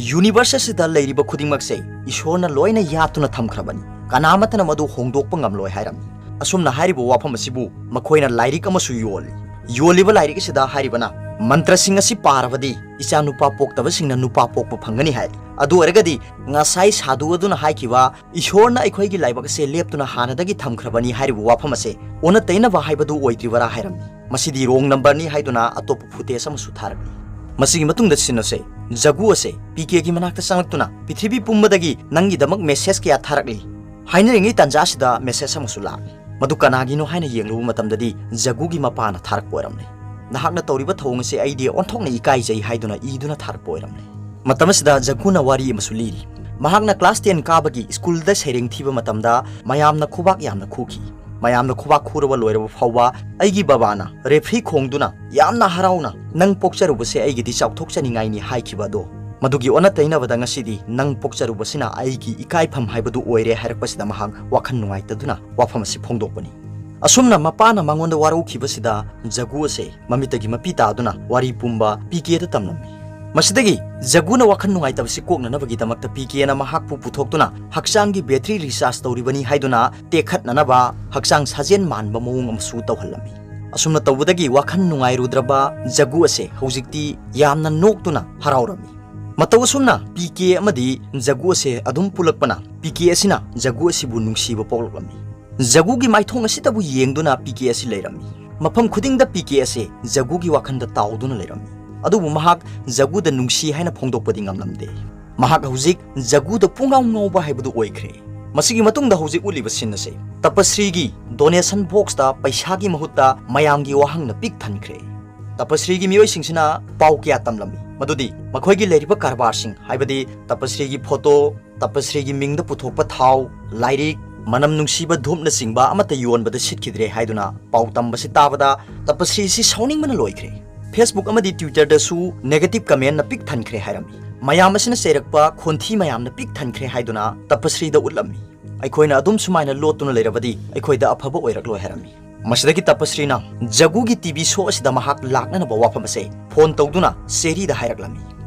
"ꯌꯨꯅꯤꯚꯔꯁ ꯑꯁꯤꯗ ꯂꯩꯔꯤꯕ ꯈꯨꯗꯤꯡꯃꯛꯁꯦ ꯏꯁꯣꯔꯅ ꯂꯣꯏꯅ ꯌꯥꯠꯇꯨꯅ ꯊꯝꯈ꯭ꯔꯕꯅꯤ, ꯀꯅꯥꯃꯠꯇꯅ ꯃꯗꯨ ꯍꯣꯡꯗꯣꯛꯄ ꯉꯝꯂꯣꯏ" ꯍꯥꯏꯔꯝꯃꯤ꯫ ꯑꯁꯨꯝꯅ ꯍꯥꯏꯔꯤꯕ ꯋꯥꯐꯝ ꯑꯁꯤꯕꯨ ꯃꯈꯣꯏꯅ ꯂꯥꯏꯔꯤꯛ ꯑꯃꯁꯨ ꯌꯣꯜꯂꯤ꯫ ꯌꯣꯜꯂꯤꯕ ꯂꯥꯏꯔꯤꯛ ꯑꯁꯤꯗ ꯍꯥꯏꯔꯤꯕꯅ, "ꯃꯟꯇ꯭ꯔꯁꯤꯡ ꯑꯁꯤ ꯄꯥꯔꯕꯗꯤ ꯏꯆꯥ ꯅꯨꯄꯥ ꯄꯣꯛꯇꯕꯁꯤꯡꯅ ꯅꯨꯄꯥ ꯄꯣꯛꯄ ꯐꯪꯒꯅꯤ" ꯍꯥꯏꯔꯤ꯫ ꯑꯗꯨ ꯑꯣꯏꯔꯒꯗꯤ ꯉꯁꯥꯏ ꯁꯥꯙꯨ ꯑꯗꯨꯅ ꯍꯥꯏꯈꯤꯕ, "ꯏꯁꯣꯔꯅ ꯑꯩꯈꯣꯏꯒꯤ ꯂꯥꯏꯕꯛ ꯑꯁꯦ ꯂꯦꯞꯇꯨꯅ ꯍꯥꯟꯅꯗꯒꯤ ꯊꯝꯈ꯭ꯔꯕꯅꯤ" ꯍꯥꯏꯔꯤꯕ ꯋꯥꯐꯝ ꯑꯁꯦ ꯑꯣꯟꯅ ꯇꯩꯅꯕ ꯍꯥꯏꯕꯗꯨ ꯑꯣꯏꯗ꯭ꯔꯤꯕꯔꯥ ꯍꯥꯏꯔꯝꯃꯤ꯫ ꯃꯁꯤꯗꯤ ꯔꯣꯡ ꯅꯝꯕꯔꯅꯤ ꯍꯥꯏꯗꯨꯅ ꯑꯇꯣꯞꯄ ꯐꯨꯇꯦꯖ ꯑꯃꯁꯨ ꯊꯥꯔꯛꯂꯤ꯫ ꯃꯁꯤꯒꯤ ꯃꯇꯨꯡꯗ ꯁꯤꯟ ꯑꯁꯦ ꯖꯒꯨ ꯑꯁꯦ ꯄꯤ ꯀꯦꯒꯤ ꯃꯅꯥꯛꯇ ꯆꯪꯂꯛꯇꯨꯅ ꯄ꯭ꯔꯤꯊꯤꯕꯤ ꯄꯨꯝꯕꯗꯒꯤ ꯅꯪꯒꯤꯗꯃꯛ ꯃꯦꯁꯦꯖ ꯀꯌꯥ ꯊꯥꯔꯛꯂꯤ ꯍꯥꯏꯅꯔꯤꯉꯩ ꯇꯥꯟꯖꯥ ꯑꯁꯤꯗ ꯃꯦꯁꯦꯖ ꯑꯃꯁꯨ ꯂꯥꯛꯂꯤ꯫ ꯃꯗꯨ ꯀꯅꯥꯒꯤꯅꯣ ꯍꯥꯏꯅ ꯌꯦꯡꯂꯨꯕ ꯃꯇꯝꯗꯗꯤ ꯖꯒꯨꯒꯤ ꯃꯄꯥꯅ ꯊꯥꯔꯛꯄ ꯑꯣꯏꯔꯝꯂꯦ꯫ "ꯅꯍꯥꯛꯅ ꯇꯧꯔꯤꯕ ꯊꯧꯑꯣꯡ ꯑꯁꯤ ꯑꯩꯗꯤ ꯑꯣꯟꯊꯣꯛꯅ ꯏꯀꯥꯏꯖꯩ" ꯍꯥꯏꯗꯨꯅ ꯏꯗꯨꯅ ꯊꯥꯔꯛꯄ ꯑꯣꯏꯔꯝꯂꯦ꯫ ꯃꯇꯝ ꯑꯁꯤꯗ ꯖꯒꯨꯅ ꯋꯥꯔꯤ ꯑꯃꯁꯨ ꯂꯤꯔꯤ꯫ ꯃꯍꯥꯛꯅ class ten ꯀꯥꯕꯒꯤ ꯁ꯭ꯀꯨꯜꯗ ꯁꯩꯔꯦꯡ ꯊꯤꯕ ꯃꯇꯝꯗ ꯃꯌꯥꯝꯅ ꯈꯨꯕꯥꯛ ꯌꯥꯝꯅ ꯈꯨꯈꯤ꯫ ꯃꯌꯥꯝꯅ ꯈꯨꯕꯥꯛ ꯈꯨꯔꯕ ꯂꯣꯏꯔꯕ ꯐꯥꯎꯕ ꯑꯩꯒꯤ ꯕꯕꯥꯅ ꯔꯦꯐ꯭ꯔꯤ ꯈꯣꯡꯗꯨꯅ ꯌꯥꯝꯅ ꯍꯔꯥꯎꯅ, "ꯅꯪ ꯄꯣꯛꯆꯔꯨꯕꯁꯦ ꯑꯩꯒꯤꯗꯤ ꯆꯥꯎꯊꯣꯛꯆꯅꯤꯡꯉꯥꯏꯅꯤ" ꯍꯥꯏꯈꯤꯕ ꯑꯗꯣ, ꯃꯗꯨꯒꯤ ꯑꯣꯟꯅ ꯇꯩꯅꯕꯗ ꯉꯁꯤꯗꯤ "ꯅꯪ ꯄꯣꯛꯆꯔꯨꯕꯁꯤꯅ ꯑꯩꯒꯤ ꯏꯀꯥꯏꯐꯝ" ꯍꯥꯏꯕꯗꯨ ꯑꯣꯏꯔꯦ ꯍꯥꯏꯔꯛꯄꯁꯤꯗ ꯃꯍꯥꯛ ꯋꯥꯈꯜ ꯅꯨꯡꯉꯥꯏꯇꯗꯨꯅ ꯋꯥꯐꯝ ꯑꯁꯤ ꯐꯣꯡꯗꯣꯛꯄꯅꯤ꯫ ꯑꯁꯨꯝꯅ ꯃꯄꯥꯅ ꯃꯉꯣꯟꯗ ꯋꯥꯔꯧꯈꯤꯕꯁꯤꯗ ꯖꯒꯨ ꯑꯁꯦ ꯃꯃꯤꯠꯇꯒꯤ ꯃꯄꯤ ꯇꯥꯗꯨꯅ ꯋꯥꯔꯤ ꯄꯨꯝꯕ ꯄꯤ ꯀꯦꯗ ꯇꯝꯂꯝꯃꯤ꯫ ꯃꯁꯤꯗꯒꯤ ꯖꯒꯨꯅ ꯋꯥꯈꯜ ꯅꯨꯡꯉꯥꯏꯇꯕꯁꯤ ꯀꯣꯛꯅꯅꯕꯒꯤꯗꯃꯛꯇ ꯄꯤ ꯀꯦꯅ ꯃꯍꯥꯛꯄꯨ ꯄꯨꯊꯣꯛꯇꯨꯅ ꯍꯛꯆꯥꯡꯒꯤ battery recharge ꯇꯧꯔꯤꯕꯅꯤ ꯍꯥꯏꯗꯨꯅ ꯇꯦꯛꯈꯠꯅꯅꯕ ꯍꯛꯆꯥꯡ ꯁꯥꯖꯦꯜ ꯃꯥꯟꯕ ꯃꯑꯣꯡ ꯑꯃꯁꯨ ꯇꯧꯍꯜꯂꯝꯃꯤ꯫ ꯑꯁꯨꯝꯅ ꯇꯧꯕꯗꯒꯤ ꯋꯥꯈꯜ ꯅꯨꯡꯉꯥꯏꯔꯨꯗ꯭ꯔꯕ ꯖꯒꯨ ꯑꯁꯦ ꯍꯧꯖꯤꯛꯇꯤ ꯌꯥꯝꯅ ꯅꯣꯛꯇꯨꯅ ꯍꯔꯥꯎꯔꯝꯃꯤ꯫ ꯃꯇꯧ ꯑꯁꯨꯝꯅ ꯄꯤ ꯀꯦ ꯑꯃꯗꯤ ꯖꯒꯨ ꯑꯁꯦ ꯑꯗꯨꯝ ꯄꯨꯜꯂꯛꯄꯅ ꯄꯤ ꯀꯦ ꯑꯁꯤꯅ ꯖꯒꯨ ꯑꯁꯤꯕꯨ ꯅꯨꯡꯁꯤꯕ ꯄꯣꯛꯂꯛꯂꯝꯃꯤ꯫ ꯖꯒꯨꯒꯤ ꯃꯥꯏꯊꯣꯡ ꯑꯁꯤꯗꯕꯨ ꯌꯦꯡꯗꯨꯅ ꯄꯤ ꯀꯦ ꯑꯁꯤ ꯂꯩꯔꯝꯃꯤ꯫ ꯃꯐꯝ ꯈꯨꯗꯤꯡꯗ ꯄꯤ ꯀꯦ ꯑꯁꯤ ꯖꯒꯨꯒꯤ ꯋꯥꯈꯜꯗ ꯇꯥꯎꯗꯨꯅ ꯂꯩꯔꯝꯃꯤ꯫ ꯑꯗꯨꯕꯨ ꯃꯍꯥꯛ ꯖꯒꯨꯗ ꯅꯨꯡꯁꯤ ꯍꯥꯏꯅ ꯐꯣꯡꯗꯣꯛꯄꯗꯤ ꯉꯝꯂꯝꯗꯦ꯫ ꯃꯍꯥꯛ ꯍꯧꯖꯤꯛ ꯖꯒꯨꯗ ꯄꯨꯡꯉꯥꯎ ꯉꯥꯎꯕ ꯍꯥꯏꯕꯗꯨ ꯑꯣꯏꯈ꯭ꯔꯦ꯫ ꯃꯁꯤꯒꯤ ꯃꯇꯨꯡꯗ ꯍꯧꯖꯤꯛ ꯎꯠꯂꯤꯕ scene ꯑꯁꯤ ꯇꯄꯁ꯭ꯔꯤꯒꯤ donation boxꯇ ꯄꯩꯁꯥꯒꯤ ꯃꯍꯨꯠꯇ ꯃꯌꯥꯝꯒꯤ ꯋꯥꯍꯪꯅ ꯄꯤꯛ ꯊꯟꯈ꯭ꯔꯦ꯫ ꯇꯄꯁ꯭ꯔꯤꯒꯤ ꯃꯤꯑꯣꯏꯁꯤꯡꯁꯤꯅ ꯄꯥꯎ ꯀꯌꯥ ꯇꯝꯂꯝꯃꯤ, ꯃꯗꯨꯗꯤ ꯃꯈꯣꯏꯒꯤ ꯂꯩꯔꯤꯕ ꯀꯔꯕꯥꯔꯁꯤꯡ, ꯍꯥꯏꯕꯗꯤ ꯇꯄꯁ꯭ꯔꯤꯒꯤ photo, ꯇꯄꯁ꯭ꯔꯤꯒꯤ ꯃꯤꯡꯗ ꯄꯨꯊꯣꯛꯄ ꯊꯥꯎ, ꯂꯥꯏꯔꯤꯛ, ꯃꯅꯝ ꯅꯨꯡꯁꯤꯕ ꯙꯨꯞꯅꯆꯤꯡꯕ ꯑꯃꯠꯇ ꯌꯣꯟꯕꯗ ꯁꯤꯠꯈꯤꯗ꯭ꯔꯦ ꯍꯥꯏꯗꯨꯅ ꯄꯥꯎ ꯇꯝꯕꯁꯤ ꯇꯥꯕꯗ ꯇꯄꯁ꯭ꯔꯤꯁꯤ ꯁꯥꯎꯅꯤꯡꯕꯅ ꯂꯣꯏꯈ꯭ꯔꯦ꯫ Facebook ꯑꯃꯗꯤ Twitterꯗꯁꯨ negative commentꯅ ꯄꯤꯛ ꯊꯟꯈ꯭ꯔꯦ ꯍꯥꯏꯔꯝꯃꯤ꯫ ꯃꯌꯥꯝ ꯑꯁꯤꯅ ꯆꯩꯔꯛꯄ ꯈꯣꯟꯊꯤ ꯃꯌꯥꯝꯅ ꯄꯤꯛ ꯊꯟꯈ꯭ꯔꯦ ꯍꯥꯏꯗꯨꯅ ꯇꯄꯁ꯭ꯔꯤꯗ ꯎꯠꯂꯝꯃꯤ꯫ "ꯑꯩꯈꯣꯏꯅ ꯑꯗꯨꯝ ꯁꯨꯃꯥꯏꯅ ꯂꯣꯠꯇꯨꯅ ꯂꯩꯔꯕꯗꯤ ꯑꯩꯈꯣꯏꯗ ꯑꯐꯕ ꯑꯣꯏꯔꯛꯂꯣꯏ" ꯍꯥꯏꯔꯝꯃꯤ꯫ ꯃꯁꯤꯗꯒꯤ ꯇꯄꯁ꯭ꯔꯤꯅ ꯖꯒꯨꯒꯤ ꯇꯤ ꯚꯤ ꯁꯣ ꯑꯁꯤꯗ ꯃꯍꯥꯛ ꯂꯥꯛꯅꯅꯕ ꯋꯥꯐꯝ ꯑꯁꯦ ꯐꯣꯟ ꯇꯧꯗꯨꯅ ꯆꯦꯔꯤꯗ ꯍꯥꯏꯔꯛꯂꯝꯃꯤ꯫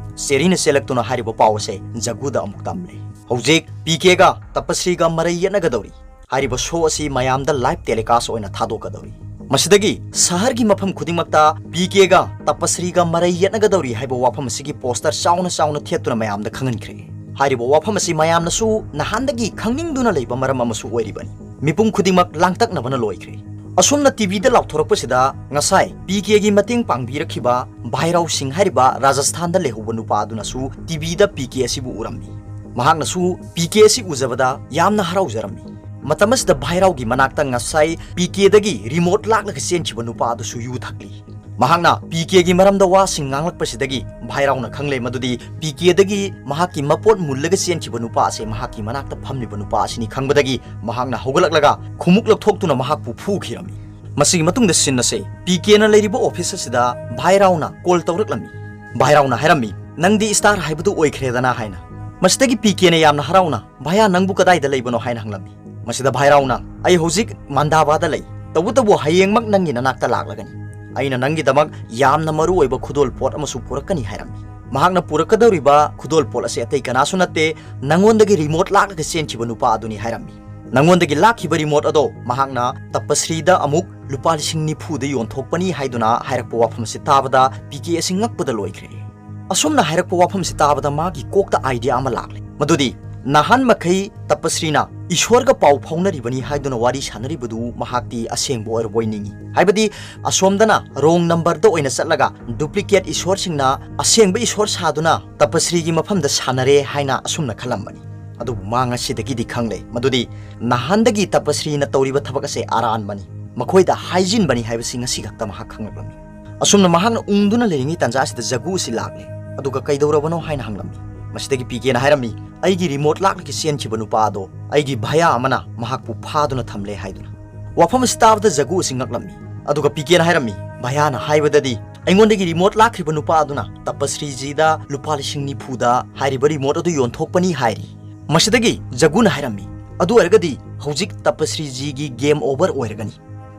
ꯆꯦꯔꯤꯅ ꯆꯦꯜꯂꯛꯇꯨꯅ ꯍꯥꯏꯔꯤꯕ ꯄꯥꯎ ꯑꯁꯦ ꯖꯒꯨꯗ ꯑꯃꯨꯛ ꯇꯝꯂꯦ꯫ ꯍꯧꯖꯤꯛ ꯄꯤ ꯀꯦꯒ ꯇꯄꯁ꯭ꯔꯤꯒ ꯃꯔꯩ ꯌꯦꯠꯅꯒꯗꯧꯔꯤ꯫ ꯍꯥꯏꯔꯤꯕ ꯁꯣ ꯑꯁꯤ ꯃꯌꯥꯝꯗ live telecast ꯑꯣꯏꯅ ꯊꯥꯗꯣꯛꯀꯗꯧꯔꯤ꯫ ꯃꯁꯤꯗꯒꯤ ꯁꯍꯔꯒꯤ ꯃꯐꯝ ꯈꯨꯗꯤꯡꯃꯛꯇ ꯄꯤ ꯀꯦꯒ ꯇꯄꯁ꯭ꯔꯤꯒ ꯃꯔꯩ ꯌꯦꯠꯅꯒꯗꯧꯔꯤ ꯍꯥꯏꯕ ꯋꯥꯐꯝ ꯑꯁꯤꯒꯤ poster ꯆꯥꯎꯅ ꯆꯥꯎꯅ ꯊꯦꯠꯇꯨꯅ ꯃꯌꯥꯝꯗ ꯈꯪꯍꯟꯈ꯭ꯔꯦ꯫ ꯍꯥꯏꯔꯤꯕ ꯋꯥꯐꯝ ꯑꯁꯤ ꯃꯌꯥꯝꯅꯁꯨ ꯅꯍꯥꯟꯗꯒꯤ ꯈꯪꯅꯤꯡꯗꯨꯅ ꯂꯩꯕ ꯃꯔꯝ ꯑꯃꯁꯨ ꯑꯣꯏꯔꯤꯕꯅꯤ꯫ ꯃꯤꯄꯨꯝ ꯈꯨꯗꯤꯡꯃꯛ ꯂꯥꯡꯇꯛꯅꯕꯅ ꯂꯣꯏꯈ꯭ꯔꯦ꯫ ꯑꯁꯨꯝꯅ ꯇꯤ ꯚꯤꯗ ꯂꯥꯎꯊꯣꯔꯛꯄꯁꯤꯗ ꯉꯁꯥꯏ ꯄꯤ ꯀꯦꯒꯤ ꯃꯇꯦꯡ ꯄꯥꯡꯕꯤꯔꯛꯈꯤꯕ ꯚꯥꯏꯔꯥꯎ ꯁꯤꯡ ꯍꯥꯏꯔꯤꯕ ꯔꯥꯖꯁꯊꯥꯟꯗ ꯂꯩꯍꯧꯕ ꯅꯨꯄꯥ ꯑꯗꯨꯅꯁꯨ ꯇꯤ ꯚꯤꯗ ꯄꯤ ꯀꯦ ꯑꯁꯤꯕꯨ ꯎꯔꯝꯃꯤ꯫ ꯃꯍꯥꯛꯅꯁꯨ ꯄꯤ ꯀꯦ ꯑꯁꯤ ꯎꯖꯕꯗ ꯌꯥꯝꯅ ꯍꯔꯥꯎꯖꯔꯝꯃꯤ꯫ ꯃꯇꯝ ꯑꯁꯤꯗ ꯚꯥꯏꯔꯥꯎꯒꯤ ꯃꯅꯥꯛꯇ ꯉꯁꯥꯏ ꯄꯤ ꯀꯦꯗꯒꯤ ꯔꯤꯃꯣꯠ ꯂꯥꯛꯂꯒ ꯆꯦꯟꯈꯤꯕ ꯅꯨꯄꯥ ꯑꯗꯨꯁꯨ ꯌꯨ ꯊꯛꯂꯤ꯫ ꯃꯍꯥꯛꯅ ꯄꯤ ꯀꯦꯒꯤ ꯃꯔꯝꯗ ꯋꯥꯁꯤꯡ ꯉꯥꯡꯂꯛꯄꯁꯤꯗꯒꯤ ꯚꯥꯏꯔꯥꯎꯅ ꯈꯪꯂꯦ ꯃꯗꯨꯗꯤ ꯄꯤ ꯀꯦꯗꯒꯤ ꯃꯍꯥꯛꯀꯤ ꯃꯄꯣꯠ ꯃꯨꯜꯂꯒ ꯆꯦꯟꯈꯤꯕ ꯅꯨꯄꯥ ꯑꯁꯦ ꯃꯍꯥꯛꯀꯤ ꯃꯅꯥꯛꯇ ꯐꯝꯂꯤꯕ ꯅꯨꯄꯥ ꯑꯁꯤꯅꯤ ꯈꯪꯕꯗꯒꯤ ꯃꯍꯥꯛꯅ ꯍꯧꯒꯠꯂꯛꯂꯒ ꯈꯨꯃꯨꯛ ꯂꯧꯊꯣꯛꯇꯨꯅ ꯃꯍꯥꯛꯄꯨ ꯐꯨꯈꯤꯔꯝꯃꯤ꯫ ꯃꯁꯤꯒꯤ ꯃꯇꯨꯡꯗ ꯁꯤꯟ ꯑꯁꯦ ꯄꯤ ꯀꯦꯅ ꯂꯩꯔꯤꯕ ꯑꯣꯐꯤꯁ ꯑꯁꯤꯗ ꯚꯥꯏꯔꯥꯎꯅ ꯀꯣꯜ ꯇꯧꯔꯛꯂꯝꯃꯤ꯫ ꯚꯥꯏꯔꯥꯎꯅ ꯍꯥꯏꯔꯝꯃꯤ, "ꯅꯪꯗꯤ ꯁ꯭ꯇꯥꯔ ꯍꯥꯏꯕꯗꯨ ꯑꯣꯏꯈ꯭ꯔꯦꯗꯅ" ꯍꯥꯏꯅ꯫ ꯃꯁꯤꯗꯒꯤ ꯄꯤ ꯀꯦꯅ ꯌꯥꯝꯅ ꯍꯔꯥꯎꯅ, "ꯚꯌꯥ, ꯅꯪꯕꯨ ꯀꯗꯥꯏꯗ ꯂꯩꯕꯅꯣ?" ꯍꯥꯏꯅ ꯍꯪꯂꯝꯃꯤ꯫ ꯃꯁꯤꯗ ꯚꯥꯏꯔꯥꯎꯅ, "ꯑꯩ ꯍꯧꯖꯤꯛ ꯃꯟꯗꯥꯕꯥꯗ ꯂꯩ, ꯇꯧꯕꯇꯕꯨ ꯍꯌꯦꯡꯃꯛ ꯅꯪꯒꯤ ꯅꯅꯥꯛꯇ ꯂꯥꯛꯂꯒꯅꯤ꯫ ꯑꯩꯅ ꯅꯪꯒꯤꯗꯃꯛ ꯌꯥꯝꯅ ꯃꯔꯨ ꯑꯣꯏꯕ ꯈꯨꯗꯣꯜ ꯄꯣꯠ ꯑꯃꯁꯨ ꯄꯨꯔꯛꯀꯅꯤ" ꯍꯥꯏꯔꯝꯃꯤ꯫ ꯃꯍꯥꯛꯅ ꯄꯨꯔꯛꯀꯗꯧꯔꯤꯕ ꯈꯨꯗꯣꯜ ꯄꯣꯠ ꯑꯁꯤ ꯑꯇꯩ ꯀꯅꯥꯁꯨ ꯅꯠꯇꯦ, ꯅꯪꯉꯣꯟꯗꯒꯤ ꯔꯤꯃꯣꯠ ꯂꯥꯛꯂꯒ ꯆꯦꯟꯈꯤꯕ ꯅꯨꯄꯥ ꯑꯗꯨꯅꯤ ꯍꯥꯏꯔꯝꯃꯤ꯫ ꯅꯪꯉꯣꯟꯗꯒꯤ ꯂꯥꯛꯈꯤꯕ ꯔꯤꯃꯣꯠ ꯑꯗꯣ ꯃꯍꯥꯛꯅ ꯇꯄꯁ꯭ꯔꯤꯗ ꯑꯃꯨꯛ ꯂꯨꯄꯥ ꯂꯤꯁꯤꯡ ꯅꯤꯐꯨꯗ ꯌꯣꯟꯊꯣꯛꯄꯅꯤ ꯍꯥꯏꯗꯨꯅ ꯍꯥꯏꯔꯛꯄ ꯋꯥꯐꯝ ꯑꯁꯤ ꯇꯥꯕꯗ ꯄꯤ ꯀꯦ ꯑꯁꯤ ꯉꯛꯄꯗ ꯂꯣꯏꯈ꯭ꯔꯦ꯫ ꯑꯁꯨꯝꯅ ꯍꯥꯏꯔꯛꯄ ꯋꯥꯐꯝꯁꯤ ꯇꯥꯕꯗ ꯃꯥꯒꯤ ꯀꯣꯛꯇ ꯑꯥꯏꯗꯤꯌꯥ ꯑꯃ ꯂꯥꯛꯂꯦ, ꯃꯗꯨꯗꯤ ꯅꯍꯥꯟ ꯃꯈꯩ ꯇꯄꯁ꯭ꯔꯤꯅ ꯏꯁꯣꯔꯒ ꯄꯥꯎ ꯐꯥꯎꯅꯔꯤꯕꯅꯤ ꯍꯥꯏꯗꯨꯅ ꯋꯥꯔꯤ ꯁꯥꯟꯅꯔꯤꯕꯗꯨ ꯃꯍꯥꯛꯇꯤ ꯑꯁꯦꯡꯕ ꯑꯣꯏꯔꯕꯣꯏ ꯅꯤꯡꯏ꯫ ꯍꯥꯏꯕꯗꯤ ꯑꯁꯣꯝꯗꯅ ꯔꯣꯡ ꯅꯝꯕꯔꯗ ꯑꯣꯏꯅ ꯆꯠꯂꯒ ꯗꯨꯄ꯭ꯂꯤꯀꯦꯠ ꯏꯁꯣꯔꯁꯤꯡꯅ ꯑꯁꯦꯡꯕ ꯏꯁꯣꯔ ꯁꯥꯗꯨꯅ ꯇꯄꯁ꯭ꯔꯤꯒꯤ ꯃꯐꯝꯗ ꯁꯥꯟꯅꯔꯦ ꯍꯥꯏꯅ ꯑꯁꯨꯝꯅ ꯈꯜꯂꯝꯕꯅꯤ꯫ ꯑꯗꯨꯕꯨ ꯃꯥ ꯉꯁꯤꯗꯒꯤꯗꯤ ꯈꯪꯂꯦ ꯃꯗꯨꯗꯤ ꯅꯍꯥꯟꯗꯒꯤ ꯇꯄꯁ꯭ꯔꯤꯅ ꯇꯧꯔꯤꯕ ꯊꯕꯛ ꯑꯁꯦ ꯑꯔꯥꯟꯕꯅꯤ, ꯃꯈꯣꯏꯗ ꯍꯥꯏꯖꯤꯟꯕꯅꯤ ꯍꯥꯏꯕꯁꯤ ꯉꯁꯤ ꯈꯛꯇ ꯃꯍꯥꯛ ꯈꯪꯂꯛꯂꯝꯃꯤ꯫ ꯑꯁꯨꯝꯅ ꯃꯍꯥꯛꯅ ꯎꯪꯗꯨꯅ ꯂꯩꯔꯤꯉꯩ ꯇꯥꯟꯖꯥ ꯑꯁꯤꯗ ꯖꯒꯨ ꯑꯁꯤ ꯂꯥꯛꯂꯦ꯫ ꯑꯗꯨꯒ ꯀꯩꯗꯧꯔꯕꯅꯣ ꯍꯥꯏꯅ ꯍꯪꯂꯝꯃꯤ꯫ ꯃꯁꯤꯗꯒꯤ ꯄꯤ ꯀꯦꯅ ꯍꯥꯏꯔꯝꯃꯤ, "ꯑꯩꯒꯤ ꯔꯤꯃꯣꯠ ꯂꯥꯛꯂꯒ ꯆꯦꯟꯈꯤꯕ ꯅꯨꯄꯥ ꯑꯗꯣ ꯑꯩꯒꯤ ꯚꯌꯥ ꯑꯃꯅ ꯃꯍꯥꯛꯄꯨ ꯐꯥꯗꯨꯅ ꯊꯝꯂꯦ" ꯍꯥꯏꯗꯨꯅ꯫ ꯋꯥꯐꯝ ꯑꯁꯤ ꯇꯥꯕꯗ ꯖꯒꯨ ꯑꯁꯤ ꯉꯛꯂꯝꯃꯤ꯫ ꯑꯗꯨꯒ ꯄꯤ ꯀꯦꯅ ꯍꯥꯏꯔꯝꯃꯤ, "ꯚꯌꯥꯅ ꯍꯥꯏꯕꯗꯗꯤ ꯑꯩꯉꯣꯟꯗꯒꯤ ꯔꯤꯃꯣꯠ ꯂꯥꯛꯈ꯭ꯔꯤꯕ ꯅꯨꯄꯥ ꯑꯗꯨꯅ ꯇꯄꯁ꯭ꯔꯤꯖꯤꯗ ꯂꯨꯄꯥ ꯂꯤꯁꯤꯡ ꯅꯤꯐꯨꯗ ꯍꯥꯏꯔꯤꯕ ꯔꯤꯃꯣꯠ ꯑꯗꯨ ꯌꯣꯟꯊꯣꯛꯄꯅꯤ ꯍꯥꯏꯔꯤ"꯫ ꯃꯁꯤꯗꯒꯤ ꯖꯒꯨꯅ ꯍꯥꯏꯔꯝꯃꯤ, "ꯑꯗꯨ ꯑꯣꯏꯔꯒꯗꯤ ꯍꯧꯖꯤꯛ ꯇꯄꯁ꯭ꯔꯤꯖꯤꯒꯤ ꯒꯦꯝ ꯑꯣꯚꯔ ꯑꯣꯏꯔꯒꯅꯤ꯫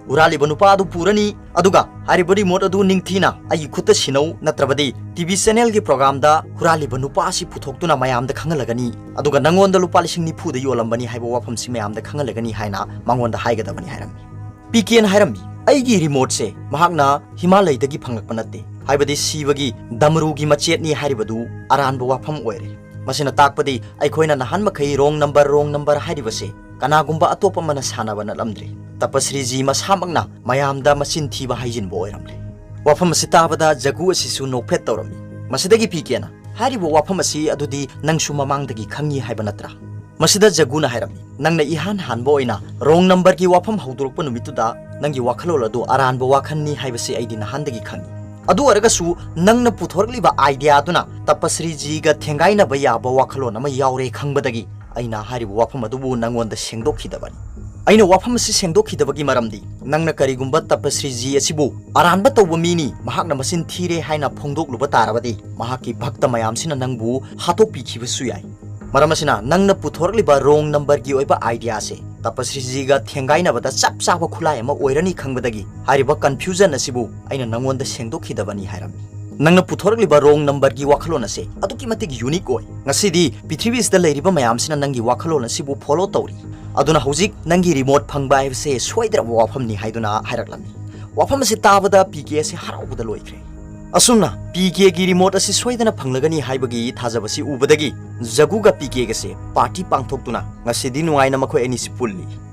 ꯍꯨꯔꯥꯜꯂꯤꯕ ꯅꯨꯄꯥ ꯑꯗꯨ ꯄꯨꯔꯅꯤ, ꯑꯗꯨꯒ ꯍꯥꯏꯔꯤꯕ ꯔꯤꯃꯣꯠ ꯑꯗꯨ ꯅꯤꯡꯊꯤꯅ ꯑꯩꯒꯤ ꯈꯨꯠꯇ ꯁꯤꯟꯅꯧ, ꯅꯠꯇ꯭ꯔꯕꯗꯤ ꯇꯤ ꯚꯤ ꯆꯦꯅꯦꯜꯒꯤ ꯄ꯭ꯔꯣꯒ꯭ꯔꯥꯝꯗ ꯍꯨꯔꯥꯜꯂꯤꯕ ꯅꯨꯄꯥ ꯑꯁꯤ ꯄꯨꯊꯣꯛꯇꯨꯅ ꯃꯌꯥꯝꯗ ꯈꯪꯍꯜꯂꯒꯅꯤ, ꯑꯗꯨꯒ ꯅꯪꯉꯣꯟꯗ ꯂꯨꯄꯥ ꯂꯤꯁꯤꯡ ꯅꯤꯐꯨꯗ ꯌꯣꯜꯂꯝꯕꯅꯤ ꯍꯥꯏꯕ ꯋꯥꯐꯝꯁꯤ ꯃꯌꯥꯝꯗ ꯈꯪꯍꯜꯂꯒꯅꯤ" ꯍꯥꯏꯅ ꯃꯉꯣꯟꯗ ꯍꯥꯏꯒꯗꯕꯅꯤ ꯍꯥꯏꯔꯝꯃꯤ꯫ ꯄꯤ ꯀꯦꯅ ꯍꯥꯏꯔꯝꯃꯤ, "ꯑꯩꯒꯤ ꯔꯤꯃꯣꯠꯁꯦ ꯃꯍꯥꯛꯅ ꯍꯤꯃꯥꯂꯌꯗꯒꯤ ꯐꯪꯂꯛꯄ ꯅꯠꯇꯦ, ꯍꯥꯏꯕꯗꯤ ꯁꯤꯕꯒꯤ ꯗꯃꯔꯨꯒꯤ ꯃꯆꯦꯠꯅꯤ ꯍꯥꯏꯔꯤꯕꯗꯨ ꯑꯔꯥꯟꯕ ꯋꯥꯐꯝ ꯑꯣꯏꯔꯦ꯫ ꯃꯁꯤꯅ ꯇꯥꯛꯄꯗꯤ ꯑꯩꯈꯣꯏꯅ ꯅꯍꯥꯟ ꯃꯈꯩ ꯔꯣꯡ ꯅꯝꯕꯔ, ꯔꯣꯡ ꯅꯝꯕꯔ ꯍꯥꯏꯔꯤꯕꯁꯦ ꯀꯅꯥꯒꯨꯝꯕ ꯑꯇꯣꯞꯄ ꯑꯃꯅ ꯁꯥꯟꯅꯕ ꯅꯠꯂꯝꯗ꯭ꯔꯦ꯫ ꯇꯄꯁ꯭ꯔꯤꯖꯤ ꯃꯁꯥꯃꯛꯅ ꯃꯌꯥꯝꯗ ꯃꯆꯤꯟ ꯊꯤꯕ ꯍꯥꯏꯖꯤꯟꯕ ꯑꯣꯏꯔꯝꯂꯦ"꯫ ꯋꯥꯐꯝ ꯑꯁꯤ ꯇꯥꯕꯗ ꯖꯒꯨ ꯑꯁꯤꯁꯨ ꯅꯣꯛꯐꯦꯠ ꯇꯧꯔꯝꯃꯤ꯫ ꯃꯁꯤꯗꯒꯤ ꯄꯤ ꯀꯦꯅ, "ꯍꯥꯏꯔꯤꯕ ꯋꯥꯐꯝ ꯑꯁꯤ ꯑꯗꯨꯗꯤ ꯅꯪꯁꯨ ꯃꯃꯥꯡꯗꯒꯤ ꯈꯪꯉꯤ ꯍꯥꯏꯕ ꯅꯠꯇ꯭ꯔꯥ?" ꯃꯁꯤꯗ ꯖꯒꯨꯅ ꯍꯥꯏꯔꯝꯃꯤ, "ꯅꯪꯅ ꯏꯍꯥꯟ ꯍꯥꯟꯕ ꯑꯣꯏꯅ wrong number ꯒꯤ ꯋꯥꯐꯝ ꯍꯧꯗꯣꯔꯛꯄ ꯅꯨꯃꯤꯠꯇꯨꯗ ꯅꯪꯒꯤ ꯋꯥꯈꯜꯂꯣꯟ ꯑꯗꯨ ꯑꯔꯥꯟꯕ ꯋꯥꯈꯜꯅꯤ ꯍꯥꯏꯕꯁꯤ ꯑꯩꯗꯤ ꯅꯍꯥꯟꯗꯒꯤ ꯈꯪꯏ꯫ ꯑꯗꯨ ꯑꯣꯏꯔꯒꯁꯨ ꯅꯪꯅ ꯄꯨꯊꯣꯔꯛꯂꯤꯕ idea ꯑꯗꯨꯅ ꯇꯄꯁ꯭ꯔꯤꯖꯤꯒ ꯊꯦꯡꯒꯥꯏꯅꯕ ꯌꯥꯕ ꯋꯥꯈꯜꯂꯣꯟ ꯑꯃ ꯌꯥꯎꯔꯦ ꯈꯪꯕꯗꯒꯤ ꯑꯩꯅ ꯍꯥꯏꯔꯤꯕ ꯋꯥꯐꯝ ꯑꯗꯨꯕꯨ ꯅꯪꯉꯣꯟꯗ ꯁꯦꯡꯗꯣꯛꯈꯤꯗꯕꯅꯤ꯫ ꯑꯩꯅ ꯋꯥꯐꯝ ꯑꯁꯤ ꯁꯦꯡꯗꯣꯛꯈꯤꯗꯕꯒꯤ ꯃꯔꯝꯗꯤ ꯅꯪꯅ ꯀꯔꯤꯒꯨꯝꯕ ꯇꯄꯁ꯭ꯔꯤꯖꯤ ꯑꯁꯤꯕꯨ ꯑꯔꯥꯟꯕ ꯇꯧꯕ ꯃꯤꯅꯤ, ꯃꯍꯥꯛꯅ ꯃꯆꯤꯟ ꯊꯤꯔꯦ ꯍꯥꯏꯅ ꯐꯣꯡꯗꯣꯛꯂꯨꯕ ꯇꯥꯔꯕꯗꯤ ꯃꯍꯥꯛꯀꯤ ꯚꯛꯇ ꯃꯌꯥꯝꯁꯤꯅ ꯅꯪꯕꯨ ꯍꯥꯠꯇꯣꯛꯄꯤꯈꯤꯕꯁꯨ ꯌꯥꯏ꯫ ꯃꯔꯝ ꯑꯁꯤꯅ ꯅꯪꯅ ꯄꯨꯊꯣꯔꯛꯂꯤꯕ wrong number ꯒꯤ ꯑꯣꯏꯕ idea ꯑꯁꯤ ꯇꯄꯁ꯭ꯔꯤꯖꯤꯒ ꯊꯦꯡꯒꯥꯏꯅꯕꯗ ꯆꯞ ꯆꯥꯕ ꯈꯨꯠꯂꯥꯏ ꯑꯃ ꯑꯣꯏꯔꯅꯤ ꯈꯪꯕꯗꯒꯤ ꯍꯥꯏꯔꯤꯕ confusion ꯑꯁꯤꯕꯨ ꯑꯩꯅ ꯅꯪꯉꯣꯟꯗ ꯁꯦꯡꯗꯣꯛꯈꯤꯗꯕꯅꯤ" ꯍꯥꯏꯔꯝꯃꯤ꯫ ꯅꯪꯅ ꯄꯨꯊꯣꯔꯛꯂꯤꯕ wrong number ꯒꯤ ꯋꯥꯈꯜꯂꯣꯟ ꯑꯁꯤ ꯑꯗꯨꯛꯀꯤ ꯃꯇꯤꯛ unique ꯑꯣꯏ꯫ ꯉꯁꯤꯗꯤ ꯄ꯭ꯔꯤꯊꯤꯕꯤꯁꯤꯗ ꯂꯩꯔꯤꯕ ꯃꯌꯥꯝꯁꯤꯅ ꯅꯪꯒꯤ ꯋꯥꯈꯜꯂꯣꯟ ꯑꯁꯤꯕꯨ follow ꯇꯧꯔꯤ꯫ ꯑꯗꯨꯅ ꯍꯧꯖꯤꯛ ꯅꯪꯒꯤ remote ꯐꯪꯕ ꯍꯥꯏꯕꯁꯦ ꯁꯣꯏꯗ꯭ꯔꯕ ꯋꯥꯐꯝꯅꯤ ꯍꯥꯏꯗꯨꯅ ꯍꯥꯏꯔꯛꯂꯝꯃꯤ꯫ ꯋꯥꯐꯝ ꯑꯁꯤ ꯇꯥꯕꯗ ꯄꯤ ꯀꯦ ꯑꯁꯤ ꯍꯔꯥꯎꯕꯗ ꯂꯣꯏꯈ꯭ꯔꯦ꯫ ꯑꯁꯨꯝꯅ ꯄꯤ ꯀꯦ ꯒꯤ remote ꯑꯁꯤ ꯁꯣꯏꯗꯅ ꯐꯪꯂꯒꯅꯤ ꯍꯥꯏꯕꯒꯤ ꯊꯥꯖꯕꯁꯤ ꯎꯕꯗꯒꯤ ꯖꯒꯨꯒ ꯄꯤ ꯀꯦ ꯒꯁꯦ party ꯄꯥꯡꯊꯣꯛꯇꯨꯅ ꯉꯁꯤꯗꯤ ꯅꯨꯡꯉꯥꯏꯅ ꯃꯈꯣꯏ ꯑꯅꯤꯁꯤ ꯄꯨꯜꯂꯤ꯫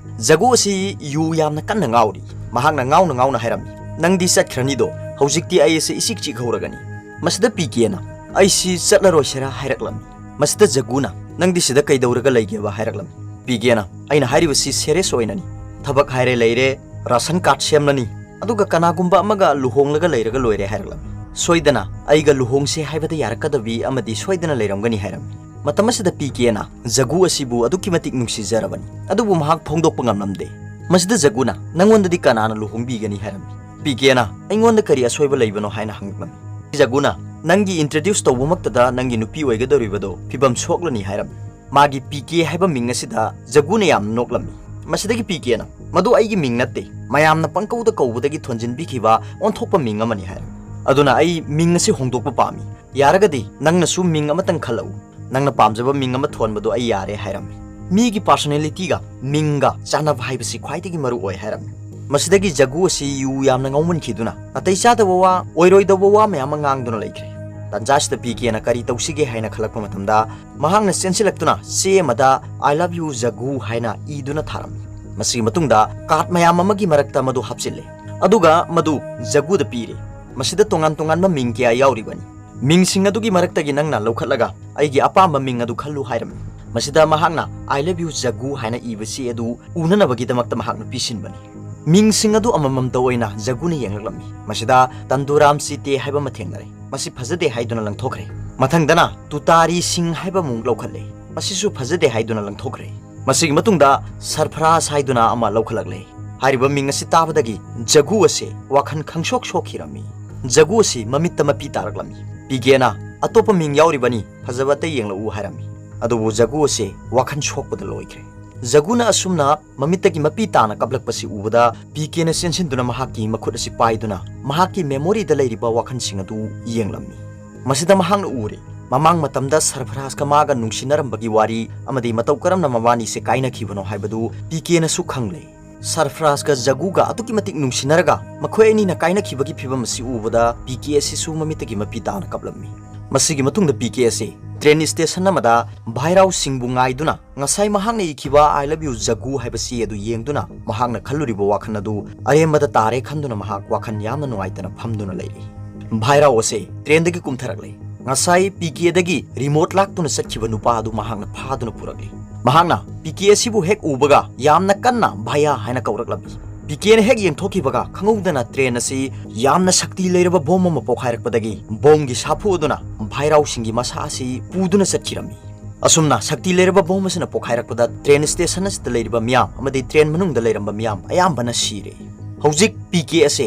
ꯖꯒꯨ ꯑꯁꯤ ꯌꯨ ꯌꯥꯝꯅ ꯀꯟꯅ ꯉꯥꯎꯔꯤ꯫ ꯃꯍꯥꯛꯅ ꯉꯥꯎꯅ ꯉꯥꯎꯅ ꯍꯥꯏꯔꯝꯃꯤ, "ꯅꯪꯗꯤ ꯆꯠꯈ꯭ꯔꯅꯤꯗꯣ, ꯍꯧꯖꯤꯛꯇꯤ ꯑꯩ ꯑꯁꯤ ꯏꯆꯤꯛ ꯆꯤꯛ ꯍꯧꯔꯒꯅꯤ꯫" ꯃꯁꯤꯗ ꯄꯤ ꯀꯦꯅ, "ꯑꯩꯁꯤ ꯆꯠꯂꯔꯣꯏꯁꯤꯔꯥ?" ꯍꯥꯏꯔꯛꯂꯝꯃꯤ꯫ ꯃꯁꯤꯗ ꯖꯒꯨꯅ, "ꯅꯪꯗꯤ ꯁꯤꯗ ꯀꯩꯗꯧꯔꯒ ꯂꯩꯒꯦꯕ?" ꯍꯥꯏꯔꯛꯂꯝꯃꯤ꯫ ꯄꯤ ꯀꯦꯅ, "ꯑꯩꯅ ꯍꯥꯏꯔꯤꯕꯁꯤ serious ꯑꯣꯏꯅꯅꯤ꯫ ꯊꯕꯛ ꯍꯥꯏꯔꯦ ꯂꯩꯔꯦ, ration card ꯁꯦꯝꯂꯅꯤ, ꯑꯗꯨꯒ ꯀꯅꯥꯒꯨꯝꯕ ꯑꯃꯒ ꯂꯨꯍꯣꯡꯂꯒ ꯂꯩꯔꯒ ꯂꯣꯏꯔꯦ" ꯍꯥꯏꯔꯛꯂꯝꯃꯤ꯫ "ꯁꯣꯏꯗꯅ ꯑꯩꯒ ꯂꯨꯍꯣꯡꯁꯦ ꯍꯥꯏꯕꯗ ꯌꯥꯔꯛꯀꯗꯕꯤ ꯑꯃꯗꯤ ꯁꯣꯏꯗꯅ ꯂꯩꯔꯝꯒꯅꯤ" ꯍꯥꯏꯔꯝꯃꯤ꯫ ꯃꯇꯝ ꯑꯁꯤꯗ ꯄꯤ ꯀꯦꯅ ꯖꯒꯨ ꯑꯁꯤꯕꯨ ꯑꯗꯨꯛꯀꯤ ꯃꯇꯤꯛ ꯅꯨꯡꯁꯤꯖꯔꯕꯅꯤ, ꯑꯗꯨꯕꯨ ꯃꯍꯥꯛ ꯐꯣꯡꯗꯣꯛꯄ ꯉꯝꯂꯝꯗꯦ꯫ ꯃꯁꯤꯗ ꯖꯒꯨꯅ, "ꯅꯪꯉꯣꯟꯗꯗꯤ ꯀꯅꯥꯅ ꯂꯨꯍꯣꯡꯕꯤꯒꯅꯤ?" ꯍꯥꯏꯔꯝꯃꯤ꯫ ꯄꯤ ꯀꯦꯅ, "ꯑꯩꯉꯣꯟꯗ ꯀꯔꯤ ꯑꯁꯣꯏꯕ ꯂꯩꯕꯅꯣ?" ꯍꯥꯏꯅ ꯍꯪꯂꯛꯂꯝꯃꯤ꯫ ꯖꯒꯨꯅ, "ꯅꯪꯒꯤ introduce ꯇꯧꯕꯃꯛꯇꯗ ꯅꯪꯒꯤ ꯅꯨꯄꯤ ꯑꯣꯏꯒꯗꯧꯔꯤꯕꯗꯣ ꯐꯤꯕꯝ ꯁꯣꯛꯂꯅꯤ" ꯍꯥꯏꯔꯝꯃꯤ꯫ ꯃꯥꯒꯤ ꯄꯤ ꯀꯦ ꯍꯥꯏꯕ ꯃꯤꯡ ꯑꯁꯤꯗ ꯖꯒꯨꯅ ꯌꯥꯝꯅ ꯅꯣꯛꯂꯝꯃꯤ꯫ ꯃꯁꯤꯗꯒꯤ ꯄꯤ ꯀꯦꯅ, "ꯃꯗꯨ ꯑꯩꯒꯤ ꯃꯤꯡ ꯅꯠꯇꯦ, ꯃꯌꯥꯝꯅ ꯄꯪꯀꯧꯗ ꯀꯧꯕꯗꯒꯤ ꯊꯣꯟꯖꯤꯟꯕꯤꯈꯤꯕ ꯑꯣꯟꯊꯣꯛꯄ ꯃꯤꯡ ꯑꯃꯅꯤ" ꯍꯥꯏꯔꯝꯃꯤ꯫ "ꯑꯗꯨꯅ ꯑꯩ ꯃꯤꯡ ꯑꯁꯤ ꯍꯣꯡꯗꯣꯛꯄ ꯄꯥꯝꯃꯤ꯫ ꯌꯥꯔꯒꯗꯤ ꯅꯪꯅꯁꯨ ꯃꯤꯡ ꯑꯃꯇꯪ ꯈꯜꯂꯛꯎ꯫ ꯅꯪꯅ ꯄꯥꯝꯖꯕ ꯃꯤꯡ ꯑꯃ ꯊꯣꯟꯕꯗꯨ ꯑꯩ ꯌꯥꯔꯦ" ꯍꯥꯏꯔꯝꯃꯤ꯫ ꯃꯤꯒꯤ personality ꯒ ꯃꯤꯡꯒ ꯆꯥꯟꯅꯕ ꯍꯥꯏꯕꯁꯤ ꯈ꯭ꯋꯥꯏꯗꯒꯤ ꯃꯔꯨ ꯑꯣꯏ ꯍꯥꯏꯔꯝꯃꯤ꯫ ꯃꯁꯤꯗꯒꯤ ꯖꯒꯨ ꯑꯁꯤ ꯌꯨ ꯌꯥꯝꯅ ꯉꯥꯎꯃꯟꯈꯤꯗꯨꯅ ꯅꯥꯇꯩ ꯆꯥꯗꯕ ꯋꯥ, ꯑꯣꯏꯔꯣꯏꯗꯕ ꯋꯥ ꯃꯌꯥꯝ ꯑꯃ ꯉꯥꯡꯗꯨꯅ ꯂꯩꯈ꯭ꯔꯦ꯫ ꯇꯥꯟꯖꯥꯁꯤꯗ ꯄꯤ ꯀꯦꯅ ꯀꯔꯤ ꯇꯧꯁꯤꯒꯦ ꯍꯥꯏꯅ ꯈꯜꯂꯛꯄ ꯃꯇꯝꯗ ꯃꯍꯥꯛꯅ ꯆꯦꯟꯁꯤꯜꯂꯛꯇꯨꯅ ꯆꯦ ꯑꯃꯗ "I love you ꯖꯒꯨ" ꯍꯥꯏꯅ ꯏꯗꯨꯅ ꯊꯥꯔꯝꯃꯤ꯫ ꯃꯁꯤꯒꯤ ꯃꯇꯨꯡꯗ card ꯃꯌꯥꯝ ꯑꯃꯒꯤ ꯃꯔꯛꯇ ꯃꯗꯨ ꯍꯥꯞꯆꯤꯜꯂꯦ, ꯑꯗꯨꯒ ꯃꯗꯨ ꯖꯒꯨꯗ ꯄꯤꯔꯦ꯫ ꯃꯁꯤꯗ ꯇꯣꯉꯥꯟ ꯇꯣꯉꯥꯟꯕ ꯃꯤꯡ ꯀꯌꯥ ꯌꯥꯎꯔꯤꯕꯅꯤ꯫ "ꯃꯤꯡꯁꯤꯡ ꯑꯗꯨꯒꯤ ꯃꯔꯛꯇꯒꯤ ꯅꯪꯅ ꯂꯧꯈꯠꯂꯒ ꯑꯩꯒꯤ ꯑꯄꯥꯝꯕ ꯃꯤꯡ ꯑꯗꯨ ꯈꯜꯂꯨ" ꯍꯥꯏꯔꯝꯃꯤ꯫ ꯃꯁꯤꯗ ꯃꯍꯥꯛꯅ "I love you, ꯖꯒꯨ" ꯍꯥꯏꯅ ꯏꯕ ꯆꯦ ꯑꯗꯨ ꯎꯅꯅꯕꯒꯤꯗꯃꯛꯇ ꯃꯍꯥꯛꯅ ꯄꯤꯁꯤꯟꯕꯅꯤ꯫ ꯃꯤꯡꯁꯤꯡ ꯑꯗꯨ ꯑꯃꯃꯝꯇ ꯑꯣꯏꯅ ꯖꯒꯨꯅ ꯌꯦꯡꯂꯛꯂꯝꯃꯤ꯫ ꯃꯁꯤꯗ "ꯇꯟꯗꯨꯔꯥꯝ ꯆꯤꯇꯦ" ꯍꯥꯏꯕ ꯑꯃ ꯊꯦꯡꯅꯔꯦ꯫ ꯃꯁꯤ ꯐꯖꯗꯦ ꯍꯥꯏꯗꯨꯅ ꯂꯪꯊꯣꯛꯈ꯭ꯔꯦ꯫ ꯃꯊꯪꯗꯅ "ꯇꯨꯇꯥꯔꯤ ꯁꯤꯡ" ꯍꯥꯏꯕ ꯑꯃꯨꯛ ꯂꯧꯈꯠꯂꯦ꯫ ꯃꯁꯤꯁꯨ ꯐꯖꯗꯦ ꯍꯥꯏꯗꯨꯅ ꯂꯪꯊꯣꯛꯈ꯭ꯔꯦ꯫ ꯃꯁꯤꯒꯤ ꯃꯇꯨꯡꯗ "ꯁꯔꯐꯔꯥꯖ" ꯍꯥꯏꯗꯨꯅ ꯑꯃ ꯂꯧꯈꯠꯂꯛꯂꯦ꯫ ꯍꯥꯏꯔꯤꯕ ꯃꯤꯡ ꯑꯁꯤ ꯇꯥꯕꯗꯒꯤ ꯖꯒꯨ ꯑꯁꯤ ꯋꯥꯈꯜ ꯈꯪꯁꯣꯛ ꯁꯣꯛꯈꯤꯔꯝꯃꯤ꯫ ꯖꯒꯨ ꯑꯁꯤ ꯃꯃꯤꯠꯇ ꯃꯄꯤ ꯇꯥꯔꯛꯂꯝꯃꯤ꯫ ꯄꯤꯀꯦꯅ "ꯑꯇꯣꯞꯄ ꯃꯤꯡ ꯌꯥꯎꯔꯤꯕꯅꯤ, ꯐꯖꯕ ꯑꯇꯩ ꯌꯦꯡꯂꯛꯎ" ꯍꯥꯏꯔꯝꯃꯤ꯫ ꯑꯗꯨꯕꯨ ꯖꯒꯨ ꯑꯁꯤ ꯋꯥꯈꯜ ꯁꯣꯛꯄꯗ ꯂꯣꯏꯈ꯭ꯔꯦ꯫ ꯖꯒꯨꯅ ꯑꯁꯨꯝꯅ ꯃꯃꯤꯠꯇꯒꯤ ꯃꯄꯤ ꯇꯥꯅ ꯀꯞꯂꯛꯄꯁꯤ ꯎꯕꯗ, ꯄꯤꯀꯦꯅ ꯆꯦꯟꯁꯤꯟꯗꯨꯅ ꯃꯍꯥꯛꯀꯤ ꯃꯈꯨꯠ ꯑꯁꯤ ꯄꯥꯏꯗꯨꯅ ꯃꯍꯥꯛꯀꯤ memoryꯗ ꯂꯩꯔꯤꯕ ꯋꯥꯈꯜꯁꯤꯡ ꯑꯗꯨ ꯌꯦꯡꯂꯝꯃꯤ꯫ ꯃꯁꯤꯗ ꯃꯍꯥꯛꯅ ꯎꯔꯦ, ꯃꯃꯥꯡ ꯃꯇꯝꯗ ꯁꯔꯐꯔꯥꯖꯀ ꯃꯥꯒ ꯅꯨꯡꯁꯤꯅꯔꯝꯕꯒꯤ ꯋꯥꯔꯤ ꯑꯃꯗꯤ ꯃꯇꯧ ꯀꯔꯝꯅ ꯃꯕꯥꯅꯤꯁꯦ ꯀꯥꯏꯅꯈꯤꯕꯅꯣ ꯍꯥꯏꯕꯗꯨ ꯄꯤꯀꯦꯅꯁꯨ ꯈꯪꯂꯦ꯫ ꯁꯔꯐꯔꯥꯖꯀ ꯖꯒꯨꯒ ꯑꯗꯨꯛꯀꯤ ꯃꯇꯤꯛ ꯅꯨꯡꯁꯤꯅꯔꯒ ꯃꯈꯣꯏ ꯑꯅꯤꯅ ꯀꯥꯏꯅꯈꯤꯕꯒꯤ ꯐꯤꯕꯝ ꯑꯁꯤ ꯎꯕꯗ ꯄꯤꯀꯦ ꯑꯁꯤꯁꯨ ꯃꯃꯤꯠꯇꯒꯤ ꯃꯄꯤ ꯇꯥꯅ ꯀꯞꯂꯝꯃꯤ꯫ ꯃꯁꯤꯒꯤ ꯃꯇꯨꯡꯗ ꯄꯤꯀꯦ ꯑꯁꯤ train station ꯑꯃꯗ ꯚꯥꯏꯔꯥꯎ ꯁꯤꯡꯕꯨ ꯉꯥꯏꯗꯨꯅ ꯉꯁꯥꯏ ꯃꯍꯥꯛꯅ ꯏꯈꯤꯕ "I love you, ꯖꯒꯨ" ꯍꯥꯏꯕ ꯆꯦ ꯑꯗꯨ ꯌꯦꯡꯗꯨꯅ ꯃꯍꯥꯛꯅ ꯈꯜꯂꯨꯔꯤꯕ ꯋꯥꯈꯜ ꯑꯗꯨ ꯑꯔꯦꯝꯕꯗ ꯇꯥꯔꯦ ꯈꯟꯗꯨꯅ ꯃꯍꯥꯛ ꯋꯥꯈꯜ ꯌꯥꯝꯅ ꯅꯨꯡꯉꯥꯏꯇꯅ ꯐꯝꯗꯨꯅ ꯂꯩꯔꯤ꯫ ꯚꯥꯏꯔꯥꯎ ꯑꯁꯤ trainꯗꯒꯤ ꯀꯨꯝꯊꯔꯛꯂꯦ꯫ ꯉꯁꯥꯏ ꯄꯤꯀꯦꯗꯒꯤ remote ꯂꯥꯛꯇꯨꯅ ꯆꯠꯈꯤꯕ ꯅꯨꯄꯥ ꯑꯗꯨ ꯃꯍꯥꯛꯅ ꯐꯥꯗꯨꯅ ꯄꯨꯔꯛꯂꯤ꯫ ꯃꯍꯥꯛꯅ ꯄꯤꯀꯦ ꯑꯁꯤꯕꯨ ꯍꯦꯛ ꯎꯕꯒ ꯌꯥꯝꯅ ꯀꯟꯅ "ꯚꯥꯌꯥ" ꯍꯥꯏꯅ ꯀꯧꯔꯛꯂꯝꯃꯤ꯫ ꯄꯤꯀꯦꯅ ꯍꯦꯛ ꯌꯦꯡꯊꯣꯛꯈꯤꯕꯒ ꯈꯪꯍꯧꯗꯅ train ꯑꯁꯤ ꯌꯥꯝꯅ ꯁꯛꯇꯤ ꯂꯩꯔꯕ bomb ꯑꯃ ꯄꯣꯈꯥꯏꯔꯛꯄꯗꯒꯤ bombꯒꯤ ꯁꯥꯐꯨ ꯑꯗꯨꯅ ꯚꯥꯏꯔꯥꯎꯁꯤꯡꯒꯤ ꯃꯁꯥ ꯑꯁꯤ ꯄꯨꯗꯨꯅ ꯆꯠꯈꯤꯔꯝꯃꯤ꯫ ꯑꯁꯨꯝꯅ ꯁꯛꯇꯤ ꯂꯩꯔꯕ bomb ꯑꯁꯤꯅ ꯄꯣꯈꯥꯏꯔꯛꯄꯗ train station ꯑꯁꯤꯗ ꯂꯩꯔꯤꯕ ꯃꯤꯌꯥꯝ ꯑꯃꯗꯤ train ꯃꯅꯨꯡꯗ ꯂꯩꯔꯝꯕ ꯃꯤꯌꯥꯝ ꯑꯌꯥꯝꯕꯅ ꯁꯤꯔꯦ꯫ ꯍꯧꯖꯤꯛ ꯄꯤꯀꯦ ꯑꯁꯦ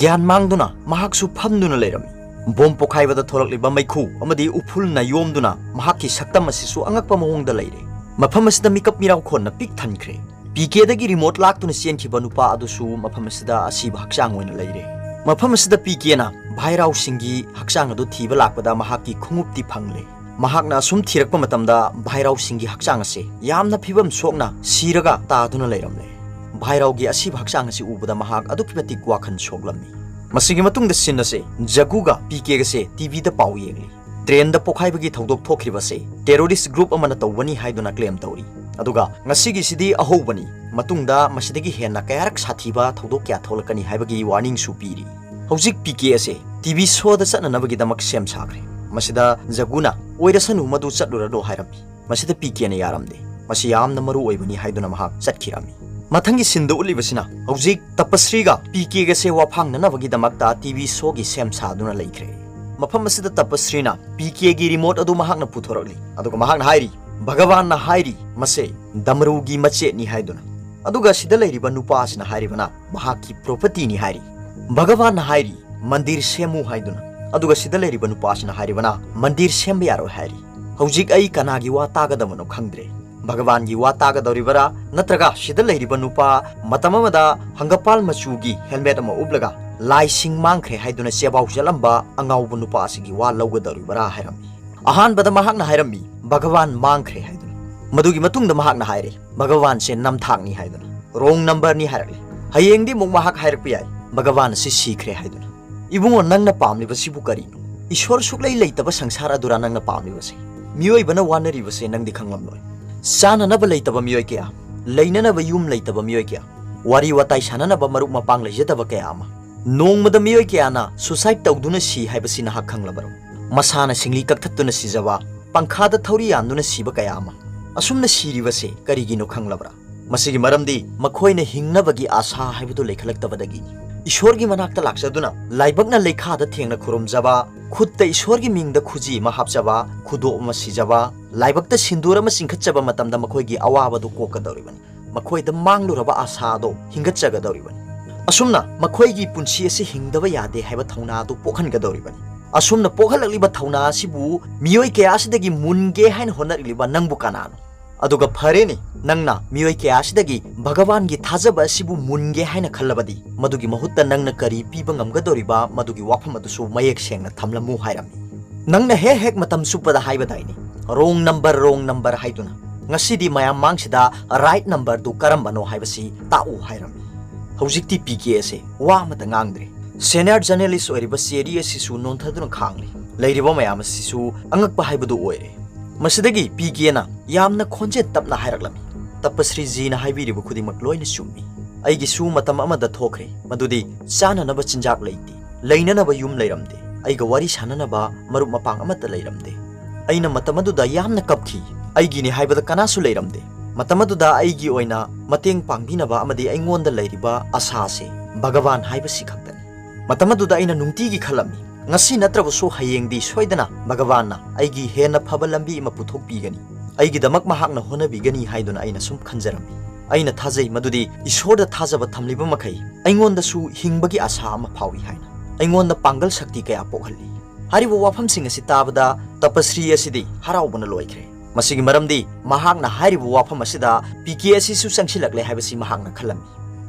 ꯒ꯭ꯌꯥꯟ ꯃꯥꯡꯗꯨꯅ ꯃꯍꯥꯛꯁꯨ ꯐꯝꯗꯨꯅ ꯂꯩꯔꯝꯃꯤ꯫ Bomb ꯄꯣꯈꯥꯏꯕꯗ ꯊꯣꯛꯂꯛꯂꯤꯕ ꯃꯩꯈꯨ ꯑꯃꯗꯤ ꯎꯐꯨꯜꯅ ꯌꯣꯝꯗꯨꯅ ꯃꯍꯥꯛꯀꯤ ꯁꯛꯇꯝ ꯑꯁꯤꯁꯨ ꯑꯉꯛꯄ ꯃꯑꯣꯡꯗ ꯂꯩꯔꯦ꯫ ꯃꯐꯝ ꯑꯁꯤꯗ ꯃꯤꯀꯞ ꯃꯤꯔꯥꯎ ꯈꯣꯟꯅ ꯄꯤꯛ ꯊꯟꯈ꯭ꯔꯦ꯫ ꯄꯤꯀꯦꯗꯒꯤ remote ꯂꯥꯛꯇꯨꯅ ꯆꯦꯟꯈꯤꯕ ꯅꯨꯄꯥ ꯑꯗꯨꯁꯨ ꯃꯐꯝ ꯑꯁꯤꯗ ꯑꯁꯤꯕ ꯍꯛꯆꯥꯡ ꯑꯣꯏꯅ ꯂꯩꯔꯦ꯫ ꯃꯐꯝ ꯑꯁꯤꯗ ꯄꯤꯀꯦꯅ ꯚꯥꯏꯔꯥꯎꯁꯤꯡꯒꯤ ꯍꯛꯆꯥꯡ ꯑꯗꯨ ꯊꯤꯕ ꯂꯥꯛꯄꯗ ꯃꯍꯥꯛꯀꯤ ꯈꯣꯡꯎꯞꯇꯤ ꯐꯪꯂꯦ꯫ ꯃꯍꯥꯛꯅ ꯑꯁꯨꯝ ꯊꯤꯔꯛꯄ ꯃꯇꯝꯗ ꯚꯥꯏꯔꯥꯎꯁꯤꯡꯒꯤ ꯍꯛꯆꯥꯡ ꯑꯁꯦ ꯌꯥꯝꯅ ꯐꯤꯕꯝ ꯁꯣꯛꯅ ꯁꯤꯔꯒ ꯇꯥꯗꯨꯅ ꯂꯩꯔꯝꯂꯦ꯫ ꯚꯥꯏꯔꯥꯎꯒꯤ ꯑꯁꯤꯕ ꯍꯛꯆꯥꯡ ꯑꯁꯤ ꯎꯕꯗ ꯃꯍꯥꯛ ꯑꯗꯨꯛꯀꯤ ꯃꯇꯤꯛ ꯋꯥꯈꯜ ꯁꯣꯛꯂꯝꯃꯤ꯫ ꯃꯁꯤꯒꯤ ꯃꯇꯨꯡꯗ scene ꯑꯁꯦ ꯖꯒꯨꯒ ꯄꯤꯀꯦꯒꯁꯦ TVꯗ ꯄꯥꯎ ꯌꯦꯡꯂꯤ꯫ Trainꯗ ꯄꯣꯈꯥꯏꯕꯒꯤ ꯊꯧꯗꯣꯛ ꯊꯣꯛꯈꯤꯕꯁꯦ terrorist group ꯑꯃꯅ ꯇꯧꯕꯅꯤ ꯍꯥꯏꯗꯨꯅ claim ꯇꯧꯔꯤ꯫ ꯑꯗꯨꯒ ꯉꯁꯤꯒꯤꯁꯤꯗꯤ ꯑꯍꯧꯕꯅꯤ, ꯃꯇꯨꯡꯗ ꯃꯁꯤꯗꯒꯤ ꯍꯦꯟꯅ ꯀꯌꯥꯔꯛ ꯁꯥꯊꯤꯕ ꯊꯧꯗꯣꯛ ꯀꯌꯥ ꯊꯣꯛꯂꯛꯀꯅꯤ ꯍꯥꯏꯕꯒꯤ warningꯁꯨ ꯄꯤꯔꯤ꯫ ꯍꯧꯖꯤꯛ ꯄꯤꯀꯦ ꯑꯁꯦ TV showꯗ ꯆꯠꯅꯅꯕꯒꯤꯗꯃꯛ ꯁꯦꯝ ꯁꯥꯈ꯭ꯔꯦ꯫ ꯃꯁꯤꯗ ꯖꯒꯨꯅ "ꯑꯣꯏꯔꯁꯅꯨ, ꯃꯗꯨ ꯆꯠꯂꯨꯔꯅꯨ" ꯍꯥꯏꯔꯝꯃꯤ꯫ ꯃꯁꯤꯗ ꯄꯤ ꯀꯦꯅ ꯌꯥꯔꯝꯗꯦ꯫ "ꯃꯁꯤ ꯌꯥꯝꯅ ꯃꯔꯨ ꯑꯣꯏꯕꯅꯤ" ꯍꯥꯏꯗꯨꯅ ꯃꯍꯥꯛ ꯆꯠꯈꯤꯔꯝꯃꯤ꯫ ꯃꯊꯪꯒꯤ ꯁꯤꯟꯗ ꯎꯠꯂꯤꯕꯁꯤꯅ ꯍꯧꯖꯤꯛ ꯇꯄꯁ꯭ꯔꯤꯒ ꯄꯤ ꯀꯦꯒꯁꯦ ꯋꯥ ꯐꯥꯡꯅꯅꯕꯒꯤꯗꯃꯛꯇ ꯇꯤ ꯚꯤ ꯁꯣꯒꯤ ꯁꯦꯝ ꯁꯥꯗꯨꯅ ꯂꯩꯈ꯭ꯔꯦ꯫ ꯃꯐꯝ ꯑꯁꯤꯗ ꯇꯄꯁ꯭ꯔꯤꯅ ꯄꯤ ꯀꯦꯒꯤ ꯔꯤꯃꯣꯠ ꯑꯗꯨ ꯃꯍꯥꯛꯅ ꯄꯨꯊꯣꯔꯛꯂꯤ, ꯑꯗꯨꯒ ꯃꯍꯥꯛꯅ ꯍꯥꯏꯔꯤ, "ꯚꯒꯋꯥꯟꯅ ꯍꯥꯏꯔꯤ ꯃꯁꯦ ꯗꯃꯔꯨꯒꯤ ꯃꯆꯦꯠꯅꯤ" ꯍꯥꯏꯗꯨꯅ꯫ ꯑꯗꯨꯒ ꯁꯤꯗ ꯂꯩꯔꯤꯕ ꯅꯨꯄꯥ ꯑꯁꯤꯅ ꯍꯥꯏꯔꯤꯕꯅ ꯃꯍꯥꯛꯀꯤ ꯄ꯭ꯔꯣꯄꯔꯇꯤꯅꯤ ꯍꯥꯏꯔꯤ꯫ ꯚꯒꯋꯥꯟꯅ ꯍꯥꯏꯔꯤ, "ꯃꯟꯗꯤꯔ ꯁꯦꯝꯃꯨ" ꯍꯥꯏꯗꯨꯅ꯫ ꯑꯗꯨꯒ ꯁꯤꯗ ꯂꯩꯔꯤꯕ ꯅꯨꯄꯥ ꯑꯁꯤꯅ ꯍꯥꯏꯔꯤꯕꯅ, "ꯃꯟꯗꯤꯔ ꯁꯦꯝꯕ ꯌꯥꯔꯣꯏ" ꯍꯥꯏꯔꯤ꯫ ꯍꯧꯖꯤꯛ ꯑꯩ ꯀꯅꯥꯒꯤ ꯋꯥ ꯇꯥꯒꯗꯕꯅꯣ ꯈꯪꯗ꯭ꯔꯦ꯫ ꯚꯒꯋꯥꯟꯒꯤ ꯋꯥ ꯇꯥꯒꯗꯧꯔꯤꯕꯔꯥ, ꯅꯠꯇ꯭ꯔꯒ ꯁꯤꯗ ꯂꯩꯔꯤꯕ ꯅꯨꯄꯥ, ꯃꯇꯝ ꯑꯃꯗ ꯍꯪꯒꯄꯥꯜ ꯃꯆꯨꯒꯤ ꯍꯦꯜꯃꯦꯠ ꯑꯃ ꯎꯞꯂꯒ ꯂꯥꯏꯁꯤꯡ ꯃꯥꯡꯈ꯭ꯔꯦ ꯍꯥꯏꯗꯨꯅ ꯆꯦꯕꯥꯎ ꯆꯠꯂꯝꯕ ꯑꯉꯥꯎꯕ ꯅꯨꯄꯥ ꯑꯁꯤꯒꯤ ꯋꯥ ꯂꯧꯒꯗꯧꯔꯤꯕꯔꯥ ꯍꯥꯏꯔꯝꯃꯤ꯫ ꯑꯍꯥꯟꯕꯗ ꯃꯍꯥꯛꯅ ꯍꯥꯏꯔꯝꯃꯤ, "ꯚꯒꯋꯥꯟ ꯃꯥꯡꯈ꯭ꯔꯦ" ꯍꯥꯏꯗꯨꯅ꯫ ꯃꯗꯨꯒꯤ ꯃꯇꯨꯡꯗ ꯃꯍꯥꯛꯅ ꯍꯥꯏꯔꯦ, "ꯚꯒꯋꯥꯟꯁꯦ ꯅꯝꯊꯥꯛꯅꯤ" ꯍꯥꯏꯗꯨꯅ꯫ "ꯔꯣꯡ ꯅꯝꯕꯔꯅꯤ" ꯍꯥꯏꯔꯛꯂꯦ꯫ ꯍꯌꯦꯡꯗꯤ ꯑꯃꯨꯛ ꯃꯍꯥꯛ ꯍꯥꯏꯔꯛꯄ ꯌꯥꯏ, "ꯚꯒꯋꯥꯟ ꯑꯁꯤ ꯁꯤꯈ꯭ꯔꯦ" ꯍꯥꯏꯗꯨꯅ꯫ ꯏꯕꯨꯡꯉꯣ, ꯅꯪꯅ ꯄꯥꯝꯂꯤꯕꯁꯤꯕꯨ ꯀꯔꯤꯅꯣ? ꯏꯁꯣꯔ ꯁꯨꯛꯂꯩ ꯂꯩꯇꯕ ꯁꯪꯁꯥꯔ ꯑꯗꯨꯔꯥ ꯅꯪꯅ ꯄꯥꯝꯂꯤꯕꯁꯦ? ꯃꯤꯑꯣꯏꯕꯅ ꯋꯥꯅꯔꯤꯕꯁꯦ ꯅꯪꯗꯤ ꯈꯪꯂꯝꯂꯣꯏ꯫ ꯆꯥꯅꯅꯕ ꯂꯩꯇꯕ ꯃꯤꯑꯣꯏ ꯀꯌꯥ, ꯂꯩꯅꯅꯕ ꯌꯨꯝ ꯂꯩꯇꯕ ꯃꯤꯑꯣꯏ ꯀꯌꯥ, ꯋꯥꯔꯤ ꯋꯥꯇꯥꯏ ꯁꯥꯟꯅꯅꯕ ꯃꯔꯨꯞ ꯃꯄꯥꯡ ꯂꯩꯖꯗꯕ ꯀꯌꯥ ꯑꯃ, ꯅꯣꯡꯃꯗ ꯃꯤꯑꯣꯏ ꯀꯌꯥꯅ suicide ꯇꯧꯗꯨꯅ ꯁꯤ ꯍꯥꯏꯕꯁꯤ ꯅꯍꯥꯛ ꯈꯪꯂꯕꯔꯣ? ꯃꯁꯥꯅ ꯁꯤꯡꯂꯤ ꯀꯛꯊꯠꯇꯨꯅ ꯁꯤꯖꯕ, ꯄꯪꯈꯥꯗ ꯊꯧꯔꯤ ꯌꯥꯟꯗꯨꯅ ꯁꯤꯕ ꯀꯌꯥ ꯑꯃ꯫ ꯑꯁꯨꯝꯅ ꯁꯤꯔꯤꯕꯁꯦ ꯀꯔꯤꯒꯤꯅꯣ ꯈꯪꯂꯕ꯭ꯔꯥ? ꯃꯁꯤꯒꯤ ꯃꯔꯝꯗꯤ ꯃꯈꯣꯏꯅ ꯍꯤꯡꯅꯕꯒꯤ ꯑꯥꯁꯥ ꯍꯥꯏꯕꯗꯨ ꯂꯩꯈꯠꯂꯛꯇꯕꯗꯒꯤꯅꯤ꯫ ꯏꯁꯣꯔꯒꯤ ꯃꯅꯥꯛꯇ ꯂꯥꯛꯆꯗꯨꯅ ꯂꯥꯏꯕꯛꯅ ꯂꯩꯈꯥꯗ ꯊꯦꯡꯅ ꯈꯨꯔꯨꯝꯖꯕ, ꯈꯨꯠꯇ ꯏꯁꯣꯔꯒꯤ ꯃꯤꯡꯗ ꯈꯨꯖꯤ ꯑꯃ ꯍꯥꯞꯆꯕ, ꯈꯨꯗꯣꯞ ꯑꯃ ꯁꯤꯖꯕ, ꯂꯥꯏꯕꯛꯇ ꯁꯤꯟꯗꯨꯔ ꯑꯃ ꯆꯤꯡꯈꯠꯆꯕ ꯃꯇꯝꯗ ꯃꯈꯣꯏꯒꯤ ꯑꯋꯥꯕꯗꯨ ꯀꯣꯛꯀꯗꯧꯔꯤꯕꯅꯤ꯫ ꯃꯈꯣꯏꯗ ꯃꯥꯡꯂꯨꯔꯕ ꯑꯥꯁꯥ ꯑꯗꯨ ꯍꯤꯡꯒꯠꯆꯒꯗꯧꯔꯤꯕꯅꯤ꯫ ꯑꯁꯨꯝꯅ ꯃꯈꯣꯏꯒꯤ ꯄꯨꯟꯁꯤ ꯑꯁꯤ ꯍꯤꯡꯗꯕ ꯌꯥꯗꯦ ꯍꯥꯏꯕ ꯊꯧꯅꯥ ꯑꯗꯨ ꯄꯣꯛꯍꯟꯒꯗꯧꯔꯤꯕꯅꯤ꯫ ꯑꯁꯨꯝꯅ ꯄꯣꯛꯍꯜꯂꯛꯂꯤꯕ ꯊꯧꯅꯥ ꯑꯁꯤꯕꯨ ꯃꯤꯑꯣꯏ ꯀꯌꯥ ꯑꯁꯤꯗꯒꯤ ꯃꯨꯟꯒꯦ ꯍꯥꯏꯅ ꯍꯣꯠꯅꯔꯛꯂꯤꯕ ꯅꯪꯕꯨ ꯀꯅꯥꯅꯣ? ꯑꯗꯨꯒ ꯐꯔꯦꯅꯦ, ꯅꯪꯅ ꯃꯤꯑꯣꯏ ꯀꯌꯥ ꯑꯁꯤꯗꯒꯤ ꯚꯒꯋꯥꯟꯒꯤ ꯊꯥꯖꯕ ꯑꯁꯤꯕꯨ ꯃꯨꯟꯒꯦ ꯍꯥꯏꯅ ꯈꯜꯂꯕꯗꯤ, ꯃꯗꯨꯒꯤ ꯃꯍꯨꯠꯇ ꯅꯪꯅ ꯀꯔꯤ ꯄꯤꯕ ꯉꯝꯒꯗꯧꯔꯤꯕ, ꯃꯗꯨꯒꯤ ꯋꯥꯐꯝ ꯑꯗꯨꯁꯨ ꯃꯌꯦꯛ ꯁꯦꯡꯅ ꯊꯝꯂꯝꯃꯨ ꯍꯥꯏꯔꯝꯃꯤ꯫ ꯅꯪꯅ ꯍꯦꯛ ꯍꯦꯛ ꯃꯇꯝ ꯆꯨꯞꯄꯗ ꯍꯥꯏꯕꯗꯥꯏꯅꯦ, "Wrong number, wrong number" ꯍꯥꯏꯗꯨꯅ꯫ ꯉꯁꯤꯗꯤ ꯃꯌꯥꯝ ꯃꯥꯡꯁꯤꯗ right number ꯗꯨ ꯀꯔꯝꯕꯅꯣ ꯍꯥꯏꯕꯁꯤ ꯇꯥꯛꯎ ꯍꯥꯏꯔꯝꯃꯤ꯫ ꯍꯧꯖꯤꯛꯇꯤ ꯄꯤ ꯀꯦ ꯑꯁꯦ ꯋꯥ ꯑꯃꯠꯇ ꯉꯥꯡꯗ꯭ꯔꯦ꯫ Senior journalist ꯑꯣꯏꯔꯤꯕ ꯆꯦꯔꯤ ꯑꯁꯤꯁꯨ ꯅꯣꯟꯊꯗꯨꯅ ꯈꯥꯡꯂꯤ꯫ ꯂꯩꯔꯤꯕ ꯃꯌꯥꯝ ꯑꯁꯤꯁꯨ ꯑꯉꯛꯄ ꯍꯥꯏꯕꯗꯨ ꯑꯣꯏꯔꯦ꯫ ꯃꯁꯤꯗꯒꯤ ꯄꯤ ꯀꯦꯅ ꯌꯥꯝꯅ ꯈꯣꯟꯖꯦꯜ ꯇꯞꯅ ꯍꯥꯏꯔꯛꯂꯝꯃꯤ, "ꯇꯄꯁ꯭ꯔꯤꯖꯤꯅ ꯍꯥꯏꯕꯤꯔꯤꯕ ꯈꯨꯗꯤꯡꯃꯛ ꯂꯣꯏꯅ ꯆꯨꯝꯃꯤ꯫ ꯑꯩꯒꯤꯁꯨ ꯃꯇꯝ ꯑꯃꯗ ꯊꯣꯛꯈ꯭ꯔꯦ, ꯃꯗꯨꯗꯤ ꯆꯥꯅꯅꯕ ꯆꯤꯟꯖꯥꯛ ꯂꯩꯇꯦ, ꯂꯩꯅꯅꯕ ꯌꯨꯝ ꯂꯩꯔꯝꯗꯦ, ꯑꯩꯒ ꯋꯥꯔꯤ ꯁꯥꯅꯅꯕ ꯃꯔꯨꯞ ꯃꯄꯥꯡ ꯑꯃꯠꯇ ꯂꯩꯔꯝꯗꯦ꯫ ꯑꯩꯅ ꯃꯇꯝ ꯑꯗꯨꯗ ꯌꯥꯝꯅ ꯀꯞꯈꯤ꯫ ꯑꯩꯒꯤꯅꯤ ꯍꯥꯏꯕꯗ ꯀꯅꯥꯁꯨ ꯂꯩꯔꯝꯗꯦ꯫ ꯃꯇꯝ ꯑꯗꯨꯗ ꯑꯩꯒꯤ ꯑꯣꯏꯅ ꯃꯇꯦꯡ ꯄꯥꯡꯕꯤꯅꯕ ꯑꯃꯗꯤ ꯑꯩꯉꯣꯟꯗ ꯂꯩꯔꯤꯕ ꯑꯁꯥꯁꯦ ꯚꯒꯋꯥꯟ ꯍꯥꯏꯕꯁꯤ ꯈꯛꯇꯅꯤ꯫ ꯃꯇꯝ ꯑꯗꯨꯗ ꯑꯩꯅ ꯅꯨꯡꯇꯤꯒꯤ ꯈꯜꯂꯝꯃꯤ, "ꯉꯁꯤ ꯅꯠꯇ꯭ꯔꯕꯁꯨ ꯍꯌꯦꯡꯗꯤ ꯁꯣꯏꯗꯅ ꯚꯒꯋꯥꯟꯅ ꯑꯩꯒꯤ ꯍꯦꯟꯅ ꯐꯕ ꯂꯝꯕꯤ ꯑꯃ ꯄꯨꯊꯣꯛꯄꯤꯒꯅꯤ, ꯑꯩꯒꯤꯗꯃꯛ ꯃꯍꯥꯛꯅ ꯍꯣꯠꯅꯕꯤꯒꯅꯤ" ꯍꯥꯏꯗꯨꯅ ꯑꯩꯅ ꯁꯨꯝ ꯈꯟꯖꯔꯝꯃꯤ꯫ ꯑꯩꯅ ꯊꯥꯖꯩ ꯃꯗꯨꯗꯤ ꯏꯁꯣꯔꯗ ꯊꯥꯖꯕ ꯊꯝꯂꯤꯕ ꯃꯈꯩ ꯑꯩꯉꯣꯟꯗꯁꯨ ꯍꯤꯡꯕꯒꯤ ꯑꯁꯥ ꯑꯃ ꯐꯥꯎꯏ ꯍꯥꯏꯅ ꯑꯩꯉꯣꯟꯗ ꯄꯥꯡꯒꯜ ꯁꯛꯇꯤ ꯀꯌꯥ ꯄꯣꯛꯍꯜꯂꯤ꯫ ꯍꯥꯏꯔꯤꯕ ꯋꯥꯐꯝꯁꯤꯡ ꯑꯁꯤ ꯇꯥꯕꯗ ꯇꯄꯁ꯭ꯔꯤ ꯑꯁꯤꯗꯤ ꯍꯔꯥꯎꯕꯅ ꯂꯣꯏꯈ꯭ꯔꯦ꯫ ꯃꯁꯤꯒꯤ ꯃꯔꯝꯗꯤ ꯃꯍꯥꯛꯅ ꯍꯥꯏꯔꯤꯕ ꯋꯥꯐꯝ ꯑꯁꯤꯗ ꯄꯤ ꯀꯦ ꯑꯁꯤꯁꯨ ꯆꯪꯁꯤꯜꯂꯛꯂꯦ ꯍꯥꯏꯕꯁꯤ ꯃꯍꯥꯛꯅ ꯈꯜꯂꯝꯃꯤ꯫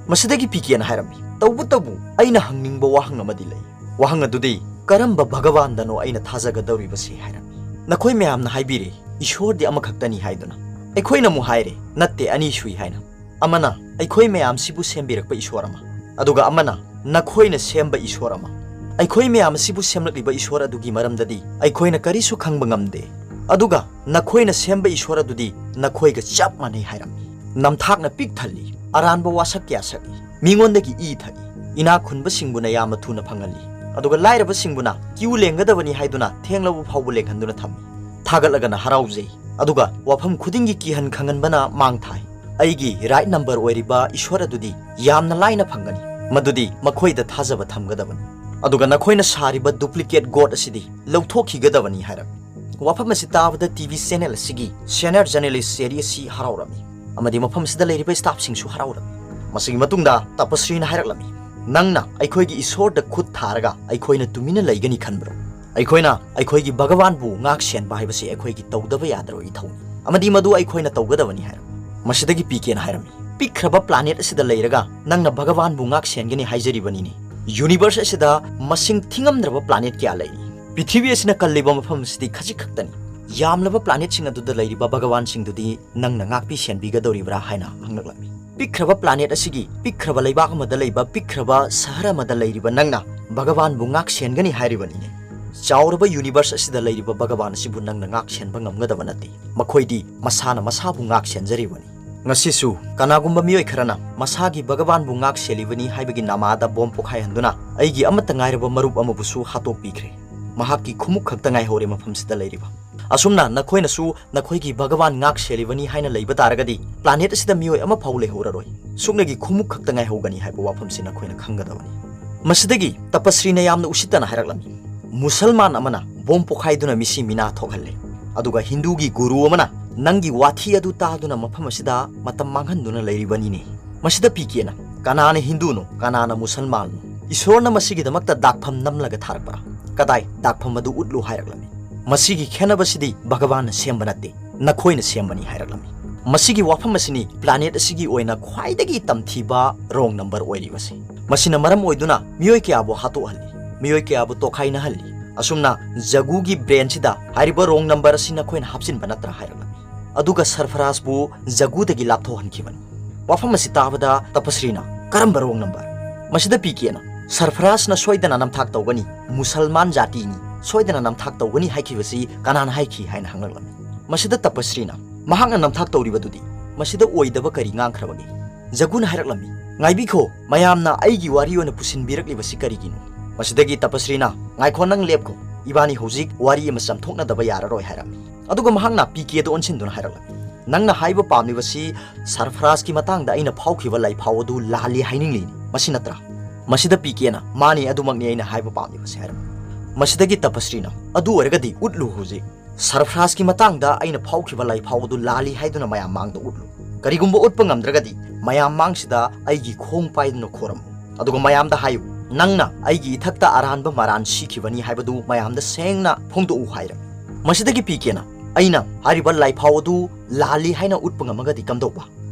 ꯃꯁꯤꯗꯒꯤ ꯄꯤ ꯀꯦꯅ ꯍꯥꯏꯔꯝꯃꯤ, "ꯇꯧꯕꯇꯕꯨ ꯑꯩꯅ ꯍꯪꯅꯤꯡꯕ ꯋꯥꯍꯪ ꯑꯃꯗꯤ ꯂꯩ꯫ ꯋꯥꯍꯪ ꯑꯗꯨꯗꯤ ꯀꯔꯝꯕ ꯚꯒꯋꯥꯟꯗꯅꯣ ꯑꯩꯅ ꯊꯥꯖꯒꯗꯧꯔꯤꯕꯁꯤ?" ꯍꯥꯏꯔꯝꯃꯤ꯫ ꯅꯈꯣꯏ ꯃꯌꯥꯝꯅ ꯍꯥꯏꯕꯤꯔꯦ, "ꯏꯁꯣꯔꯗꯤ ꯑꯃꯈꯛꯇꯅꯤ" ꯍꯥꯏꯗꯨꯅ꯫ ꯑꯩꯈꯣꯏꯅ ꯑꯃꯨꯛ ꯍꯥꯏꯔꯦ, "ꯅꯠꯇꯦ, ꯑꯅꯤ ꯁꯨꯏ" ꯍꯥꯏꯅ꯫ ꯑꯃꯅ ꯑꯩꯈꯣꯏ ꯃꯌꯥꯝꯁꯤꯕꯨ ꯁꯦꯝꯕꯤꯔꯛꯄ ꯏꯁꯣꯔ ꯑꯃ, ꯑꯗꯨꯒ ꯑꯃꯅ ꯅꯈꯣꯏꯅ ꯁꯦꯝꯕ ꯏꯁꯣꯔ ꯑꯃ꯫ ꯑꯩꯈꯣꯏ ꯃꯌꯥꯝ ꯑꯁꯤꯕꯨ ꯁꯦꯝꯂꯛꯂꯤꯕ ꯏꯁꯣꯔ ꯑꯗꯨꯒꯤ ꯃꯔꯝꯗꯗꯤ ꯑꯩꯈꯣꯏꯅ ꯀꯔꯤꯁꯨ ꯈꯪꯕ ꯉꯝꯗꯦ, ꯑꯗꯨꯒ ꯅꯈꯣꯏꯅ ꯁꯦꯝꯕ ꯏꯁꯣꯔ ꯑꯗꯨꯗꯤ ꯅꯈꯣꯏꯒ ꯆꯞ ꯃꯥꯟꯅꯩ ꯍꯥꯏꯔꯝꯃꯤ꯫ ꯅꯝꯊꯥꯛꯅ ꯄꯤꯛ ꯊꯜꯂꯤ, ꯑꯔꯥꯟꯕ ꯋꯥꯁꯛ ꯀꯌꯥ ꯁꯛꯏ, ꯃꯤꯉꯣꯟꯗꯒꯤ ꯏ ꯊꯛꯏ, ꯏꯅꯥꯛ ꯈꯨꯟꯕꯁꯤꯡꯕꯨꯅ ꯌꯥꯝꯅ ꯊꯨꯅ ꯐꯪꯍꯜꯂꯤ, ꯑꯗꯨꯒ ꯂꯥꯏꯔꯕꯁꯤꯡꯕꯨꯅ ꯀ꯭ꯌꯨ ꯂꯦꯡꯒꯗꯕꯅꯤ ꯍꯥꯏꯗꯨꯅ ꯊꯦꯡꯂꯕ ꯐꯥꯎꯕ ꯂꯦꯡꯍꯟꯗꯨꯅ ꯊꯝꯃꯤ꯫ ꯊꯥꯒꯠꯂꯒꯅ ꯍꯔꯥꯎꯖꯩ, ꯑꯗꯨꯒ ꯋꯥꯐꯝ ꯈꯨꯗꯤꯡꯒꯤ ꯀꯤꯍꯟ ꯈꯪꯍꯟꯕꯅ ꯃꯥꯡ ꯊꯥꯏ꯫ ꯑꯩꯒꯤ ꯔꯥꯏꯠ ꯅꯝꯕꯔ ꯑꯣꯏꯔꯤꯕ ꯏꯁꯣꯔ ꯑꯗꯨꯗꯤ ꯌꯥꯝꯅ ꯂꯥꯏꯅ ꯐꯪꯒꯅꯤ, ꯃꯗꯨꯗꯤ ꯃꯈꯣꯏꯗ ꯊꯥꯖꯕ ꯊꯝꯒꯗꯕꯅꯤ, ꯑꯗꯨꯒ ꯅꯈꯣꯏꯅ ꯁꯥꯔꯤꯕ ꯗꯨꯄ꯭ꯂꯤꯀꯦꯠ ꯒꯣꯗ ꯑꯁꯤꯗꯤ ꯂꯧꯊꯣꯛꯈꯤꯒꯗꯕꯅꯤ ꯍꯥꯏꯔꯝꯃꯤ꯫ ꯋꯥꯐꯝ ꯑꯁꯤ ꯇꯥꯕꯗ ꯇꯤ ꯚꯤ ꯆꯦꯅꯦꯜ ꯑꯁꯤꯒꯤ ꯁꯦꯅꯤꯌꯔ ꯖꯔꯅꯦꯂꯤꯁ ꯆꯦꯔꯤ ꯑꯁꯤ ꯍꯔꯥꯎꯔꯝꯃꯤ, ꯑꯃꯗꯤ ꯃꯐꯝ ꯑꯁꯤꯗ ꯂꯩꯔꯤꯕ ꯁ꯭ꯇꯥꯐꯁꯤꯡꯁꯨ ꯍꯔꯥꯎꯔꯝꯃꯤ꯫ ꯃꯁꯤꯒꯤ ꯃꯇꯨꯡꯗ ꯇꯄꯁ꯭ꯔꯤꯅ ꯍꯥꯏꯔꯛꯂꯝꯃꯤ, "ꯅꯪꯅ ꯑꯩꯈꯣꯏꯒꯤ ꯏꯁꯣꯔꯗ ꯈꯨꯠ ꯊꯥꯔꯒ ꯑꯩꯈꯣꯏꯅ ꯇꯨꯃꯤꯟꯅ ꯂꯩꯒꯅꯤ ꯈꯟꯕ꯭ꯔꯣ? ꯑꯩꯈꯣꯏꯅ ꯑꯩꯈꯣꯏꯒꯤ ꯚꯒꯋꯥꯟꯕꯨ ꯉꯥꯛ ꯁꯦꯟꯕ ꯍꯥꯏꯕꯁꯤ ꯑꯩꯈꯣꯏꯒꯤ ꯇꯧꯗꯕ ꯌꯥꯗ꯭ꯔꯕ ꯏꯊꯧꯅꯤ, ꯑꯃꯗꯤ ꯃꯗꯨ ꯑꯩꯈꯣꯏꯅ ꯇꯧꯒꯗꯕꯅꯤ" ꯍꯥꯏꯔꯝꯃꯤ꯫ ꯃꯁꯤꯗꯒꯤ ꯄꯤ ꯀꯦꯅ ꯍꯥꯏꯔꯝꯃꯤ, "ꯄꯤꯛꯈ꯭ꯔꯕ ꯄ꯭ꯂꯥꯅꯦꯠ ꯑꯁꯤꯗ ꯂꯩꯔꯒ ꯅꯪꯅ ꯚꯒꯋꯥꯟꯕꯨ ꯉꯥꯛ ꯁꯦꯟꯒꯅꯤ ꯍꯥꯏꯖꯔꯤꯕꯅꯤꯅꯦ꯫ ꯌꯨꯅꯤꯚꯔꯁ ꯑꯁꯤꯗ ꯃꯁꯤꯡ ꯊꯤꯉꯝꯗ꯭ꯔꯕ ꯄ꯭ꯂꯥꯅꯦꯠ ꯀꯌꯥ ꯂꯩꯔꯤ꯫ ꯄ꯭ꯔꯤꯊꯤꯕꯤ ꯑꯁꯤꯅ ꯀꯜꯂꯤꯕ ꯃꯐꯝ ꯑꯁꯤꯗꯤ ꯈꯖꯤꯛ ꯈꯛꯇꯅꯤ꯫ ꯌꯥꯝꯂꯕ ꯄ꯭ꯂꯥꯅꯦꯠꯁꯤꯡ ꯑꯗꯨꯗ ꯂꯩꯔꯤꯕ ꯚꯒꯋꯥꯟꯁꯤꯡꯗꯨꯗꯤ ꯅꯪꯅ ꯉꯥꯛꯄꯤ ꯁꯦꯟꯕꯤꯒꯗꯧꯔꯤꯕ꯭ꯔꯥ?" ꯍꯥꯏꯅ ꯍꯪꯂꯛꯂꯝꯃꯤ꯫ "ꯄꯤꯛꯈ꯭ꯔꯕ ꯄ꯭ꯂꯥꯅꯦꯠ ꯑꯁꯤꯒꯤ ꯄꯤꯛꯈ꯭ꯔꯕ ꯂꯩꯕꯥꯛ ꯑꯃꯗ ꯂꯩꯕ ꯄꯤꯛꯈ꯭ꯔꯕ ꯁꯍꯔ ꯑꯃꯗ ꯂꯩꯔꯤꯕ ꯅꯪꯅ ꯚꯒꯋꯥꯟꯕꯨ ꯉꯥꯛ ꯁꯦꯟꯒꯅꯤ ꯍꯥꯏꯔꯤꯕꯅꯤꯅꯦ꯫ ꯆꯥꯎꯔꯕ ꯌꯨꯅꯤꯚꯔꯁ ꯑꯁꯤꯗ ꯂꯩꯔꯤꯕ ꯚꯒꯋꯥꯟ ꯑꯁꯤꯕꯨ ꯅꯪꯅ ꯉꯥꯛ ꯁꯦꯟꯕ ꯉꯝꯒꯗꯕ ꯅꯠꯇꯦ꯫ ꯃꯈꯣꯏꯗꯤ ꯃꯁꯥꯅ ꯃꯁꯥꯕꯨ ꯉꯥꯛ ꯁꯦꯟꯖꯔꯤꯕꯅꯤ꯫ ꯉꯁꯤꯁꯨ ꯀꯅꯥꯒꯨꯝꯕ ꯃꯤꯑꯣꯏ ꯈꯔꯅ ꯃꯁꯥꯒꯤ ꯚꯒꯋꯥꯟꯕꯨ ꯉꯥꯛ ꯁꯦꯜꯂꯤꯕꯅꯤ ꯍꯥꯏꯕꯒꯤ ꯅꯃꯥꯗ ꯕꯣꯝ ꯄꯣꯈꯥꯏꯍꯟꯗꯨꯅ ꯑꯩꯒꯤ ꯑꯃꯠꯇ ꯉꯥꯏꯔꯕ ꯃꯔꯨꯞ ꯑꯃꯕꯨꯁꯨ ꯍꯥꯠꯇꯣꯛꯄꯤꯈ꯭ꯔꯦ꯫ ꯃꯍꯥꯛꯀꯤ ꯈꯨꯃꯨꯛ ꯈꯛꯇ ꯉꯥꯏꯍꯧꯔꯦ ꯃꯐꯝꯁꯤꯗ ꯂꯩꯔꯤꯕ꯫ ꯑꯁꯨꯝꯅ ꯅꯈꯣꯏꯅꯁꯨ ꯅꯈꯣꯏꯒꯤ ꯚꯒꯋꯥꯟ ꯉꯥꯛ ꯁꯦꯜꯂꯤꯕꯅꯤ ꯍꯥꯏꯅ ꯂꯩꯕ ꯇꯥꯔꯒꯗꯤ, ꯄ꯭ꯂꯥꯅꯦꯠ ꯑꯁꯤꯗ ꯃꯤꯑꯣꯏ ꯑꯃꯐꯥꯎ ꯂꯩꯍꯧꯔꯔꯣꯏ, ꯁꯨꯞꯅꯒꯤ ꯈꯨꯃꯨꯛ ꯈꯛꯇ ꯉꯥꯏꯍꯧꯒꯅꯤ ꯍꯥꯏꯕ ꯋꯥꯐꯝꯁꯤ ꯅꯈꯣꯏꯅ ꯈꯪꯒꯗꯕꯅꯤ꯫ ꯃꯁꯤꯗꯒꯤ ꯇꯄꯁ꯭ꯔꯤꯅ ꯌꯥꯝꯅ ꯎꯁꯤꯠꯇꯅ ꯍꯥꯏꯔꯛꯂꯝꯃꯤ, "ꯃꯨꯁꯜꯃꯥꯟ ꯑꯃꯅ ꯕꯣꯝ ꯄꯣꯈꯥꯏꯗꯨꯅ ꯃꯤꯁꯤ ꯃꯤꯅꯥ ꯊꯣꯛꯍꯜꯂꯦ, ꯑꯗꯨꯒ ꯍꯤꯟꯗꯨꯒꯤ ꯒꯨꯔꯨ ꯑꯃꯅ ꯅꯪꯒꯤ ꯋꯥꯊꯤ ꯑꯗꯨ ꯇꯥꯗꯨꯅ ꯃꯐꯝ ꯑꯁꯤꯗ ꯃꯇꯝ ꯃꯥꯡꯍꯟꯗꯨꯅ ꯂꯩꯔꯤꯕꯅꯤꯅꯦ꯫ ꯃꯁꯤꯗ ꯄꯤ ꯀꯦꯅ, ꯀꯅꯥꯅ ꯍꯤꯟꯗꯨꯅꯣ, ꯀꯅꯥꯅ ꯃꯨꯁꯜꯃꯥꯟꯅꯣ? ꯏꯁꯣꯔꯅ ꯃꯁꯤꯒꯤꯗꯃꯛꯇ ꯗꯥꯛꯐꯝ ꯅꯝꯂꯒ ꯊꯥꯔꯛꯄ꯭ꯔꯥ? ꯀꯗꯥꯏ? ꯗꯥꯛꯐꯝ ꯑꯗꯨ ꯎꯠꯂꯨ" ꯍꯥꯏꯔꯛꯂꯝꯃꯤ꯫ ꯃꯁꯤꯒꯤ ꯈꯦꯠꯅꯕꯁꯤꯗꯤ ꯚꯒꯋꯥꯟꯅ ꯁꯦꯝꯕ ꯅꯠꯇꯦ, ꯅꯈꯣꯏꯅ ꯁꯦꯝꯕꯅꯤ ꯍꯥꯏꯔꯛꯂꯝꯃꯤ꯫ ꯃꯁꯤꯒꯤ ꯋꯥꯐꯝ ꯑꯁꯤꯅꯤ ꯄ꯭ꯂꯥꯅꯦꯠ ꯑꯁꯤꯒꯤ ꯑꯣꯏꯅ ꯈ꯭ꯋꯥꯏꯗꯒꯤ ꯇꯝꯊꯤꯕ ꯔꯣꯡ ꯅꯝꯕꯔ ꯑꯣꯏꯔꯤꯕꯁꯤ꯫ ꯃꯁꯤꯅ ꯃꯔꯝ ꯑꯣꯏꯗꯨꯅ ꯃꯤꯑꯣꯏ ꯀꯌꯥꯕꯨ ꯍꯥꯠꯇꯣꯛꯍꯜꯂꯤ, ꯃꯤꯑꯣꯏ ꯀꯌꯥꯕꯨ ꯇꯣꯈꯥꯏꯅꯍꯜꯂꯤ꯫ ꯑꯁꯨꯝꯅ ꯖꯒꯨꯒꯤ ꯕ꯭ꯔꯦꯟꯁꯤꯗ ꯍꯥꯏꯔꯤꯕ ꯔꯣꯡ ꯅꯝꯕꯔ ꯑꯁꯤ ꯅꯈꯣꯏꯅ ꯍꯥꯞꯆꯤꯟꯕ ꯅꯠꯇ꯭ꯔꯥ ꯍꯥꯏꯔꯛꯂꯝꯃꯤ꯫ ꯑꯗꯨꯒ ꯁꯔꯐꯔꯥꯖꯕꯨ ꯖꯒꯨꯗꯒꯤ ꯂꯥꯞꯊꯣꯛꯍꯟꯈꯤꯕꯅꯤ꯫ ꯋꯥꯐꯝ ꯑꯁꯤ ꯇꯥꯕꯗ ꯇꯄꯁ꯭ꯔꯤꯅ, "ꯀꯔꯝꯕ ꯔꯣꯡ ꯅꯝꯕꯔ?" ꯃꯁꯤꯗ ꯄꯤ ꯀꯦꯅ, "ꯁꯔꯐꯔꯥꯖꯅ ꯁꯣꯏꯗꯅ ꯅꯝꯊꯥꯛ ꯇꯧꯒꯅꯤ, ꯃꯨꯁꯜꯃꯥꯟ ꯖꯥꯇꯤꯅꯤ, ꯁꯣꯏꯗꯅ ꯅꯝꯊꯥꯛ ꯇꯧꯒꯅꯤ ꯍꯥꯏꯈꯤꯕꯁꯤ ꯀꯅꯥꯅ ꯍꯥꯏꯈꯤ?" ꯍꯥꯏꯅ ꯍꯪꯂꯛꯂꯝꯃꯤ꯫ ꯃꯁꯤꯗ ꯇꯄꯁ꯭ꯔꯤꯅ, "ꯃꯍꯥꯛꯅ ꯅꯝꯊꯥꯛ ꯇꯧꯔꯤꯕꯗꯨꯗꯤ, ꯃꯁꯤꯗ ꯑꯣꯏꯗꯕ ꯀꯔꯤ ꯉꯥꯡꯈ꯭ꯔꯕꯒꯦ?" ꯖꯒꯨꯅ ꯍꯥꯏꯔꯛꯂꯝꯃꯤ, "ꯉꯥꯏꯕꯤꯈꯣ, ꯃꯌꯥꯝꯅ ꯑꯩꯒꯤ ꯋꯥꯔꯤ ꯑꯣꯏꯅ ꯄꯨꯁꯤꯟꯕꯤꯔꯛꯂꯤꯕꯁꯤ ꯀꯔꯤꯒꯤꯅꯣ?" ꯃꯁꯤꯗꯒꯤ ꯇꯄꯁ꯭ꯔꯤꯅ, "ꯉꯥꯏꯈꯣ, ꯅꯪ ꯂꯦꯞꯈꯣ, ꯏꯕꯥꯅꯤ ꯍꯧꯖꯤꯛ ꯋꯥꯔꯤ ꯑꯃ ꯆꯝꯊꯣꯛꯅꯗꯕ ꯌꯥꯔꯔꯣꯏ" ꯍꯥꯏꯔꯝꯃꯤ꯫ ꯑꯗꯨꯒ ꯃꯍꯥꯛꯅ ꯄꯤ ꯀꯦꯗ ꯑꯣꯟꯁꯤꯟꯗꯨꯅ ꯍꯥꯏꯔꯛꯂꯝꯃꯤ, "ꯅꯪꯅ ꯍꯥꯏꯕ ꯄꯥꯝꯂꯤꯕꯁꯤ ꯁꯔꯐꯔꯥꯖꯀꯤ ꯃꯇꯥꯡꯗ ꯑꯩꯅ ꯐꯥꯎꯈꯤꯕ ꯂꯥꯏꯐꯥꯎ ꯑꯗꯨ ꯂꯥꯜꯂꯤ ꯍꯥꯏꯅꯤꯡꯂꯤꯅꯤ, ꯃꯁꯤ ꯅꯠꯇ꯭ꯔꯥ?" ꯃꯁꯤꯗ ꯄꯤ ꯀꯦꯅ, "ꯃꯥꯅꯤ, ꯑꯗꯨꯃꯛꯅꯤ ꯑꯩꯅ ꯍꯥꯏꯕ ꯄꯥꯝꯂꯤꯕꯁꯤ" ꯍꯥꯏꯔꯝꯃꯤ꯫ ꯃꯁꯤꯗꯒꯤ ꯇꯄꯁ꯭ꯔꯤꯅ, "ꯑꯗꯨ ꯑꯣꯏꯔꯒꯗꯤ ꯎꯠꯂꯨ ꯍꯧꯖꯤꯛ꯫ ꯁꯔꯐꯔꯥꯖꯀꯤ ꯃꯇꯥꯡꯗ ꯑꯩꯅ ꯐꯥꯎꯈꯤꯕ ꯂꯥꯏꯐꯥꯎ ꯑꯗꯨ ꯂꯥꯜꯂꯤ ꯍꯥꯏꯗꯨꯅ ꯃꯌꯥꯝ ꯃꯥꯡꯗ ꯎꯠꯂꯨ꯫ ꯀꯔꯤꯒꯨꯝꯕ ꯎꯠꯄ ꯉꯝꯗ꯭ꯔꯒꯗꯤ ꯃꯌꯥꯝ ꯃꯥꯡꯁꯤꯗ ꯑꯩꯒꯤ ꯈꯣꯡ ꯄꯥꯏꯗꯨꯅ ꯈꯣꯔꯝꯃꯨ꯫ ꯑꯗꯨꯒ ꯃꯌꯥꯝꯗ ꯍꯥꯏꯌꯨ, ꯅꯪꯅ ꯑꯩꯒꯤ ꯏꯊꯛꯇ ꯑꯔꯥꯟꯕ ꯃꯔꯥꯟ ꯁꯤꯈꯤꯕꯅꯤ ꯍꯥꯏꯕꯗꯨ ꯃꯌꯥꯝꯗ ꯁꯦꯡꯅ ꯐꯣꯡꯗꯣꯛꯎ" ꯍꯥꯏꯔꯝꯃꯤ꯫ ꯃꯁꯤꯗꯒꯤ ꯄꯤ ꯀꯦꯅ, "ꯑꯩꯅ ꯍꯥꯏꯔꯤꯕ ꯂꯥꯏꯐꯥꯎ ꯑꯗꯨ ꯂꯥꯜꯂꯤ ꯍꯥꯏꯅ ꯎꯠꯄ ꯉꯝꯃꯒꯗꯤ ꯀꯝꯗꯧꯕ?"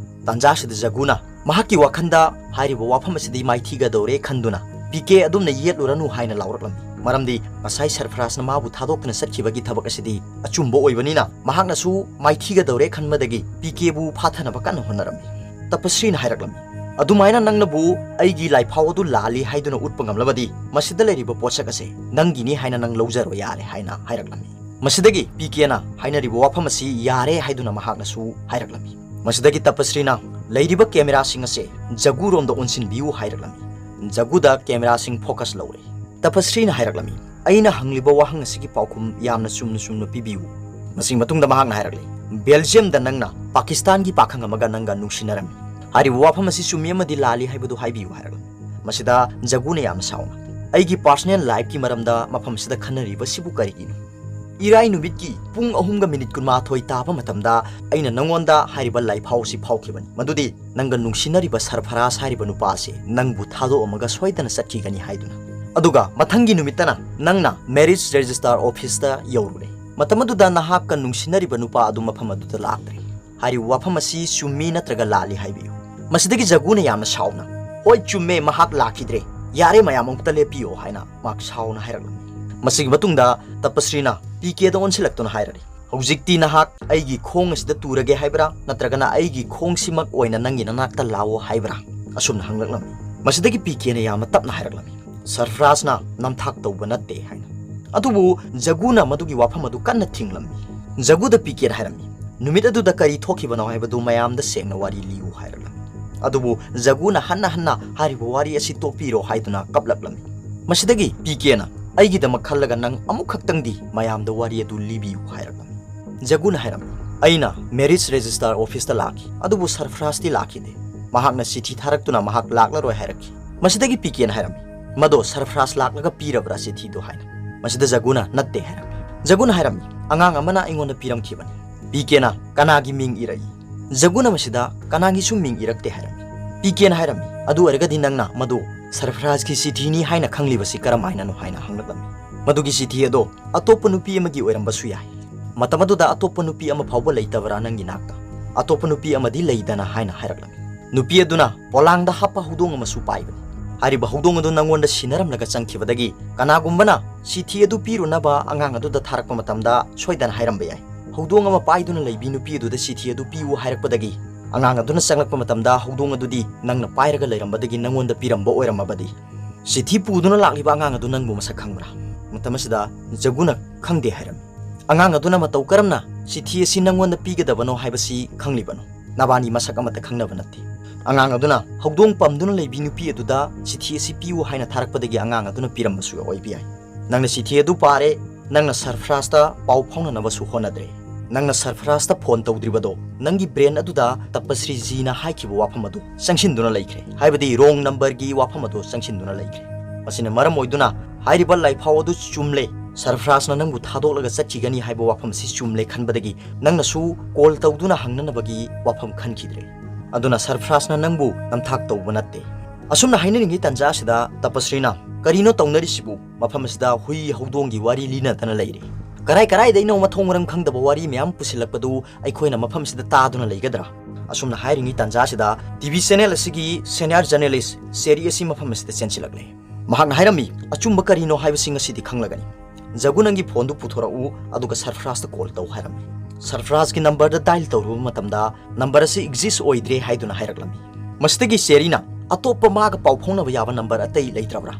ꯇꯥꯟꯖꯥꯁꯤꯗ ꯖꯒꯨꯅ ꯃꯍꯥꯛꯀꯤ ꯋꯥꯈꯜꯗ ꯍꯥꯏꯔꯤꯕ ꯋꯥꯐꯝ ꯑꯁꯤꯗꯤ ꯃꯥꯏꯊꯤꯒꯗꯧꯔꯦ ꯈꯟꯗꯨꯅ, "ꯄꯤ ꯀꯦ ꯑꯗꯨꯝꯅ ꯌꯦꯠꯂꯨꯔꯅꯨ" ꯍꯥꯏꯅ ꯂꯥꯎꯔꯛꯂꯝꯃꯤ꯫ ꯃꯔꯝꯗꯤ ꯉꯁꯥꯏ ꯁꯔꯐꯔꯥꯖꯅ ꯃꯥꯕꯨ ꯊꯥꯗꯣꯛꯇꯨꯅ ꯆꯠꯈꯤꯕꯒꯤ ꯊꯕꯛ ꯑꯁꯤꯗꯤ ꯑꯆꯨꯝꯕ ꯑꯣꯏꯕꯅꯤꯅ, ꯃꯍꯥꯛꯅꯁꯨ ꯃꯥꯏꯊꯤꯒꯗꯧꯔꯦ ꯈꯟꯕꯗꯒꯤ ꯄꯤ ꯀꯦꯕꯨ ꯐꯥꯊꯅꯕ ꯀꯟꯅ ꯍꯣꯠꯅꯔꯝꯃꯤ꯫ ꯇꯄꯁ꯭ꯔꯤꯅ ꯍꯥꯏꯔꯛꯂꯝꯃꯤ, "ꯑꯗꯨꯃꯥꯏꯅ ꯅꯪꯅꯕꯨ ꯑꯩꯒꯤ ꯂꯥꯏꯐꯥꯎ ꯑꯗꯨ ꯂꯥꯜꯂꯤ ꯍꯥꯏꯗꯨꯅ ꯎꯠꯄ ꯉꯝꯂꯕꯗꯤ, ꯃꯁꯤꯗ ꯂꯩꯔꯤꯕ ꯄꯣꯠꯁꯛ ꯑꯁꯦ ꯅꯪꯒꯤꯅꯤ ꯍꯥꯏꯅ ꯅꯪ ꯂꯧꯖꯔꯣ ꯌꯥꯔꯦ" ꯍꯥꯏꯅ ꯍꯥꯏꯔꯛꯂꯝꯃꯤ꯫ ꯃꯁꯤꯗꯒꯤ ꯄꯤ ꯀꯦꯅ ꯍꯥꯏꯅꯔꯤꯕ ꯋꯥꯐꯝ ꯑꯁꯤ ꯌꯥꯔꯦ ꯍꯥꯏꯗꯨꯅ ꯃꯍꯥꯛꯅꯁꯨ ꯍꯥꯏꯔꯛꯂꯝꯃꯤ꯫ ꯃꯁꯤꯗꯒꯤ ꯇꯄꯁ꯭ꯔꯤꯅ ꯂꯩꯔꯤꯕ ꯀꯦꯃꯦꯔꯥꯁꯤꯡ ꯑꯁꯦ ꯖꯒꯨꯔꯣꯝꯗ ꯑꯣꯟꯁꯤꯟꯕꯤꯌꯨ ꯍꯥꯏꯔꯛꯂꯝꯃꯤ꯫ ꯖꯒꯨꯗ ꯀꯦꯃꯦꯔꯥꯁꯤꯡ ꯐꯣꯀꯁ ꯂꯧꯔꯦ꯫ ꯇꯄꯁ꯭ꯔꯤꯅ ꯍꯥꯏꯔꯛꯂꯝꯃꯤ, ꯑꯩꯅ ꯍꯪꯂꯤꯕ ꯋꯥꯍꯪ ꯑꯁꯤꯒꯤ ꯄꯥꯎꯈꯨꯝ ꯌꯥꯝꯅ ꯆꯨꯝꯅ ꯆꯨꯝꯅ ꯄꯤꯕꯤꯌꯨ꯫ ꯃꯁꯤꯒꯤ ꯃꯇꯨꯡꯗ ꯃꯍꯥꯛꯅ ꯍꯥꯏꯔꯛꯂꯤ, "ꯕꯦꯜꯖꯤꯌꯝꯗ ꯅꯪꯅ ꯄꯥꯀꯤꯁꯇꯥꯟꯒꯤ ꯄꯥꯈꯪ ꯑꯃꯒ ꯅꯪꯒ ꯅꯨꯡꯁꯤꯅꯔꯝꯃꯤ꯫ ꯍꯥꯏꯔꯤꯕ ꯋꯥꯐꯝ ꯑꯁꯤ ꯆꯨꯝꯃꯤ ꯑꯃꯗꯤ ꯂꯥꯜꯂꯤ ꯍꯥꯏꯕꯗꯨ ꯍꯥꯏꯕꯤꯌꯨ" ꯍꯥꯏꯔꯛꯂꯝꯃꯤ꯫ ꯃꯁꯤꯗ ꯖꯒꯨꯅ ꯌꯥꯝꯅ ꯁꯥꯎꯅ, "ꯑꯩꯒꯤ personal lifeꯀꯤ ꯃꯔꯝꯗ ꯃꯐꯝꯁꯤꯗ ꯈꯟꯅꯔꯤꯕꯁꯤꯕꯨ ꯀꯔꯤꯒꯤꯅꯣ? ꯏꯔꯥꯏ ꯅꯨꯃꯤꯠꯀꯤ ꯄꯨꯡ ꯑꯍꯨꯝꯒ ꯃꯤꯅꯤꯠ ꯀꯨꯟꯃꯥꯊꯣꯏ ꯇꯥꯕ ꯃꯇꯝꯗ ꯑꯩꯅ ꯅꯪꯉꯣꯟꯗ ꯍꯥꯏꯔꯤꯕ ꯂꯥꯏꯐꯥꯎ ꯑꯁꯤ ꯐꯥꯎꯈꯤꯕꯅꯤ, ꯃꯗꯨꯗꯤ ꯅꯪꯒ ꯅꯨꯡꯁꯤꯅꯔꯤꯕ ꯁꯔꯐꯔꯥꯖ ꯍꯥꯏꯔꯤꯕ ꯅꯨꯄꯥ ꯑꯁꯤ ꯅꯪꯕꯨ ꯊꯥꯗꯣꯛꯑꯝꯃꯒ ꯁꯣꯏꯗꯅ ꯆꯠꯈꯤꯒꯅꯤ ꯍꯥꯏꯗꯨꯅ꯫ ꯑꯗꯨꯒ ꯃꯊꯪꯒꯤ ꯅꯨꯃꯤꯠꯇꯅ ꯅꯪꯅ marriage register officeꯇ ꯌꯧꯔꯨꯔꯦ꯫ ꯃꯇꯝ ꯑꯗꯨꯗ ꯅꯍꯥꯛꯀ ꯅꯨꯡꯁꯤꯅꯔꯤꯕ ꯅꯨꯄꯥ ꯑꯗꯨ ꯃꯐꯝ ꯑꯗꯨꯗ ꯂꯥꯛꯇ꯭ꯔꯦ꯫ ꯍꯥꯏꯔꯤꯕ ꯋꯥꯐꯝ ꯑꯁꯤ ꯆꯨꯝꯃꯤ ꯅꯠꯇ꯭ꯔꯒ ꯂꯥꯜꯂꯤ ꯍꯥꯏꯕꯤꯌꯨ꯫" ꯃꯁꯤꯗꯒꯤ ꯖꯒꯨꯅ ꯌꯥꯝꯅ ꯁꯥꯎꯅ, "ꯍꯣꯏ, ꯆꯨꯝꯃꯦ, ꯃꯍꯥꯛ ꯂꯥꯛꯈꯤꯗ꯭ꯔꯦ꯫ ꯌꯥꯔꯦ, ꯃꯌꯥꯝ ꯑꯃꯨꯛꯇ ꯂꯦꯞꯄꯤꯌꯣ" ꯍꯥꯏꯅ ꯃꯍꯥꯛ ꯁꯥꯎꯅ ꯍꯥꯏꯔꯛꯂꯝꯃꯤ꯫ ꯃꯁꯤꯒꯤ ꯃꯇꯨꯡꯗ ꯇꯄꯁ꯭ꯔꯤꯅ ꯄꯤ ꯀꯦꯗ ꯑꯣꯟꯁꯤꯜꯂꯛꯇꯨꯅ ꯍꯥꯏꯔꯛꯏ, "ꯍꯧꯖꯤꯛꯇꯤ ꯅꯍꯥꯛ ꯑꯩꯒꯤ ꯈꯣꯡ ꯑꯁꯤꯗ ꯇꯨꯔꯒꯦ ꯍꯥꯏꯕ꯭ꯔꯥ, ꯅꯠꯇ꯭ꯔꯒꯅ ꯑꯩꯒꯤ ꯈꯣꯡꯁꯤꯃꯛ ꯑꯣꯏꯅ ꯅꯪꯒꯤ ꯅꯅꯥꯛꯇ ꯂꯥꯛꯑꯣ ꯍꯥꯏꯕ꯭ꯔꯥ?" ꯑꯁꯨꯝꯅ ꯍꯪꯂꯛꯂꯝꯃꯤ꯫ ꯃꯁꯤꯗꯒꯤ ꯄꯤ ꯀꯦꯅ ꯌꯥꯝꯅ ꯇꯞꯅ ꯍꯥꯏꯔꯛꯂꯝꯃꯤ, "ꯁꯔꯐ꯭ꯔꯥꯖꯅ ꯅꯝꯊꯥꯛ ꯇꯧꯕ ꯅꯠꯇꯦ" ꯍꯥꯏꯅ꯫ ꯑꯗꯨꯕꯨ ꯖꯒꯨꯅ ꯃꯗꯨꯒꯤ ꯋꯥꯐꯝ ꯑꯗꯨ ꯀꯟꯅ ꯊꯤꯡꯂꯝꯃꯤ꯫ ꯖꯒꯨꯗ ꯄꯤ ꯀꯦꯅ ꯍꯥꯏꯔꯝꯃꯤ, "ꯅꯨꯃꯤꯠ ꯑꯗꯨꯗ ꯀꯔꯤ ꯊꯣꯛꯈꯤꯕꯅꯣ ꯍꯥꯏꯕꯗꯨ ꯃꯌꯥꯝꯗ ꯁꯦꯡꯅ ꯋꯥꯔꯤ ꯂꯤꯌꯨ" ꯍꯥꯏꯔꯛꯂꯝꯃꯤ꯫ ꯑꯗꯨꯕꯨ ꯖꯒꯨꯅ ꯍꯟꯅ ꯍꯟꯅ ꯍꯥꯏꯔꯤꯕ ꯋꯥꯔꯤ ꯑꯁꯤ ꯇꯣꯛꯄꯤꯔꯣ ꯍꯥꯏꯗꯨꯅ ꯀꯞꯂꯛꯂꯝꯃꯤ꯫ ꯃꯁꯤꯗꯒꯤ ꯄꯤ ꯀꯦꯅ, "ꯑꯩꯒꯤꯗꯃꯛ ꯈꯜꯂꯒ ꯅꯪ ꯑꯃꯨꯛꯈꯛꯇꯪꯗꯤ ꯃꯌꯥꯝꯗ ꯋꯥꯔꯤ ꯑꯗꯨ ꯂꯤꯕꯤꯌꯨ" ꯍꯥꯏꯔꯛꯂꯝꯃꯤ꯫ ꯖꯒꯨꯅ ꯍꯥꯏꯔꯝꯃꯤ, "ꯑꯩꯅ marriage register officeꯇ ꯂꯥꯛꯈꯤ, ꯑꯗꯨꯕꯨ ꯁꯔꯐ꯭ꯔꯥꯖꯇꯤ ꯂꯥꯛꯈꯤꯗꯦ꯫ ꯃꯍꯥꯛꯅ ꯆꯤꯊꯤ ꯊꯥꯔꯛꯇꯨꯅ ꯃꯍꯥꯛ ꯂꯥꯛꯂꯔꯣꯏ ꯍꯥꯏꯔꯛꯈꯤ꯫" ꯃꯁꯤꯗꯒꯤ ꯄꯤ ꯀꯦꯅ ꯍꯥꯏꯔꯝꯃꯤ, "ꯃꯗꯣ ꯁꯔꯐ꯭ꯔꯥꯖ ꯂꯥꯛꯂꯒ ꯄꯤꯔꯕ꯭ꯔꯥ ꯆꯤꯊꯤꯗꯣ?" ꯍꯥꯏꯅ꯫ ꯃꯁꯤꯗ ꯖꯒꯨꯅ, "ꯅꯠꯇꯦ" ꯍꯥꯏꯔꯝꯃꯤ꯫ ꯖꯒꯨꯅ ꯍꯥꯏꯔꯝꯃꯤ, "ꯑꯉꯥꯡ ꯑꯃꯅ ꯑꯩꯉꯣꯟꯗ ꯄꯤꯔꯝꯈꯤꯕꯅꯤ꯫" ꯄꯤ ꯀꯦꯅ, "ꯀꯅꯥꯒꯤ ꯃꯤꯡ ꯏꯔꯛꯏ?" ꯖꯒꯨꯅ ꯃꯁꯤꯗ, "ꯀꯅꯥꯒꯤꯁꯨ ꯃꯤꯡ ꯏꯔꯛꯇꯦ" ꯍꯥꯏꯔꯝꯃꯤ꯫ ꯄꯤ ꯀꯦꯅ ꯍꯥꯏꯔꯝꯃꯤ, "ꯑꯗꯨ ꯑꯣꯏꯔꯒꯗꯤ ꯅꯪꯅ ꯃꯗꯨ ꯁꯔꯐ꯭ꯔꯥꯖꯀꯤ ꯆꯤꯊꯤꯅꯤ ꯍꯥꯏꯅ ꯈꯪꯂꯤꯕꯁꯤ ꯀꯔꯝꯍꯥꯏꯅꯅꯣ?" ꯍꯥꯏꯅ ꯍꯪꯂꯛꯂꯝꯃꯤ꯫ "ꯃꯗꯨꯒꯤ ꯆꯤꯊꯤ ꯑꯗꯣ ꯑꯇꯣꯞꯄ ꯅꯨꯄꯤ ꯑꯃꯒꯤ ꯑꯣꯏꯔꯝꯕꯁꯨ ꯌꯥꯏ꯫ ꯃꯇꯝ ꯑꯗꯨꯗ ꯑꯇꯣꯞꯄ ꯅꯨꯄꯤ ꯑꯃ ꯐꯥꯎꯕ ꯂꯩꯇꯕ꯭ꯔꯥ ꯅꯪꯒꯤ ꯅꯥꯛꯇ? ꯑꯇꯣꯞꯄ ꯅꯨꯄꯤ ꯑꯃꯗꯤ ꯂꯩꯗꯅ" ꯍꯥꯏꯅ ꯍꯥꯏꯔꯛꯂꯝꯃꯤ꯫ "ꯅꯨꯄꯤ ꯑꯗꯨꯅ ꯄꯣꯂꯥꯡꯗ ꯍꯥꯞꯄ ꯍꯧꯗꯣꯡ ꯑꯃꯁꯨ ꯄꯥꯏꯕꯅꯤ꯫ ꯍꯥꯏꯔꯤꯕ ꯍꯧꯗꯣꯡ ꯑꯗꯨ ꯅꯪꯉꯣꯟꯗ ꯁꯤꯟꯅꯔꯝꯂꯒ ꯆꯪꯈꯤꯕꯗꯒꯤ ꯀꯅꯥꯒꯨꯝꯕꯅ ꯆꯤꯊꯤ ꯑꯗꯨ ꯄꯤꯔꯨꯅꯕ ꯑꯉꯥꯡ ꯑꯗꯨꯗ ꯊꯥꯔꯛꯄ ꯃꯇꯝꯗ ꯁꯣꯏꯗꯅ ꯍꯥꯏꯔꯝꯕ ꯌꯥꯏ꯫ ꯍꯧꯗꯣꯡ ꯑꯃ ꯄꯥꯏꯗꯨꯅ ꯂꯩꯕꯤ ꯅꯨꯄꯤ ꯑꯗꯨꯗ ꯆꯤꯊꯤ ꯑꯗꯨ ꯄꯤꯌꯨ ꯍꯥꯏꯔꯛꯄꯗꯒꯤ ꯑꯉꯥꯡ ꯑꯗꯨꯅ ꯆꯪꯂꯛꯄ ꯃꯇꯝꯗ ꯍꯧꯗꯣꯡ ꯑꯗꯨꯗꯤ ꯅꯪꯅ ꯄꯥꯏꯔꯒ ꯂꯩꯔꯝꯕꯗꯒꯤ ꯅꯪꯉꯣꯟꯗ ꯄꯤꯔꯝꯕ ꯑꯣꯏꯔꯝꯃꯕꯗꯤ꯫ ꯆꯤꯊꯤ ꯄꯨꯗꯨꯅ ꯂꯥꯛꯂꯤꯕ ꯑꯉꯥꯡ ꯑꯗꯨ ꯅꯪꯕꯨ ꯃꯁꯛ ꯈꯪꯕ꯭ꯔꯥ?" ꯃꯇꯝ ꯑꯁꯤꯗ ꯖꯒꯨꯅ, "ꯈꯪꯗꯦ" ꯍꯥꯏꯔꯝꯃꯤ꯫ "ꯑꯉꯥꯡ ꯑꯗꯨꯅ ꯃꯇꯧ ꯀꯔꯝꯅ ꯆꯤꯊꯤ ꯑꯁꯤ ꯅꯪꯉꯣꯟꯗ ꯄꯤꯒꯗꯕꯅꯣ ꯍꯥꯏꯕꯁꯤ ꯈꯪꯂꯤꯕꯅꯣ? ꯅꯕꯥꯅꯤ ꯃꯁꯛ ꯑꯃꯠꯇ ꯈꯪꯅꯕ ꯅꯠꯇꯦ꯫ ꯑꯉꯥꯡ ꯑꯗꯨꯅ ꯍꯧꯗꯣꯡ ꯄꯝꯗꯨꯅ ꯂꯩꯕꯤ ꯅꯨꯄꯤ ꯑꯗꯨꯗ ꯆꯤꯊꯤ ꯑꯁꯤ ꯄꯤꯌꯨ ꯍꯥꯏꯅ ꯊꯥꯔꯛꯄꯗꯒꯤ ꯑꯉꯥꯡ ꯑꯗꯨꯅ ꯄꯤꯔꯝꯕꯁꯨ ꯑꯣꯏꯕ ꯌꯥꯏ꯫ ꯅꯪꯅ ꯆꯤꯊꯤ ꯑꯗꯨ ꯄꯥꯔꯦ, ꯅꯪꯅ ꯁꯔꯐꯔꯥꯖꯇ ꯄꯥꯎ ꯐꯥꯎꯅꯅꯕꯁꯨ ꯍꯣꯠꯅꯗ꯭ꯔꯦ꯫ ꯅꯪꯅ ꯁꯔꯐꯔꯥꯖꯇ ꯐꯣꯟ ꯇꯧꯗ꯭ꯔꯤꯕꯗꯣ ꯅꯪꯒꯤ ꯕ꯭ꯔꯦꯟ ꯑꯗꯨꯗ ꯇꯄꯁ꯭ꯔꯤ ꯖꯤꯅ ꯍꯥꯏꯈꯤꯕ ꯋꯥꯐꯝ ꯑꯗꯨ ꯆꯪꯁꯤꯟꯗꯨꯅ ꯂꯩꯈ꯭ꯔꯦ, ꯍꯥꯏꯕꯗꯤ ꯔꯣꯡ ꯅꯝꯕꯔꯒꯤ ꯋꯥꯐꯝ ꯑꯗꯨ ꯆꯪꯁꯤꯟꯗꯨꯅ ꯂꯩꯈ꯭ꯔꯦ꯫ ꯃꯁꯤꯅ ꯃꯔꯝ ꯑꯣꯏꯗꯨꯅ ꯍꯥꯏꯔꯤꯕ ꯂꯥꯏꯐꯥꯎ ꯑꯗꯨ ꯆꯨꯝꯂꯦ, ꯁꯔꯐꯔꯥꯖꯅ ꯅꯪꯕꯨ ꯊꯥꯗꯣꯛꯂꯒ ꯆꯠꯈꯤꯒꯅꯤ ꯍꯥꯏꯕ ꯋꯥꯐꯝ ꯑꯁꯤ ꯆꯨꯝꯂꯦ ꯈꯟꯕꯗꯒꯤ ꯅꯪꯅꯁꯨ ꯀꯣꯜ ꯇꯧꯗꯨꯅ ꯍꯪꯅꯅꯕꯒꯤ ꯋꯥꯐꯝ ꯈꯟꯈꯤꯗ꯭ꯔꯦ꯫ ꯑꯗꯨꯅ ꯁꯔꯐꯔꯥꯖꯅ ꯅꯪꯕꯨ ꯅꯝꯊꯥꯛ ꯇꯧꯕ ꯅꯠꯇꯦ꯫ ꯑꯁꯨꯝꯅ ꯍꯥꯏꯅꯔꯤꯉꯩ ꯇꯥꯟꯖꯥ ꯑꯁꯤꯗ ꯇꯄꯁ꯭ꯔꯤꯅ, "ꯀꯔꯤꯅꯣ ꯇꯧꯅꯔꯤꯁꯤꯕꯨ? ꯃꯐꯝ ꯑꯁꯤꯗ ꯍꯨꯏ ꯍꯧꯗꯣꯡꯒꯤ ꯋꯥꯔꯤ ꯂꯤꯅꯗꯅ ꯂꯩꯔꯤ꯫ ꯀꯔꯥꯏ ꯀꯔꯥꯏꯗꯩꯅꯣ ꯃꯊꯣꯡ ꯃꯔꯝ ꯈꯪꯗꯕ ꯋꯥꯔꯤ ꯃꯌꯥꯝ ꯄꯨꯁꯤꯜꯂꯛꯄꯗꯨ ꯑꯩꯈꯣꯏꯅ ꯃꯐꯝ ꯑꯁꯤꯗ ꯇꯥꯗꯨꯅ ꯂꯩꯒꯗ꯭ꯔꯥ?" ꯑꯁꯨꯝꯅ ꯍꯥꯏꯔꯤꯉꯩ ꯇꯥꯟꯖꯥ ꯑꯁꯤꯗ ꯇꯤ ꯚꯤ ꯆꯦꯅꯦꯜ ꯑꯁꯤꯒꯤ ꯁꯦꯅꯤꯌꯔ ꯖꯔꯅꯦꯂꯤꯁ ꯆꯦꯔꯤ ꯑꯁꯤ ꯃꯐꯝ ꯑꯁꯤꯗ ꯆꯦꯟꯁꯤꯜꯂꯛꯂꯦ꯫ ꯃꯍꯥꯛꯅ ꯍꯥꯏꯔꯝꯃꯤ, "ꯑꯆꯨꯝꯕ ꯀꯔꯤꯅꯣ ꯍꯥꯏꯕꯁꯤ ꯉꯁꯤꯗꯤ ꯈꯪꯂꯒꯅꯤ꯫ ꯖꯒꯨ, ꯅꯪꯒꯤ ꯐꯣꯟꯗꯨ ꯄꯨꯊꯣꯔꯛꯎ, ꯑꯗꯨꯒ ꯁꯔꯐꯔꯥꯖꯇ ꯀꯣꯜ ꯇꯧ" ꯍꯥꯏꯔꯝꯃꯤ꯫ ꯁꯔꯐꯔꯥꯖꯀꯤ ꯅꯝꯕꯔꯗ ꯗꯥꯏꯜ ꯇꯧꯔꯨꯕ ꯃꯇꯝꯗ ꯅꯝꯕꯔ ꯑꯁꯤ ꯑꯦꯛꯖꯤꯁ ꯑꯣꯏꯗ꯭ꯔꯦ ꯍꯥꯏꯗꯨꯅ ꯍꯥꯏꯔꯛꯂꯝꯃꯤ꯫ ꯃꯁꯤꯗꯒꯤ ꯆꯦꯔꯤꯅ, "ꯑꯇꯣꯞꯄ ꯃꯥꯒ ꯄꯥꯎ ꯐꯥꯎꯅꯕ ꯌꯥꯕ ꯅꯝꯕꯔ ꯑꯇꯩ ꯂꯩꯇ꯭ꯔꯕ꯭ꯔꯥ?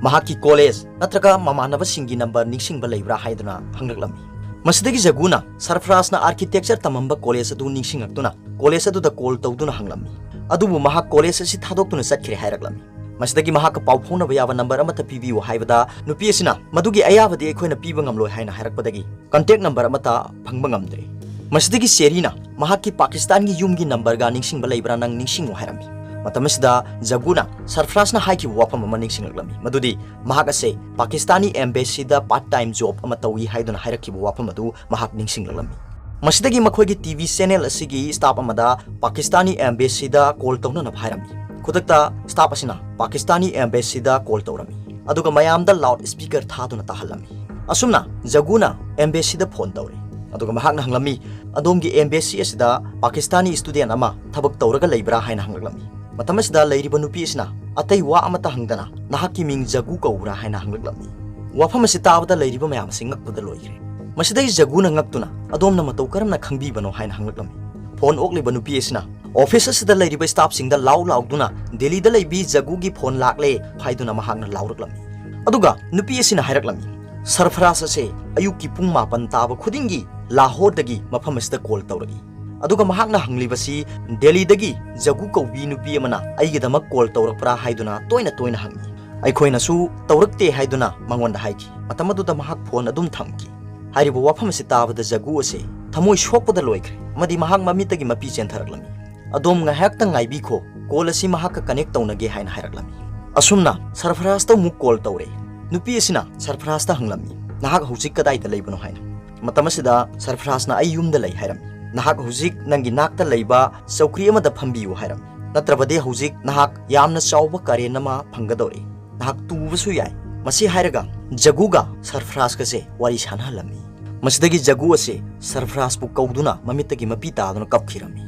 ꯃꯍꯥꯛꯀꯤ ꯀꯣꯂꯦꯖ ꯅꯠꯇ꯭ꯔꯒ ꯃꯃꯥꯟꯅꯕꯁꯤꯡꯒꯤ ꯅꯝꯕꯔ ꯅꯤꯡꯁꯤꯡꯕ ꯂꯩꯕ꯭ꯔꯥ?" ꯍꯥꯏꯗꯨꯅ ꯍꯪꯂꯛꯂꯝꯃꯤ꯫ ꯃꯁꯤꯗꯒꯤ ꯖꯒꯨꯅ ꯁꯔꯐꯔꯥꯖꯅ ꯑꯥꯔꯀꯤꯇꯦꯛꯆꯔ ꯇꯝꯃꯝꯕ ꯀꯣꯂꯦꯖ ꯑꯗꯨ ꯅꯤꯡꯁꯤꯡꯂꯛꯇꯨꯅ ꯀꯣꯂꯦꯖ ꯑꯗꯨꯗ ꯀꯣꯜ ꯇꯧꯗꯨꯅ ꯍꯪꯂꯝꯃꯤ꯫ ꯑꯗꯨꯕꯨ ꯃꯍꯥꯛ ꯀꯣꯂꯦꯖ ꯑꯁꯤ ꯊꯥꯗꯣꯛꯇꯨꯅ ꯆꯠꯈ꯭ꯔꯦ ꯍꯥꯏꯔꯛꯂꯝꯃꯤ꯫ ꯃꯁꯤꯗꯒꯤ ꯃꯍꯥꯛꯀ ꯄꯥꯎ ꯐꯥꯎꯅꯕ ꯌꯥꯕ ꯅꯝꯕꯔ ꯑꯃꯠꯇ ꯄꯤꯕꯤꯌꯨ ꯍꯥꯏꯕꯗ ꯅꯨꯄꯤ ꯑꯁꯤꯅ, "ꯃꯗꯨꯒꯤ ꯑꯌꯥꯕꯗꯤ ꯑꯩꯈꯣꯏꯅ ꯄꯤꯕ ꯉꯝꯂꯣꯏ" ꯍꯥꯏꯅ ꯍꯥꯏꯔꯛꯄꯗꯒꯤ ꯀꯟꯇꯦꯛ ꯅꯝꯕꯔ ꯑꯃꯠꯇ ꯐꯪꯕ ꯉꯝꯗ꯭ꯔꯦ꯫ ꯃꯁꯤꯗꯒꯤ ꯆꯦꯔꯤꯅ, "ꯃꯍꯥꯛꯀꯤ ꯄꯥꯀꯤꯁꯇꯥꯟꯒꯤ ꯌꯨꯝꯒꯤ ꯅꯝꯕꯔꯒ ꯅꯤꯡꯁꯤꯡꯕ ꯂꯩꯕ꯭ꯔꯥ, ꯅꯪ ꯅꯤꯡꯁꯤꯡꯉꯨ" ꯍꯥꯏꯔꯝꯃꯤ꯫ ꯃꯇꯝ ꯑꯁꯤꯗ ꯖꯒꯨꯅ ꯁꯔꯐꯔꯥꯖꯅ ꯍꯥꯏꯈꯤꯕ ꯋꯥꯐꯝ ꯑꯃ ꯅꯤꯡꯁꯤꯡꯂꯛꯂꯝꯃꯤ, ꯃꯗꯨꯗꯤ ꯃꯍꯥꯛ ꯑꯁꯦ ꯄꯥꯀꯤꯁꯇꯥꯅꯤ ꯑꯦꯝꯕꯦꯁꯤꯗ ꯄꯥꯔꯠ ꯇꯥꯏꯝ ꯖꯣꯕ ꯑꯃ ꯇꯧꯏ ꯍꯥꯏꯗꯨꯅ ꯍꯥꯏꯔꯛꯈꯤꯕ ꯋꯥꯐꯝ ꯑꯗꯨ ꯃꯍꯥꯛ ꯅꯤꯡꯁꯤꯡꯂꯛꯂꯝꯃꯤ꯫ ꯃꯁꯤꯗꯒꯤ ꯃꯈꯣꯏꯒꯤ ꯇꯤ ꯚꯤ ꯆꯦꯅꯦꯜ ꯑꯁꯤꯒꯤ ꯁ꯭ꯇꯥꯐ ꯑꯃꯗ ꯄꯥꯀꯤꯁꯇꯥꯅꯤ ꯑꯦꯝꯕꯦꯁꯤꯗ ꯀꯣꯜ ꯇꯧꯅꯅꯕ ꯍꯥꯏꯔꯝꯃꯤ꯫ ꯈꯨꯗꯛꯇ ꯁ꯭ꯇꯥꯐ ꯑꯁꯤꯅ ꯄꯥꯀꯤꯁꯇꯥꯅꯤ ꯑꯦꯝꯕꯦꯁꯤꯗ ꯀꯣꯜ ꯇꯧꯔꯝꯃꯤ, ꯑꯗꯨꯒ ꯃꯌꯥꯝꯗ ꯂꯥꯎꯗ ꯁ꯭ꯄꯤꯀꯔ ꯊꯥꯗꯨꯅ ꯇꯥꯍꯜꯂꯝꯃꯤ꯫ ꯑꯁꯨꯝꯅ ꯖꯒꯨꯅ ꯑꯦꯝꯕꯦꯁꯤꯗ ꯐꯣꯟ ꯇꯧꯔꯦ, ꯑꯗꯨꯒ ꯃꯍꯥꯛꯅ ꯍꯪꯂꯝꯃꯤ, "ꯑꯗꯣꯝꯒꯤ ꯑꯦꯝꯕꯦꯁꯤ ꯑꯁꯤꯗ ꯄꯥꯀꯤꯁꯇꯥꯅꯤ ꯁ꯭ꯇꯨꯗꯦꯟ ꯑꯃ ꯊꯕꯛ ꯇꯧꯔꯒ ꯂꯩꯕ꯭ꯔꯥ?" ꯍꯥꯏꯅ ꯍꯪꯂꯛꯂꯝꯃꯤ꯫ ꯃꯇꯝ ꯑꯁꯤꯗ ꯂꯩꯔꯤꯕ ꯅꯨꯄꯤ ꯑꯁꯤꯅ ꯑꯇꯩ ꯋꯥ ꯑꯃꯠꯇ ꯍꯪꯗꯅ, "ꯅꯍꯥꯛꯀꯤ ꯃꯤꯡ ꯖꯒꯨ ꯀꯧꯕ꯭ꯔꯥ?" ꯍꯥꯏꯅ ꯍꯪꯂꯛꯂꯝꯃꯤ꯫ ꯋꯥꯐꯝ ꯑꯁꯤ ꯇꯥꯕꯗ ꯂꯩꯔꯤꯕ ꯃꯌꯥꯝ ꯑꯁꯤ ꯉꯛꯄꯗ ꯂꯣꯏꯈ꯭ꯔꯦ꯫ ꯃꯁꯤꯗꯒꯤ ꯖꯒꯨꯅ ꯉꯛꯇꯨꯅ, "ꯑꯗꯣꯝꯅ ꯃꯇꯧ ꯀꯔꯝꯅ ꯈꯪꯕꯤꯕꯅꯣ?" ꯍꯥꯏꯅ ꯍꯪꯂꯛꯂꯝꯃꯤ꯫ ꯐꯣꯟ ꯑꯣꯛꯂꯤꯕ ꯅꯨꯄꯤ ꯑꯁꯤꯅ, "ꯑꯣꯐꯤꯁ ꯑꯁꯤꯗ ꯂꯩꯔꯤꯕ ꯁ꯭ꯇꯥꯐꯁꯤꯡꯗ ꯂꯥꯎ ꯂꯥꯎꯗꯨꯅ, 'ꯗꯦꯜꯂꯤꯗ ꯂꯩꯕꯤ ꯖꯒꯨꯒꯤ ꯐꯣꯟ ꯂꯥꯛꯂꯦ' ꯍꯥꯏꯗꯨꯅ ꯃꯍꯥꯛꯅ ꯂꯥꯎꯔꯛꯂꯝꯃꯤ꯫ ꯑꯗꯨꯒ ꯅꯨꯄꯤ ꯑꯁꯤꯅ ꯍꯥꯏꯔꯛꯂꯝꯃꯤ, "ꯁꯔꯐꯔꯥꯖ ꯑꯁꯦ ꯑꯌꯨꯛꯀꯤ ꯄꯨꯡ ꯃꯥꯄꯟ ꯇꯥꯕ ꯈꯨꯗꯤꯡꯒꯤ ꯂꯥꯍꯣꯔꯗꯒꯤ ꯃꯐꯝ ꯑꯁꯤꯗ ꯀꯣꯜ ꯇꯧꯔꯛꯏ꯫ ꯑꯗꯨꯒ ꯃꯍꯥꯛꯅ ꯍꯪꯂꯤꯕꯁꯤ ꯗꯦꯜꯂꯤꯗꯒꯤ ꯖꯒꯨ ꯀꯧꯕꯤ ꯅꯨꯄꯤ ꯑꯃꯅ ꯑꯩꯒꯤꯗꯃꯛ ꯀꯣꯜ ꯇꯧꯔꯛꯄ꯭ꯔꯥ ꯍꯥꯏꯗꯨꯅ ꯇꯣꯏꯅ ꯇꯣꯏꯅ ꯍꯪꯏ꯫ ꯑꯩꯈꯣꯏꯅꯁꯨ ꯇꯧꯔꯛꯇꯦ ꯍꯥꯏꯗꯨꯅ ꯃꯉꯣꯟꯗ ꯍꯥꯏꯈꯤ꯫ ꯃꯇꯝ ꯑꯗꯨꯗ ꯃꯍꯥꯛ ꯐꯣꯟ ꯑꯗꯨꯝ ꯊꯝꯈꯤ꯫ ꯍꯥꯏꯔꯤꯕ ꯋꯥꯐꯝ ꯑꯁꯤ ꯇꯥꯕꯗ ꯖꯒꯨ ꯑꯁꯦ ꯊꯃꯣꯏ ꯁꯣꯛꯄꯗ ꯂꯣꯏꯈ꯭ꯔꯦ ꯑꯃꯗꯤ ꯃꯍꯥꯛ ꯃꯃꯤꯠꯇꯒꯤ ꯃꯄꯤ ꯆꯦꯟꯊꯔꯛꯂꯝꯃꯤ꯫ "ꯑꯗꯣꯝ ꯉꯥꯏꯍꯥꯛꯇꯪ ꯉꯥꯏꯕꯤꯈꯣ, ꯀꯣꯜ ꯑꯁꯤ ꯃꯍꯥꯛꯀ ꯀꯅꯦꯛ ꯇꯧꯅꯒꯦ" ꯍꯥꯏꯅ ꯍꯥꯏꯔꯛꯂꯝꯃꯤ꯫ ꯑꯁꯨꯝꯅ ꯁꯔꯐꯔꯥꯖꯇ ꯑꯃꯨꯛ ꯀꯣꯜ ꯇꯧꯔꯦ꯫ ꯅꯨꯄꯤ ꯑꯁꯤꯅ ꯁꯔꯐꯔꯥꯖꯇ ꯍꯪꯂꯝꯃꯤ, "ꯅꯍꯥꯛ ꯍꯧꯖꯤꯛ ꯀꯗꯥꯏꯗ ꯂꯩꯕꯅꯣ?" ꯍꯥꯏꯅ꯫ ꯃꯇꯝ ꯑꯁꯤꯗ ꯁꯔꯐꯔꯥꯖꯅ, "ꯑꯩ ꯌꯨꯝꯗ ꯂꯩ" ꯍꯥꯏꯔꯝꯃꯤ꯫ "ꯅꯍꯥꯛ ꯍꯧꯖꯤꯛ ꯅꯪꯒꯤ ꯅꯥꯛꯇ ꯂꯩꯕ ꯆꯧꯀ꯭ꯔꯤ ꯑꯃꯗ ꯐꯝꯕꯤꯌꯨ" ꯍꯥꯏꯔꯝꯃꯤ꯫ "ꯅꯠꯇ꯭ꯔꯕꯗꯤ ꯍꯧꯖꯤꯛ ꯅꯍꯥꯛ ꯌꯥꯝꯅ ꯆꯥꯎꯕ ꯀꯔꯦꯟ ꯑꯃ ꯐꯪꯒꯗꯧꯔꯦ꯫ ꯅꯍꯥꯛ ꯇꯨꯕꯁꯨ ꯌꯥꯏ"꯫ ꯃꯁꯤ ꯍꯥꯏꯔꯒ ꯖꯒꯨꯒ ꯁꯔꯐꯔꯥꯖꯀꯁꯦ ꯋꯥꯔꯤ ꯁꯥꯟꯅꯍꯜꯂꯝꯃꯤ꯫ ꯃꯁꯤꯗꯒꯤ ꯖꯒꯨ ꯑꯁꯦ ꯁꯔꯐꯔꯥꯖꯄꯨ ꯀꯧꯗꯨꯅ ꯃꯃꯤꯠꯇꯒꯤ ꯃꯄꯤ ꯇꯥꯗꯨꯅ ꯀꯞꯈꯤꯔꯝꯃꯤ꯫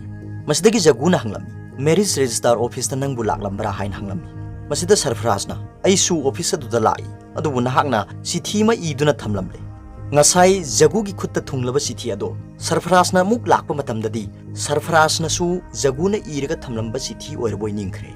ꯃꯁꯤꯗꯒꯤ ꯖꯒꯨꯅ ꯍꯪꯂꯝꯃꯤ, "ꯃꯦꯔꯤꯖ ꯔꯦꯖꯤꯁꯇꯥꯔ ꯑꯣꯐꯤꯁꯇ ꯅꯪꯕꯨ ꯂꯥꯛꯂꯝꯕ꯭ꯔꯥ?" ꯍꯥꯏꯅ ꯍꯪꯂꯝꯃꯤ꯫ ꯃꯁꯤꯗ ꯁꯔꯐꯔꯥꯖꯅ, "ꯑꯩꯁꯨ ꯑꯣꯐꯤꯁ ꯑꯗꯨꯗ ꯂꯥꯛꯏ, ꯑꯗꯨꯕꯨ ꯅꯍꯥꯛꯅ ꯆꯤꯊꯤ ꯑꯃ ꯏꯗꯨꯅ ꯊꯝꯂꯝꯂꯦ"꯫ ꯉꯁꯥꯏ ꯖꯒꯨꯒꯤ ꯈꯨꯠꯇ ꯊꯨꯡꯂꯕ ꯆꯤꯊꯤ ꯑꯗꯣ ꯁꯔꯐꯔꯥꯖꯅ ꯑꯃꯨꯛ ꯂꯥꯛꯄ ꯃꯇꯝꯗꯗꯤ ꯁꯔꯐꯔꯥꯖꯅꯁꯨ ꯖꯒꯨꯅ ꯏꯔꯒ ꯊꯝꯂꯝꯕ ꯆꯤꯊꯤ ꯑꯣꯏꯔꯕꯣꯏ ꯅꯤꯡꯈ꯭ꯔꯦ꯫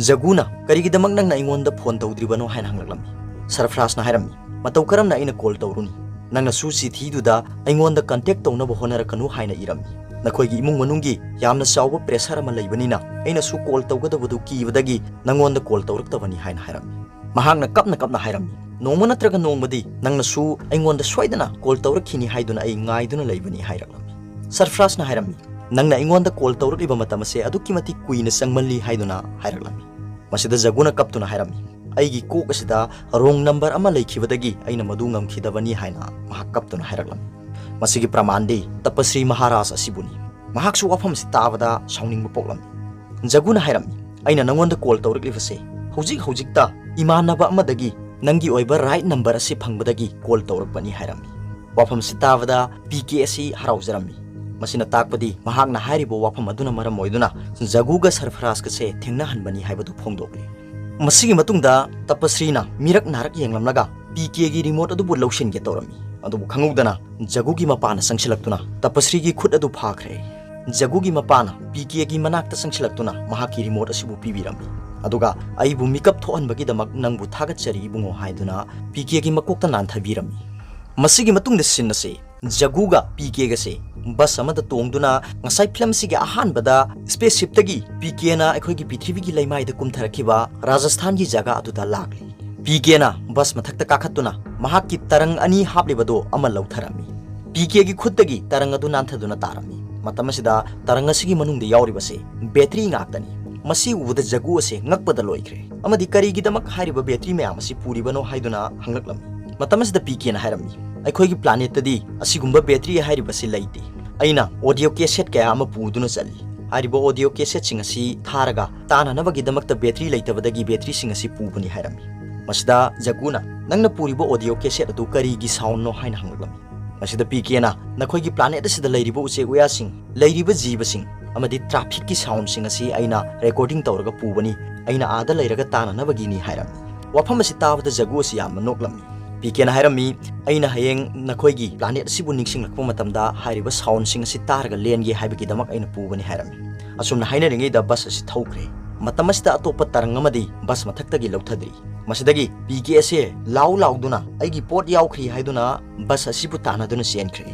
ꯖꯒꯨꯅ, "ꯀꯔꯤꯒꯤꯗꯃꯛ ꯅꯪꯅ ꯑꯩꯉꯣꯟꯗ ꯐꯣꯟ ꯇꯧꯗ꯭ꯔꯤꯕꯅꯣ?" ꯍꯥꯏꯅ ꯍꯪꯂꯛꯂꯝꯃꯤ꯫ ꯁꯔꯐꯔꯥꯖꯅ ꯍꯥꯏꯔꯝꯃꯤ, "ꯃꯇꯧ ꯀꯔꯝꯅ ꯑꯩꯅ ꯀꯣꯜ ꯇꯧꯔꯨꯅꯤ? ꯅꯪꯅꯁꯨ ꯆꯤꯊꯤꯗꯨꯗ ꯑꯩꯉꯣꯟꯗ ꯀꯟꯇꯦꯛ ꯇꯧꯅꯕ ꯍꯣꯠꯅꯔꯛꯀꯅꯨ ꯍꯥꯏꯅ ꯏꯔꯝꯃꯤ꯫ ꯅꯈꯣꯏꯒꯤ ꯏꯃꯨꯡ ꯃꯅꯨꯡꯒꯤ ꯌꯥꯝꯅ ꯆꯥꯎꯕ ꯄ꯭ꯔꯦꯁꯔ ꯑꯃ ꯂꯩꯕꯅꯤꯅ ꯑꯩꯅꯁꯨ ꯀꯣꯜ ꯇꯧꯒꯗꯕꯗꯨ ꯀꯤꯕꯗꯒꯤ ꯅꯪꯉꯣꯟꯗ ꯀꯣꯜ ꯇꯧꯔꯛꯇꯕꯅꯤ" ꯍꯥꯏꯅ ꯍꯥꯏꯔꯝꯃꯤ꯫ ꯃꯍꯥꯛꯅ ꯀꯞꯅ ꯀꯞꯅ ꯍꯥꯏꯔꯝꯃꯤ, "ꯅꯣꯡꯃ ꯅꯠꯇ꯭ꯔꯒ ꯅꯣꯡꯃꯗꯤ ꯅꯪꯅꯁꯨ ꯑꯩꯉꯣꯟꯗ ꯁꯣꯏꯗꯅ ꯀꯣꯜ ꯇꯧꯔꯛꯈꯤꯅꯤ ꯍꯥꯏꯗꯨꯅ ꯑꯩ ꯉꯥꯏꯗꯨꯅ ꯂꯩꯕꯅꯤ" ꯍꯥꯏꯔꯛꯂꯝꯃꯤ꯫ ꯁꯔꯐꯔꯥꯖꯅ ꯍꯥꯏꯔꯝꯃꯤ, "ꯅꯪꯅ ꯑꯩꯉꯣꯟꯗ ꯀꯣꯜ ꯇꯧꯔꯛꯂꯤꯕ ꯃꯇꯝ ꯑꯁꯦ ꯑꯗꯨꯛꯀꯤ ꯃꯇꯤꯛ ꯀꯨꯏꯅ ꯆꯪꯃꯜꯂꯤ" ꯍꯥꯏꯗꯨꯅ ꯍꯥꯏꯔꯛꯂꯝꯃꯤ꯫ ꯃꯁꯤꯗ ꯖꯒꯨꯅ ꯀꯞꯇꯨꯅ ꯍꯥꯏꯔꯝꯃꯤ, "ꯑꯩꯒꯤ ꯀꯣꯛ ꯑꯁꯤꯗ ꯔꯣꯡ ꯅꯝꯕꯔ ꯑꯃ ꯂꯩꯈꯤꯕꯗꯒꯤ ꯑꯩꯅ ꯃꯗꯨ ꯉꯝꯈꯤꯗꯕꯅꯤ" ꯍꯥꯏꯅ ꯃꯍꯥꯛ ꯀꯞꯇꯨꯅ ꯍꯥꯏꯔꯛꯂꯝꯃꯤ꯫ ꯃꯁꯤꯒꯤ ꯄ꯭ꯔꯃꯥꯟꯗꯤ ꯇꯄꯁ꯭ꯔꯤ ꯃꯍꯥꯔꯥꯖ ꯑꯁꯤꯕꯨꯅꯤ꯫ ꯃꯍꯥꯛꯁꯨ ꯋꯥꯐꯝ ꯑꯁꯤ ꯇꯥꯕꯗ ꯁꯥꯎꯅꯤꯡꯕ ꯄꯣꯛꯂꯝꯃꯤ꯫ ꯖꯒꯨꯅ ꯍꯥꯏꯔꯝꯃꯤ, "ꯑꯩꯅ ꯅꯪꯉꯣꯟꯗ ꯀꯣꯜ ꯇꯧꯔꯛꯂꯤꯕꯁꯦ ꯍꯧꯖꯤꯛ ꯍꯧꯖꯤꯛꯇ ꯏꯃꯥꯟꯅꯕ ꯑꯃꯗꯒꯤ ꯅꯪꯒꯤ ꯑꯣꯏꯕ ꯔꯥꯏꯠ ꯅꯝꯕꯔ ꯑꯁꯤ ꯐꯪꯕꯗꯒꯤ ꯀꯣꯜ ꯇꯧꯔꯛꯄꯅꯤ" ꯍꯥꯏꯔꯝꯃꯤ꯫ ꯋꯥꯐꯝꯁꯤ ꯇꯥꯕꯗ ꯄꯤ ꯀꯦ ꯑꯁꯤ ꯍꯔꯥꯎꯖꯔꯝꯃꯤ꯫ ꯃꯁꯤꯅ ꯇꯥꯛꯄꯗꯤ ꯃꯍꯥꯛꯅ ꯍꯥꯏꯔꯤꯕ ꯋꯥꯐꯝ ꯑꯗꯨꯅ ꯃꯔꯝ ꯑꯣꯏꯗꯨꯅ ꯖꯒꯨꯒ ꯁꯔꯐꯔꯥꯖꯀꯁꯦ ꯊꯦꯡꯅꯍꯟꯕꯅꯤ ꯍꯥꯏꯕꯗꯨ ꯐꯣꯡꯗꯣꯛꯂꯤ꯫ ꯃꯁꯤꯒꯤ ꯃꯇꯨꯡꯗ ꯇꯄꯁ꯭ꯔꯤꯅ ꯃꯤꯔꯛ ꯅꯥꯔꯛ ꯌꯦꯡꯂꯝꯂꯒ ꯄꯤ ꯀꯦꯒꯤ ꯔꯤꯃꯣꯠ ꯑꯗꯨꯕꯨ ꯂꯧꯁꯤꯟꯒꯦ ꯇꯧꯔꯝꯃꯤ꯫ ꯑꯗꯨꯕꯨ ꯈꯪꯍꯧꯗꯅ ꯖꯒꯨꯒꯤ ꯃꯄꯥꯅ ꯆꯪꯁꯤꯜꯂꯛꯇꯨꯅ ꯇꯄꯁ꯭ꯔꯤꯒꯤ ꯈꯨꯠ ꯑꯗꯨ ꯐꯥꯈ꯭ꯔꯦ꯫ ꯖꯒꯨꯒꯤ ꯃꯄꯥꯅ ꯄꯤ ꯀꯦꯒꯤ ꯃꯅꯥꯛꯇ ꯆꯪꯁꯤꯜꯂꯛꯇꯨꯅ ꯃꯍꯥꯛꯀꯤ ꯔꯤꯃꯣꯠ ꯑꯁꯤꯕꯨ ꯄꯤꯕꯤꯔꯝꯃꯤ꯫ ꯑꯗꯨꯒ "ꯑꯩꯕꯨ ꯃꯤꯀꯞ ꯊꯣꯛꯍꯟꯕꯒꯤꯗꯃꯛ ꯅꯪꯕꯨ ꯊꯥꯒꯠꯆꯔꯤ ꯏꯕꯨꯡꯉꯣ" ꯍꯥꯏꯗꯨꯅ ꯄꯤ ꯀꯦꯒꯤ ꯃꯀꯣꯛꯇ ꯅꯥꯟꯊꯕꯤꯔꯝꯃꯤ꯫ ꯃꯁꯤꯒꯤ ꯃꯇꯨꯡꯗ ꯁꯤꯟ ꯑꯁꯤ ꯖꯒꯨꯒ ꯄꯤ ꯀꯦꯒꯁꯦ ꯕꯁ ꯑꯃꯗ ꯇꯣꯡꯗꯨꯅ ꯉꯁꯥꯏ ꯐꯤꯂꯝꯁꯤꯒꯤ ꯑꯍꯥꯟꯕꯗ ꯁ꯭ꯄꯦꯁꯁꯤꯞꯇꯒꯤ ꯄꯤ ꯀꯦꯅ ꯑꯩꯈꯣꯏꯒꯤ ꯄ꯭ꯔꯤꯊꯤꯕꯤꯒꯤ ꯂꯩꯃꯥꯏꯗ ꯀꯨꯝꯊꯔꯛꯈꯤꯕ ꯔꯥꯖꯁꯊꯥꯟꯒꯤ ꯖꯒꯥ ꯑꯗꯨꯗ ꯂꯥꯛꯂꯤ꯫ ꯄꯤ ꯀꯦꯅ ꯕꯁ ꯃꯊꯛꯇ ꯀꯥꯈꯠꯇꯨꯅ ꯃꯍꯥꯛꯀꯤ ꯇꯔꯪ ꯑꯅꯤ ꯍꯥꯞꯂꯤꯕꯗꯨ ꯑꯃ ꯂꯧꯊꯔꯝꯃꯤ꯫ ꯄꯤ ꯀꯦꯒꯤ ꯈꯨꯠꯇꯒꯤ ꯇꯔꯪ ꯑꯗꯨ ꯅꯥꯟꯊꯗꯨꯅ ꯇꯥꯔꯝꯃꯤ꯫ ꯃꯇꯝ ꯑꯁꯤꯗ ꯇꯔꯪ ꯑꯁꯤꯒꯤ ꯃꯅꯨꯡꯗ ꯌꯥꯎꯔꯤꯕꯁꯦ ꯕꯦꯇ꯭ꯔꯤ ꯉꯥꯛꯇꯅꯤ꯫ ꯃꯁꯤ ꯎꯕꯗ ꯖꯒꯨ ꯑꯁꯦ ꯉꯛꯄꯗ ꯂꯣꯏꯈ꯭ꯔꯦ ꯑꯃꯗꯤ ꯀꯔꯤꯒꯤꯗꯃꯛ ꯍꯥꯏꯔꯤꯕ ꯕꯦꯇ꯭ꯔꯤ ꯃꯌꯥꯝ ꯑꯁꯤ ꯄꯨꯔꯤꯕꯅꯣ ꯍꯥꯏꯗꯨꯅ ꯍꯪꯂꯛꯂꯝꯃꯤ꯫ ꯃꯇꯝ ꯑꯁꯤꯗ ꯄꯤ ꯀꯦꯅ ꯍꯥꯏꯔꯝꯃꯤ, "ꯑꯩꯈꯣꯏꯒꯤ ꯄ꯭ꯂꯥꯅꯦꯠꯇꯗꯤ ꯑꯁꯤꯒꯨꯝꯕ ꯕꯦꯇ꯭ꯔꯤ ꯍꯥꯏꯔꯤꯕꯁꯤ ꯂꯩꯇꯦ꯫ ꯑꯩꯅ ꯑꯣꯗꯤꯑꯣ ꯀꯦꯁꯦꯠ ꯀꯌꯥ ꯑꯃ ꯄꯨꯗꯨꯅ ꯆꯠꯂꯤ꯫ ꯍꯥꯏꯔꯤꯕ ꯑꯣꯗꯤꯑꯣ ꯀꯦꯁꯦꯠꯁꯤꯡ ꯑꯁꯤ ꯊꯥꯔꯒ ꯇꯥꯅꯅꯕꯒꯤꯗꯃꯛꯇ ꯕꯦꯇ꯭ꯔꯤ ꯂꯩꯇꯕꯗꯒꯤ ꯕꯦꯇ꯭ꯔꯤꯁꯤꯡ ꯑꯁꯤ ꯄꯨꯕꯅꯤ" ꯍꯥꯏꯔꯝꯃꯤ꯫ ꯃꯁꯤꯗ ꯖꯒꯨꯅ, "ꯅꯪꯅ ꯄꯨꯔꯤꯕ ꯑꯣꯗꯤꯑꯣ ꯀꯦꯁꯦꯠ ꯑꯗꯨ ꯀꯔꯤꯒꯤ ꯁꯥꯎꯟꯅꯣ?" ꯍꯥꯏꯅ ꯍꯪꯂꯛꯂꯝꯃꯤ꯫ ꯃꯁꯤꯗ ꯄꯤ ꯀꯦꯅ, "ꯅꯈꯣꯏꯒꯤ ꯄ꯭ꯂꯥꯅꯦꯠ ꯑꯁꯤꯗ ꯂꯩꯔꯤꯕ ꯎꯆꯦꯛ ꯋꯥꯌꯥꯁꯤꯡ, ꯂꯩꯔꯤꯕ ꯖꯤꯕꯁꯤꯡ ꯑꯃꯗꯤ ꯇ꯭ꯔꯥꯐꯤꯛꯀꯤ ꯁꯥꯎꯟꯁꯤꯡ ꯑꯁꯤ ꯑꯩꯅ ꯔꯦꯀꯣꯔꯗꯤꯡ ꯇꯧꯔꯒ ꯄꯨꯕꯅꯤ, ꯑꯩꯅ ꯑꯥꯗ ꯂꯩꯔꯒ ꯇꯥꯅꯅꯕꯒꯤꯅꯤ" ꯍꯥꯏꯔꯝꯃꯤ꯫ ꯋꯥꯐꯝ ꯑꯁꯤ ꯇꯥꯕꯗ ꯖꯒꯨ ꯑꯁꯤ ꯌꯥꯝꯅ ꯅꯣꯛꯂꯝꯃꯤ꯫ ꯄꯤ ꯀꯦꯅ ꯍꯥꯏꯔꯝꯃꯤ, "ꯑꯩꯅ ꯍꯌꯦꯡ ꯅꯈꯣꯏꯒꯤ ꯄ꯭ꯂꯥꯅꯦꯠ ꯑꯁꯤꯕꯨ ꯅꯤꯡꯁꯤꯡꯂꯛꯄ ꯃꯇꯝꯗ ꯍꯥꯏꯔꯤꯕ ꯁꯥꯎꯟꯁꯤꯡ ꯑꯁꯤ ꯇꯥꯔꯒ ꯂꯦꯟꯒꯦ ꯍꯥꯏꯕꯒꯤꯗꯃꯛ ꯑꯩꯅ ꯄꯨꯕꯅꯤ" ꯍꯥꯏꯔꯝꯃꯤ꯫ ꯑꯁꯨꯝꯅ ꯍꯥꯏꯅꯔꯤꯉꯩꯗ ꯕꯁ ꯑꯁꯤ ꯊꯧꯈ꯭ꯔꯦ꯫ ꯃꯇꯝ ꯑꯁꯤꯗ ꯑꯇꯣꯞꯄ ꯇꯔꯪ ꯑꯃꯗꯤ ꯕꯁ ꯃꯊꯛꯇꯒꯤ ꯂꯧꯊꯗ꯭ꯔꯤ꯫ ꯃꯁꯤꯗꯒꯤ ꯄꯤ ꯀꯦ ꯑꯁꯦ ꯂꯥꯎ ꯂꯥꯎꯗꯨꯅ "ꯑꯩꯒꯤ ꯄꯣꯠ ꯌꯥꯎꯈ꯭ꯔꯤ" ꯍꯥꯏꯗꯨꯅ ꯕꯁ ꯑꯁꯤꯕꯨ ꯇꯥꯟꯅꯗꯨꯅ ꯆꯦꯟꯈ꯭ꯔꯦ꯫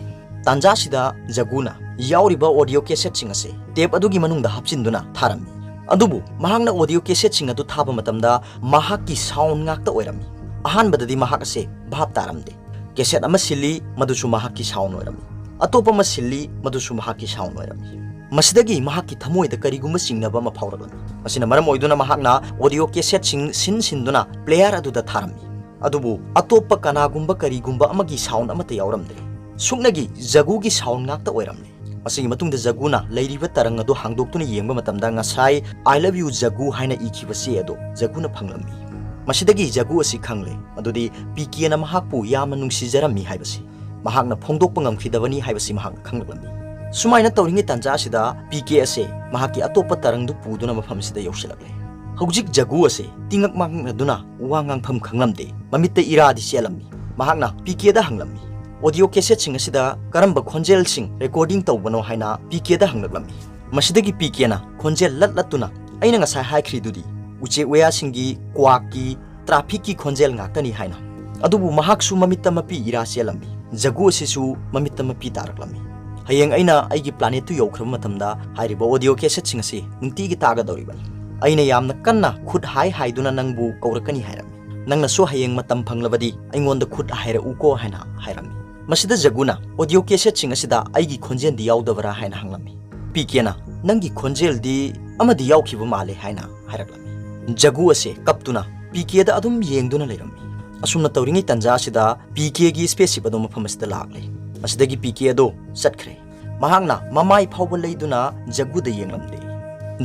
ꯇꯥꯟꯖꯥꯁꯤꯗ ꯖꯒꯨꯅ ꯌꯥꯎꯔꯤꯕ ꯑꯣꯗꯤꯑꯣ ꯀꯦꯁꯦꯠꯁꯤꯡ ꯑꯁꯤ ꯇꯦꯞ ꯑꯗꯨꯒꯤ ꯃꯅꯨꯡꯗ ꯍꯥꯞꯆꯤꯟꯗꯨꯅ ꯊꯥꯔꯝꯃꯤ꯫ ꯑꯗꯨꯕꯨ ꯃꯍꯥꯛꯅ ꯑꯣꯗꯤꯑꯣ ꯀꯦꯁꯦꯠꯁꯤꯡ ꯑꯗꯨ ꯊꯥꯕ ꯃꯇꯝꯗ ꯃꯍꯥꯛꯀꯤ ꯁꯥꯎꯟ ꯉꯥꯛꯇ ꯑꯣꯏꯔꯝꯃꯤ꯫ ꯑꯍꯥꯟꯕꯗꯗꯤ ꯃꯍꯥꯛ ꯑꯁꯦ ꯚꯥꯞ ꯇꯥꯔꯝꯗꯦ꯫ ꯀꯦꯁꯦꯠ ꯑꯃ ꯁꯤꯜꯂꯤ, ꯃꯗꯨꯁꯨ ꯃꯍꯥꯛꯀꯤ ꯁꯥꯎꯟ ꯑꯣꯏꯔꯝꯃꯤ꯫ ꯑꯇꯣꯞꯄ ꯑꯃ ꯁꯤꯜꯂꯤ, ꯃꯗꯨꯁꯨ ꯃꯍꯥꯛꯀꯤ ꯁꯥꯎꯟ ꯑꯣꯏꯔꯝꯃꯤ꯫ ꯃꯁꯤꯗꯒꯤ ꯃꯍꯥꯛꯀꯤ ꯊꯃꯣꯏꯗ ꯀꯔꯤꯒꯨꯝꯕ ꯆꯤꯡꯅꯕ ꯑꯃ ꯐꯥꯎꯔꯛꯂꯝꯃꯤ꯫ ꯃꯁꯤꯅ ꯃꯔꯝ ꯑꯣꯏꯗꯨꯅ ꯃꯍꯥꯛꯅ ꯑꯣꯗꯤꯑꯣ ꯀꯦꯁꯦꯠꯁꯤꯡ ꯁꯤꯟ ꯁꯤꯟꯗꯨꯅ ꯄ꯭ꯂꯦꯌꯔ ꯑꯗꯨꯗ ꯊꯥꯔꯝꯃꯤ꯫ ꯑꯗꯨꯕꯨ ꯑꯇꯣꯞꯄ ꯀꯅꯥꯒꯨꯝꯕ ꯀꯔꯤꯒꯨꯝꯕ ꯑꯃꯒꯤ ꯁꯥꯎꯟ ꯑꯃꯠꯇ ꯌꯥꯎꯔꯝꯗ꯭ꯔꯦ꯫ ꯁꯨꯞꯅꯒꯤ ꯖꯒꯨꯒꯤ ꯁꯥꯎꯟ ꯉꯥꯛꯇ ꯑꯣꯏꯔꯝꯂꯦ꯫ ꯃꯁꯤꯒꯤ ꯃꯇꯨꯡꯗ ꯖꯒꯨꯅ ꯂꯩꯔꯤꯕ ꯇꯔꯪ ꯑꯗꯨ ꯍꯥꯡꯗꯣꯛꯇꯨꯅ ꯌꯦꯡꯕ ꯃꯇꯝꯗ ꯉꯁꯥꯏ "I love you ꯖꯒꯨ" ꯍꯥꯏꯅ ꯏꯈꯤꯕ ꯆꯦ ꯑꯗꯨ ꯖꯒꯨꯅ ꯐꯪꯂꯝꯃꯤ꯫ ꯃꯁꯤꯗꯒꯤ ꯖꯒꯨ ꯑꯁꯤ ꯈꯪꯂꯦ ꯃꯗꯨꯗꯤ ꯄꯤ ꯀꯦꯅ ꯃꯍꯥꯛꯄꯨ ꯌꯥꯝꯅ ꯅꯨꯡꯁꯤꯖꯔꯝꯃꯤ ꯍꯥꯏꯕꯁꯤ꯫ ꯃꯍꯥꯛꯅ ꯐꯣꯡꯗꯣꯛꯄ ꯉꯝꯈꯤꯗꯕꯅꯤ ꯍꯥꯏꯕꯁꯤ ꯃꯍꯥꯛꯅ ꯈꯪꯂꯛꯂꯝꯃꯤ꯫ ꯁꯨꯃꯥꯏꯅ ꯇꯧꯔꯤꯉꯩ ꯇꯥꯟꯖꯥ ꯑꯁꯤꯗ ꯄꯤ ꯀꯦ ꯑꯁꯦ ꯃꯍꯥꯛꯀꯤ ꯑꯇꯣꯞꯄ ꯇꯔꯪꯗꯨ ꯄꯨꯗꯨꯅ ꯃꯐꯝ ꯑꯁꯤꯗ ꯌꯧꯁꯤꯜꯂꯛꯂꯦ꯫ ꯍꯧꯖꯤꯛ ꯖꯒꯨ ꯑꯁꯦ ꯇꯤꯉꯛ ꯃꯥꯡꯉꯛꯅꯗꯨꯅ ꯋꯥ ꯉꯥꯡꯐꯝ ꯈꯪꯂꯝꯗꯦ꯫ ꯃꯃꯤꯠꯇ ꯏꯔꯥꯗꯤ ꯆꯦꯜꯂꯝꯃꯤ꯫ ꯃꯍꯥꯛꯅ ꯄꯤ ꯀꯦꯗ ꯍꯪꯂꯝꯃꯤ, "ꯑꯣꯗꯤꯑꯣ ꯀꯦꯁꯦꯠꯁꯤꯡ ꯑꯁꯤꯗ ꯀꯔꯝꯕ ꯈꯣꯟꯖꯦꯜꯁꯤꯡ ꯔꯦꯀꯣꯔꯗꯤꯡ ꯇꯧꯕꯅꯣ?" ꯍꯥꯏꯅ ꯄꯤ ꯀꯦꯗ ꯍꯪꯂꯛꯂꯝꯃꯤ꯫ ꯃꯁꯤꯗꯒꯤ ꯄꯤ ꯀꯦꯅ ꯈꯣꯟꯖꯦꯜ ꯂꯠ ꯂꯠꯇꯨꯅ, "ꯑꯩꯅ ꯉꯁꯥꯏ ꯍꯥꯏꯈ꯭ꯔꯤꯗꯨꯗꯤ ꯎꯆꯦꯛ ꯋꯥꯌꯥꯁꯤꯡꯒꯤ, ꯀ꯭ꯋꯥꯛꯀꯤ, ꯇ꯭ꯔꯥꯐꯤꯛꯀꯤ ꯈꯣꯟꯖꯦꯜ ꯉꯥꯛꯇꯅꯤ" ꯍꯥꯏꯅ꯫ ꯑꯗꯨꯕꯨ ꯃꯍꯥꯛꯁꯨ ꯃꯃꯤꯠꯇ ꯃꯄꯤ ꯏꯔꯥ ꯆꯦꯜꯂꯝꯃꯤ꯫ ꯖꯒꯨ ꯑꯁꯤꯁꯨ ꯃꯃꯤꯠꯇ ꯃꯄꯤ ꯇꯥꯔꯛꯂꯝꯃꯤ꯫ "ꯍꯌꯦꯡ ꯑꯩꯅ ꯑꯩꯒꯤ planetꯇꯨ ꯌꯧꯈ꯭ꯔꯕ ꯃꯇꯝꯗ ꯍꯥꯏꯔꯤꯕ audio cassetteꯁꯤꯡ ꯑꯁꯤ ꯅꯨꯡꯇꯤꯒꯤ ꯇꯥꯒꯗꯧꯔꯤꯕꯅꯤ꯫ ꯑꯩꯅ ꯌꯥꯝꯅ ꯀꯟꯅ ꯈꯨꯠ ꯍꯥꯏ ꯍꯥꯏꯗꯨꯅ ꯅꯪꯕꯨ ꯀꯧꯔꯛꯀꯅꯤ ꯍꯥꯏꯔꯝꯃꯤ꯫ ꯅꯪꯅꯁꯨ ꯍꯌꯦꯡ ꯃꯇꯝ ꯐꯪꯂꯕꯗꯤ ꯑꯩꯉꯣꯟꯗ ꯈꯨꯠ ꯍꯥꯏꯔꯛꯎꯀꯣ" ꯍꯥꯏꯅ ꯍꯥꯏꯔꯝꯃꯤ꯫ ꯃꯁꯤꯗ ꯖꯒꯨꯅ, "Audio cassetteꯁꯤꯡ ꯑꯁꯤꯗ ꯑꯩꯒꯤ ꯈꯣꯟꯖꯦꯜꯗꯤ ꯌꯥꯎꯗꯕꯔꯥ?" ꯍꯥꯏꯅ ꯍꯪꯂꯝꯃꯤ꯫ ꯄꯤ ꯀꯦꯅ, "ꯅꯪꯒꯤ ꯈꯣꯟꯖꯦꯜꯗꯤ ꯑꯃꯗꯤ ꯌꯥꯎꯈꯤꯕ ꯃꯥꯜꯂꯦ" ꯍꯥꯏꯅ ꯍꯥꯏꯔꯛꯂꯝꯃꯤ꯫ ꯖꯒꯨ ꯑꯁꯦ ꯀꯞꯇꯨꯅ ꯄꯤ ꯀꯦꯗ ꯑꯗꯨꯝ ꯌꯦꯡꯗꯨꯅ ꯂꯩꯔꯝꯃꯤ꯫ ꯑꯁꯨꯝꯅ ꯇꯧꯔꯤꯉꯩ ꯇꯟꯖꯥ ꯑꯁꯤꯗ ꯄꯤ ꯀꯦꯒꯤ spaceship ꯑꯗꯨ ꯃꯐꯝ ꯑꯁꯤꯗ ꯂꯥꯛꯂꯦ꯫ ꯃꯁꯤꯗꯒꯤ ꯄꯤ ꯀꯦ ꯑꯗꯨ ꯆꯠꯈ꯭ꯔꯦ꯫ ꯃꯍꯥꯛꯅ ꯃꯃꯥꯏ ꯐꯥꯎꯕ ꯂꯩꯗꯨꯅ ꯖꯒꯨꯗ ꯌꯦꯡꯂꯝꯗꯦ꯫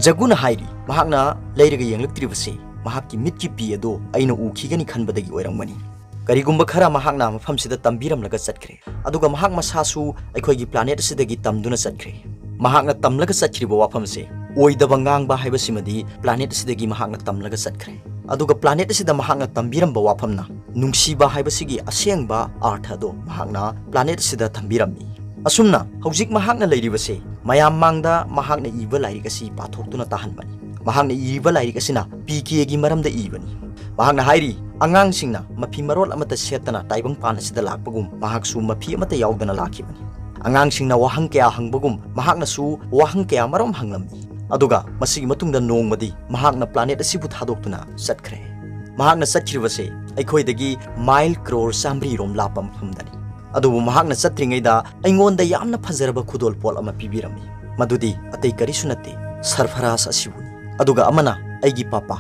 ꯖꯒꯨꯅ ꯍꯥꯏꯔꯤ, ꯃꯍꯥꯛꯅ ꯂꯩꯔꯒ ꯌꯦꯡꯂꯛꯇ꯭ꯔꯤꯕꯁꯦ ꯃꯍꯥꯛꯀꯤ ꯃꯤꯠꯀꯤ ꯄꯤ ꯑꯗꯨ ꯑꯩꯅ ꯎꯈꯤꯒꯅꯤ ꯈꯟꯕꯗꯒꯤ ꯑꯣꯏꯔꯝꯒꯅꯤ꯫ ꯀꯔꯤꯒꯨꯝꯕ ꯈꯔ ꯃꯍꯥꯛꯅ ꯃꯐꯝꯁꯤꯗ ꯇꯝꯕꯤꯔꯝꯂꯒ ꯆꯠꯈ꯭ꯔꯦ꯫ ꯑꯗꯨꯒ ꯃꯍꯥꯛ ꯃꯁꯥꯁꯨ ꯑꯩꯈꯣꯏꯒꯤ planet ꯑꯁꯤꯗꯒꯤ ꯇꯝꯗꯨꯅ ꯆꯠꯈ꯭ꯔꯦ꯫ ꯃꯍꯥꯛꯅ ꯇꯝꯂꯒ ꯆꯠꯈ꯭ꯔꯤꯕ ꯋꯥꯐꯝꯁꯦ ꯑꯣꯏꯗꯕ ꯉꯥꯡꯕ ꯍꯥꯏꯕꯁꯤꯃꯗꯤ planet ꯑꯁꯤꯗꯒꯤ ꯃꯍꯥꯛꯅ ꯇꯝꯂꯒ ꯆꯠꯈ꯭ꯔꯦ꯫ ꯑꯗꯨꯒ planet ꯑꯁꯤꯗ ꯃꯍꯥꯛꯅ ꯇꯝꯕꯤꯔꯝꯕ ꯋꯥꯐꯝꯅ ꯅꯨꯡꯁꯤꯕ ꯍꯥꯏꯕꯁꯤꯒꯤ ꯑꯁꯦꯡꯕ ꯑꯥꯔꯊ ꯑꯗꯣ ꯃꯍꯥꯛꯅ planet ꯑꯁꯤꯗ ꯊꯝꯕꯤꯔꯝꯃꯤ꯫ ꯑꯁꯨꯝꯅ ꯍꯧꯖꯤꯛ ꯃꯍꯥꯛꯅ ꯂꯩꯔꯤꯕꯁꯦ ꯃꯌꯥꯝ ꯃꯥꯡꯗ ꯃꯍꯥꯛꯅ ꯏꯕ ꯂꯥꯏꯔꯤꯛ ꯑꯁꯤ ꯄꯥꯊꯣꯛꯇꯨꯅ ꯇꯥꯍꯟꯕꯅꯤ꯫ ꯃꯍꯥꯛꯅ ꯏꯔꯤꯕ ꯂꯥꯏꯔꯤꯛ ꯑꯁꯤꯅ ꯄꯤ ꯀꯦꯒꯤ ꯃꯔꯝꯗ ꯏꯕꯅꯤ꯫ ꯃꯍꯥꯛꯅ ꯍꯥꯏꯔꯤ, "ꯑꯉꯥꯡꯁꯤꯡꯅ ꯃꯐꯤ ꯃꯔꯣꯜ ꯑꯃꯠꯇ ꯁꯦꯠꯇꯅ ꯇꯥꯏꯕꯪꯄꯥꯟ ꯑꯁꯤꯗ ꯂꯥꯛꯄꯒꯨꯝ ꯃꯍꯥꯛꯁꯨ ꯃꯐꯤ ꯑꯃꯠꯇ ꯌꯥꯎꯗꯅ ꯂꯥꯛꯈꯤꯕꯅꯤ꯫ ꯑꯉꯥꯡꯁꯤꯡꯅ ꯋꯥꯍꯪ ꯀꯌꯥ ꯍꯪꯕꯒꯨꯝ ꯃꯍꯥꯛꯅꯁꯨ ꯋꯥꯍꯪ ꯀꯌꯥ ꯃꯔꯨꯝ ꯍꯪꯂꯝꯃꯤ꯫ ꯑꯗꯨꯒ ꯃꯁꯤꯒꯤ ꯃꯇꯨꯡꯗ ꯅꯣꯡꯃꯗꯤ ꯃꯍꯥꯛꯅ planet ꯑꯁꯤꯕꯨ ꯊꯥꯗꯣꯛꯇꯨꯅ ꯆꯠꯈ꯭ꯔꯦ꯫ ꯃꯍꯥꯛꯅ ꯆꯠꯈ꯭ꯔꯤꯕꯁꯦ ꯑꯩꯈꯣꯏꯗꯒꯤ mile crore ꯆꯥꯃꯔꯤ ꯔꯣꯝ ꯂꯥꯞꯄ ꯃꯐꯝꯗꯅꯤ꯫ ꯑꯗꯨꯕꯨ ꯃꯍꯥꯛꯅ ꯆꯠꯇ꯭ꯔꯤꯉꯩꯗ ꯑꯩꯉꯣꯟꯗ ꯌꯥꯝꯅ ꯐꯖꯔꯕ ꯈꯨꯗꯣꯜꯄꯣꯠ ꯑꯃ ꯄꯤꯕꯤꯔꯝꯃꯤ꯫ ꯃꯗꯨꯗꯤ ꯑꯇꯩ ꯀꯔꯤꯁꯨ ꯅꯠꯇꯦ, ꯁꯔꯐꯔꯥꯖ ꯑꯁꯤꯕꯨꯅꯤ꯫ ꯑꯗꯨꯒ ꯑꯃꯅ ꯑꯩꯒꯤ ꯄꯥꯄꯥ꯫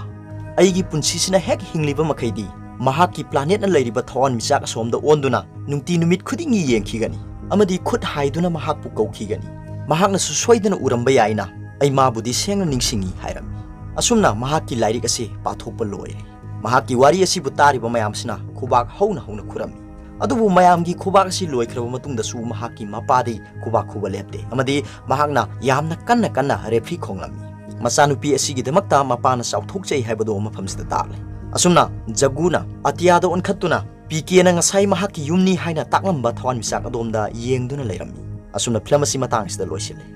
ꯑꯩꯒꯤ ꯄꯨꯟꯁꯤꯁꯤꯅ ꯍꯦꯛ ꯍꯤꯡꯂꯤꯕ ꯃꯈꯩꯗꯤ ꯃꯍꯥꯛꯀꯤ planetꯅ ꯂꯩꯔꯤꯕ ꯊꯋꯥꯟꯃꯤꯆꯥꯛ ꯑꯁꯣꯝꯗ ꯑꯣꯟꯗꯨꯅ ꯅꯨꯡꯇꯤ ꯅꯨꯃꯤꯠ ꯈꯨꯗꯤꯡꯒꯤ ꯌꯦꯡꯈꯤꯒꯅꯤ ꯑꯃꯗꯤ ꯈꯨꯠ ꯍꯥꯏꯗꯨꯅ ꯃꯍꯥꯛꯄꯨ ꯀꯧꯈꯤꯒꯅꯤ꯫ ꯃꯍꯥꯛꯅꯁꯨ ꯁꯣꯏꯗꯅ ꯎꯔꯝꯕ ꯌꯥꯏꯅ ꯑꯩ ꯃꯥꯕꯨꯗꯤ ꯁꯦꯡꯅ ꯅꯤꯡꯁꯤꯡꯏ" ꯍꯥꯏꯔꯝꯃꯤ꯫ ꯑꯁꯨꯝꯅ ꯃꯍꯥꯛꯀꯤ ꯂꯥꯏꯔꯤꯛ ꯑꯁꯤ ꯄꯥꯊꯣꯛꯄ ꯂꯣꯏꯔꯦ꯫ ꯃꯍꯥꯛꯀꯤ ꯋꯥꯔꯤ ꯑꯁꯤꯕꯨ ꯇꯥꯔꯤꯕ ꯃꯌꯥꯝꯁꯤꯅ ꯈꯨꯕꯥꯛ ꯍꯧꯅ ꯍꯧꯅ ꯈꯨꯔꯝꯃꯤ꯫ ꯑꯗꯨꯕꯨ ꯃꯌꯥꯝꯒꯤ ꯈꯨꯕꯥꯛ ꯑꯁꯤ ꯂꯣꯏꯈ꯭ꯔꯕ ꯃꯇꯨꯡꯗꯁꯨ ꯃꯍꯥꯛꯀꯤ ꯃꯄꯥꯗꯤ ꯈꯨꯕꯥꯛ ꯈꯨꯕ ꯂꯦꯞꯇꯦ ꯑꯃꯗꯤ ꯃꯍꯥꯛꯅ ꯌꯥꯝꯅ ꯀꯟꯅ ꯀꯟꯅ ꯔꯦꯐ꯭ꯔꯤ ꯈꯣꯡꯂꯝꯃꯤ꯫ ꯃꯆꯥꯅꯨꯄꯤ ꯑꯁꯤꯒꯤꯗꯃꯛꯇ ꯃꯄꯥꯅ ꯆꯥꯎꯊꯣꯛꯆꯩ ꯍꯥꯏꯕꯗꯨ ꯃꯐꯝꯁꯤꯗ ꯇꯥꯛꯂꯦ꯫ ꯑꯁꯨꯝꯅ ꯖꯒꯨꯅ ꯑꯇꯤꯌꯥꯗ ꯑꯣꯟꯈꯠꯇꯨꯅ ꯄꯤ ꯀꯦꯅ ꯉꯁꯥꯏ ꯃꯍꯥꯛꯀꯤ ꯌꯨꯝꯅꯤ ꯍꯥꯏꯅ ꯇꯥꯛꯂꯝꯕ ꯊꯋꯥꯟꯃꯤꯆꯥꯛ ꯑꯗꯣꯝꯗ ꯌꯦꯡꯗꯨꯅ ꯂꯩꯔꯝꯃꯤ꯫ ꯑꯁꯨꯝꯅ ꯐꯤꯂꯝ ꯑꯁꯤ ꯃꯇꯥꯡ ꯑꯁꯤꯗ ꯂꯣꯏꯁꯤꯜꯂꯦ꯫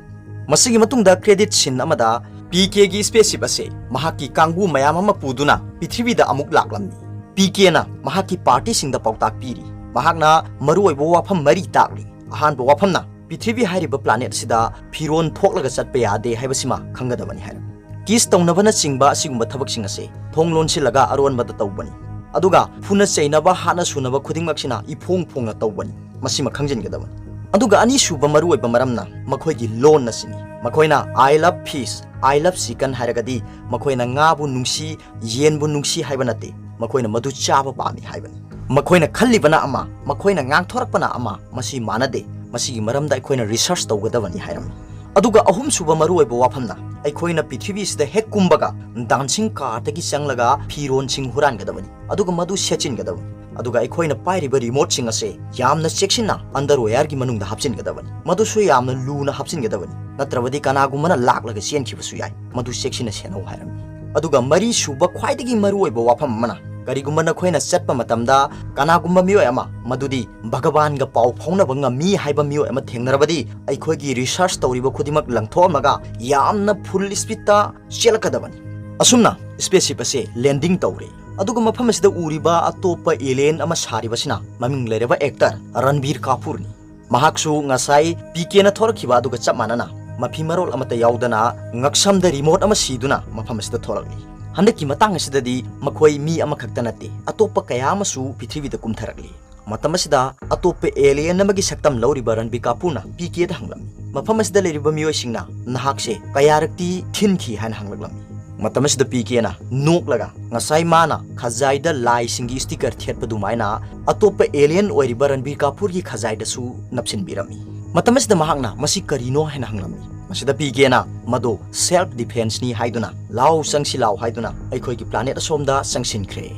ꯃꯁꯤꯒꯤ ꯃꯇꯨꯡꯗ credit scene ꯑꯃꯗ ꯄꯤ ꯀꯦꯒꯤ spaceship ꯑꯁꯤ ꯃꯍꯥꯛꯀꯤ ꯀꯥꯡꯕꯨ ꯃꯌꯥꯝ ꯑꯃ ꯄꯨꯗꯨꯅ ꯄ꯭ꯔꯤꯊꯤꯕꯤꯗ ꯑꯃꯨꯛ ꯂꯥꯛꯂꯝꯃꯤ꯫ ꯄꯤ ꯀꯦꯅ ꯃꯍꯥꯛꯀꯤ ꯄꯥꯔꯇꯤꯁꯤꯡꯗ ꯄꯥꯎꯇꯥꯛ ꯄꯤꯔꯤ꯫ ꯃꯍꯥꯛꯅ ꯃꯔꯨꯑꯣꯏꯕ ꯋꯥꯐꯝ ꯃꯔꯤ ꯇꯥꯛꯂꯤ꯫ ꯑꯍꯥꯟꯕ ꯋꯥꯐꯝꯅ, ꯄ꯭ꯔꯤꯊꯤꯕꯤ ꯍꯥꯏꯔꯤꯕ planet ꯑꯁꯤꯗ ꯐꯤꯔꯣꯟ ꯊꯣꯛꯂꯒ ꯆꯠꯄ ꯌꯥꯗꯦ ꯍꯥꯏꯕꯁꯤꯃ ꯈꯪꯒꯗꯕꯅꯤ ꯍꯥꯏꯔꯝꯃꯤ꯫ Kiss ꯇꯧꯅꯕꯅꯆꯤꯡꯕ ꯑꯁꯤꯒꯨꯝꯕ ꯊꯕꯛꯁꯤꯡ ꯑꯁꯦ ꯊꯣꯡ ꯂꯣꯟꯁꯤꯜꯂꯒ ꯑꯔꯣꯟꯕꯗ ꯇꯧꯕꯅꯤ꯫ ꯑꯗꯨꯒ ꯐꯨꯅ ꯆꯩꯅꯕ, ꯍꯥꯠꯅ ꯁꯨꯅꯕ ꯈꯨꯗꯤꯡꯃꯛꯁꯤꯅ ꯏꯐꯣꯡ ꯐꯣꯡꯅ ꯇꯧꯕꯅꯤ꯫ ꯃꯁꯤꯃ ꯈꯪꯖꯤꯟꯒꯗꯕꯅꯤ꯫ ꯑꯗꯨꯒ ꯑꯅꯤꯁꯨꯕ ꯃꯔꯨꯑꯣꯏꯕ ꯃꯔꯝꯅ ꯃꯈꯣꯏꯒꯤ ꯂꯣꯟ ꯑꯁꯤꯅꯤ꯫ ꯃꯈꯣꯏꯅ "I love fish, I love chicken" ꯍꯥꯏꯔꯒꯗꯤ ꯃꯈꯣꯏꯅ ꯉꯥꯕꯨ ꯅꯨꯡꯁꯤ, ꯌꯦꯟꯕꯨ ꯅꯨꯡꯁꯤ ꯍꯥꯏꯕ ꯅꯠꯇꯦ, ꯃꯈꯣꯏꯅ ꯃꯗꯨ ꯆꯥꯕ ꯄꯥꯝꯃꯤ ꯍꯥꯏꯕꯅꯤ꯫ ꯃꯈꯣꯏꯅ ꯈꯜꯂꯤꯕꯅ ꯑꯃ, ꯃꯈꯣꯏꯅ ꯉꯥꯡꯊꯣꯔꯛꯄꯅ ꯑꯃ, ꯃꯁꯤ ꯃꯥꯟꯅꯗꯦ꯫ ꯃꯁꯤꯒꯤ ꯃꯔꯝꯗ ꯑꯩꯈꯣꯏꯅ research ꯇꯧꯒꯗꯕꯅꯤ ꯍꯥꯏꯔꯝꯃꯤ꯫ ꯑꯗꯨꯒ ꯑꯍꯨꯝꯁꯨꯕ ꯃꯔꯨꯑꯣꯏꯕ ꯋꯥꯐꯝꯅ, ꯑꯩꯈꯣꯏꯅ ꯄ꯭ꯔꯤꯊꯤꯕꯤꯁꯤꯗ ꯍꯦꯛ ꯀꯨꯝꯕꯒ dancing carꯗꯒꯤ ꯆꯪꯂꯒ ꯐꯤꯔꯣꯟꯁꯤꯡ ꯍꯨꯔꯥꯟꯒꯗꯕꯅꯤ, ꯑꯗꯨꯒ ꯃꯗꯨ ꯁꯦꯠꯆꯤꯟꯒꯗꯕꯅꯤ꯫ ꯑꯗꯨꯒ ꯑꯩꯈꯣꯏꯅ ꯄꯥꯏꯔꯤꯕ remoteꯁꯤꯡ ꯑꯁꯦ ꯌꯥꯝꯅ ꯆꯦꯛꯁꯤꯟꯅ underwearꯒꯤ ꯃꯅꯨꯡꯗ ꯍꯥꯞꯆꯤꯟꯒꯗꯕꯅꯤ, ꯃꯗꯨꯁꯨ ꯌꯥꯝꯅ ꯂꯨꯅ ꯍꯥꯞꯆꯤꯟꯒꯗꯕꯅꯤ, ꯅꯠꯇ꯭ꯔꯕꯗꯤ ꯀꯅꯥꯒꯨꯝꯕꯅ ꯂꯥꯛꯂꯒ ꯆꯦꯟꯈꯤꯕꯁꯨ ꯌꯥꯏ, ꯃꯗꯨ ꯆꯦꯛꯁꯤꯟꯅ ꯁꯦꯟꯅꯧ ꯍꯥꯏꯔꯝꯃꯤ꯫ ꯑꯗꯨꯒ ꯃꯔꯤꯁꯨꯕ ꯈ꯭ꯋꯥꯏꯗꯒꯤ ꯃꯔꯨꯑꯣꯏꯕ ꯋꯥꯐꯝ ꯑꯃꯅ, ꯀꯔꯤꯒꯨꯝꯕ ꯅꯈꯣꯏꯅ ꯆꯠꯄ ꯃꯇꯝꯗ ꯀꯅꯥꯒꯨꯝꯕ ꯃꯤꯑꯣꯏ ꯑꯃ, ꯃꯗꯨꯗꯤ ꯚꯒꯕꯥꯟꯒ ꯄꯥꯎ ꯐꯥꯎꯅꯕ ꯉꯝꯃꯤ ꯍꯥꯏꯕ ꯃꯤꯑꯣꯏ ꯑꯃ ꯊꯦꯡꯅꯔꯕꯗꯤ, ꯑꯩꯈꯣꯏꯒꯤ research ꯇꯧꯔꯤꯕ ꯈꯨꯗꯤꯡꯃꯛ ꯂꯪꯊꯣꯛꯑꯝꯃꯒ ꯌꯥꯝꯅ full speedꯇ ꯆꯦꯜꯂꯛꯀꯗꯕꯅꯤ꯫ ꯑꯁꯨꯝꯅ spaceship ꯑꯁꯦ landing ꯇꯧꯔꯦ꯫ ꯑꯗꯨꯒ ꯃꯐꯝ ꯑꯁꯤꯗ ꯎꯔꯤꯕ ꯑꯇꯣꯞꯄ alien ꯑꯃ ꯁꯥꯔꯤꯕꯁꯤꯅ ꯃꯃꯤꯡ ꯂꯩꯔꯕ actor ꯔꯟꯕꯤꯔ ꯀꯥꯄꯨꯔꯅꯤ꯫ ꯃꯍꯥꯛꯁꯨ ꯉꯁꯥꯏ ꯄꯤ ꯀꯦꯅ ꯊꯣꯔꯛꯈꯤꯕ ꯑꯗꯨꯒ ꯆꯞ ꯃꯥꯟꯅꯅ ꯃꯐꯤ ꯃꯔꯣꯜ ꯑꯃꯠꯇ ꯌꯥꯎꯗꯅ ꯉꯛꯁꯝꯗ remote ꯑꯃ ꯁꯤꯗꯨꯅ ꯃꯐꯝ ꯑꯁꯤꯗ ꯊꯣꯛꯂꯛꯂꯤ꯫ ꯍꯟꯗꯛꯀꯤ ꯃꯇꯥꯡ ꯑꯁꯤꯗꯗꯤ ꯃꯈꯣꯏ ꯃꯤ ꯑꯃꯈꯛꯇ ꯅꯠꯇꯦ, ꯑꯇꯣꯞꯄ ꯀꯌꯥ ꯑꯃꯁꯨ ꯄ꯭ꯔꯤꯊꯤꯕꯤꯗ ꯀꯨꯝꯊꯔꯛꯂꯤ꯫ ꯃꯇꯝ ꯑꯁꯤꯗ ꯑꯇꯣꯞꯄ alien ꯑꯃꯒꯤ ꯁꯛꯇꯝ ꯂꯧꯔꯤꯕ ꯔꯟꯕꯤꯔ ꯀꯥꯄꯨꯔꯅ ꯄꯤ ꯀꯦꯗ ꯍꯪꯂꯝꯃꯤ꯫ ꯃꯐꯝ ꯑꯁꯤꯗ ꯂꯩꯔꯤꯕ ꯃꯤꯑꯣꯏꯁꯤꯡꯅ ꯅꯍꯥꯛꯁꯦ ꯀꯌꯥꯔꯛꯇꯤ ꯊꯤꯟꯈꯤ ꯍꯥꯏꯅ ꯍꯪꯂꯛꯂꯝꯃꯤ꯫ ꯃꯇꯝ ꯑꯁꯤꯗ ꯄꯤ ꯀꯦꯅ ꯅꯣꯛꯂꯒ ꯉꯁꯥꯏ ꯃꯥꯅ ꯈꯖꯥꯏꯗ ꯂꯥꯏꯁꯤꯡꯒꯤ sticker ꯊꯦꯠꯄ ꯑꯗꯨꯃꯥꯏꯅ ꯑꯇꯣꯞꯄ alien ꯑꯣꯏꯔꯤꯕ ꯔꯟꯕꯤꯔ ꯀꯥꯄꯨꯔꯒꯤ ꯈꯖꯥꯏꯗꯁꯨ ꯅꯞꯁꯤꯟꯕꯤꯔꯝꯃꯤ꯫ ꯃꯇꯝ ꯑꯁꯤꯗ ꯃꯍꯥꯛꯅ ꯃꯁꯤ ꯀꯔꯤꯅꯣ ꯍꯥꯏꯅ ꯍꯪꯂꯝꯃꯤ꯫ ꯃꯁꯤꯗ ꯄꯤ ꯀꯦꯅ ꯃꯗꯨ self defenceꯅꯤ ꯍꯥꯏꯗꯨꯅ, "ꯂꯥꯎ, ꯆꯪꯁꯤ ꯂꯥꯎ" ꯍꯥꯏꯗꯨꯅ ꯑꯩꯈꯣꯏꯒꯤ planet ꯑꯁꯣꯝꯗ ꯆꯪꯁꯤꯟꯈ꯭ꯔꯦ꯫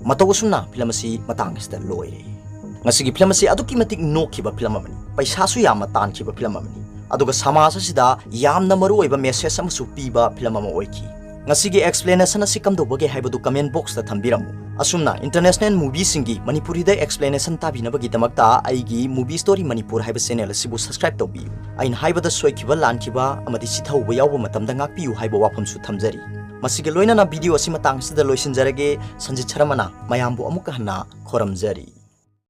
ꯃꯇꯧ ꯑꯁꯨꯝꯅ ꯐꯤꯂꯝ ꯑꯁꯤ ꯃꯇꯥꯡ ꯑꯁꯤꯗ ꯂꯣꯏꯔꯦ꯫ ꯉꯁꯤꯒꯤ ꯐꯤꯂꯝ ꯑꯁꯤ ꯑꯗꯨꯛꯀꯤ ꯃꯇꯤꯛ ꯅꯣꯛꯈꯤꯕ ꯐꯤꯂꯝ ꯑꯃꯅꯤ, ꯄꯩꯁꯥꯁꯨ ꯌꯥꯝꯅ ꯇꯥꯟꯈꯤꯕ ꯐꯤꯂꯝ ꯑꯃꯅꯤ, ꯑꯗꯨꯒ ꯁꯃꯥꯖ ꯑꯁꯤꯗ ꯌꯥꯝꯅ ꯃꯔꯨꯑꯣꯏꯕ message ꯑꯃꯁꯨ ꯄꯤꯕ ꯐꯤꯂꯝ ꯑꯃ ꯑꯣꯏꯈꯤ꯫ ꯉꯁꯤꯒꯤ explanation ꯑꯁꯤ ꯀꯝꯗꯧꯕꯒꯦ ꯍꯥꯏꯕꯗꯨ comment boxꯇ ꯊꯝꯕꯤꯔꯝꯃꯨ꯫ ꯑꯁꯨꯝꯅ international movieꯁꯤꯡꯒꯤ ꯃꯅꯤꯄꯨꯔꯤꯗ explanation ꯇꯥꯕꯤꯅꯕꯒꯤꯗꯃꯛꯇ ꯑꯩꯒꯤ Movie Story ꯃꯅꯤꯄꯨꯔ ꯍꯥꯏꯕ channel ꯑꯁꯤꯕꯨ subscribe ꯇꯧꯕꯤꯌꯨ꯫ ꯑꯩꯅ ꯍꯥꯏꯕꯗ ꯁꯣꯏꯈꯤꯕ, ꯂꯥꯟꯈꯤꯕ ꯑꯃꯗꯤ ꯆꯤꯊꯍꯧꯕ ꯌꯥꯎꯕ ꯃꯇꯝꯗ ꯉꯥꯛꯄꯤꯌꯨ ꯍꯥꯏꯕ ꯋꯥꯐꯝꯁꯨ ꯊꯝꯖꯔꯤ꯫ ꯃꯁꯤꯒꯤ ꯂꯣꯏꯅꯅ video ꯑꯁꯤ ꯃꯇꯥꯡ ꯑꯁꯤꯗ ꯂꯣꯏꯁꯤꯟꯖꯔꯒꯦ꯫ ꯁꯟꯖꯤꯠ ꯁꯔꯃꯅ ꯃꯌꯥꯝꯕꯨ ꯑꯃꯨꯛꯀ ꯍꯟꯅ ꯈꯣꯔꯝꯖꯔꯤ꯫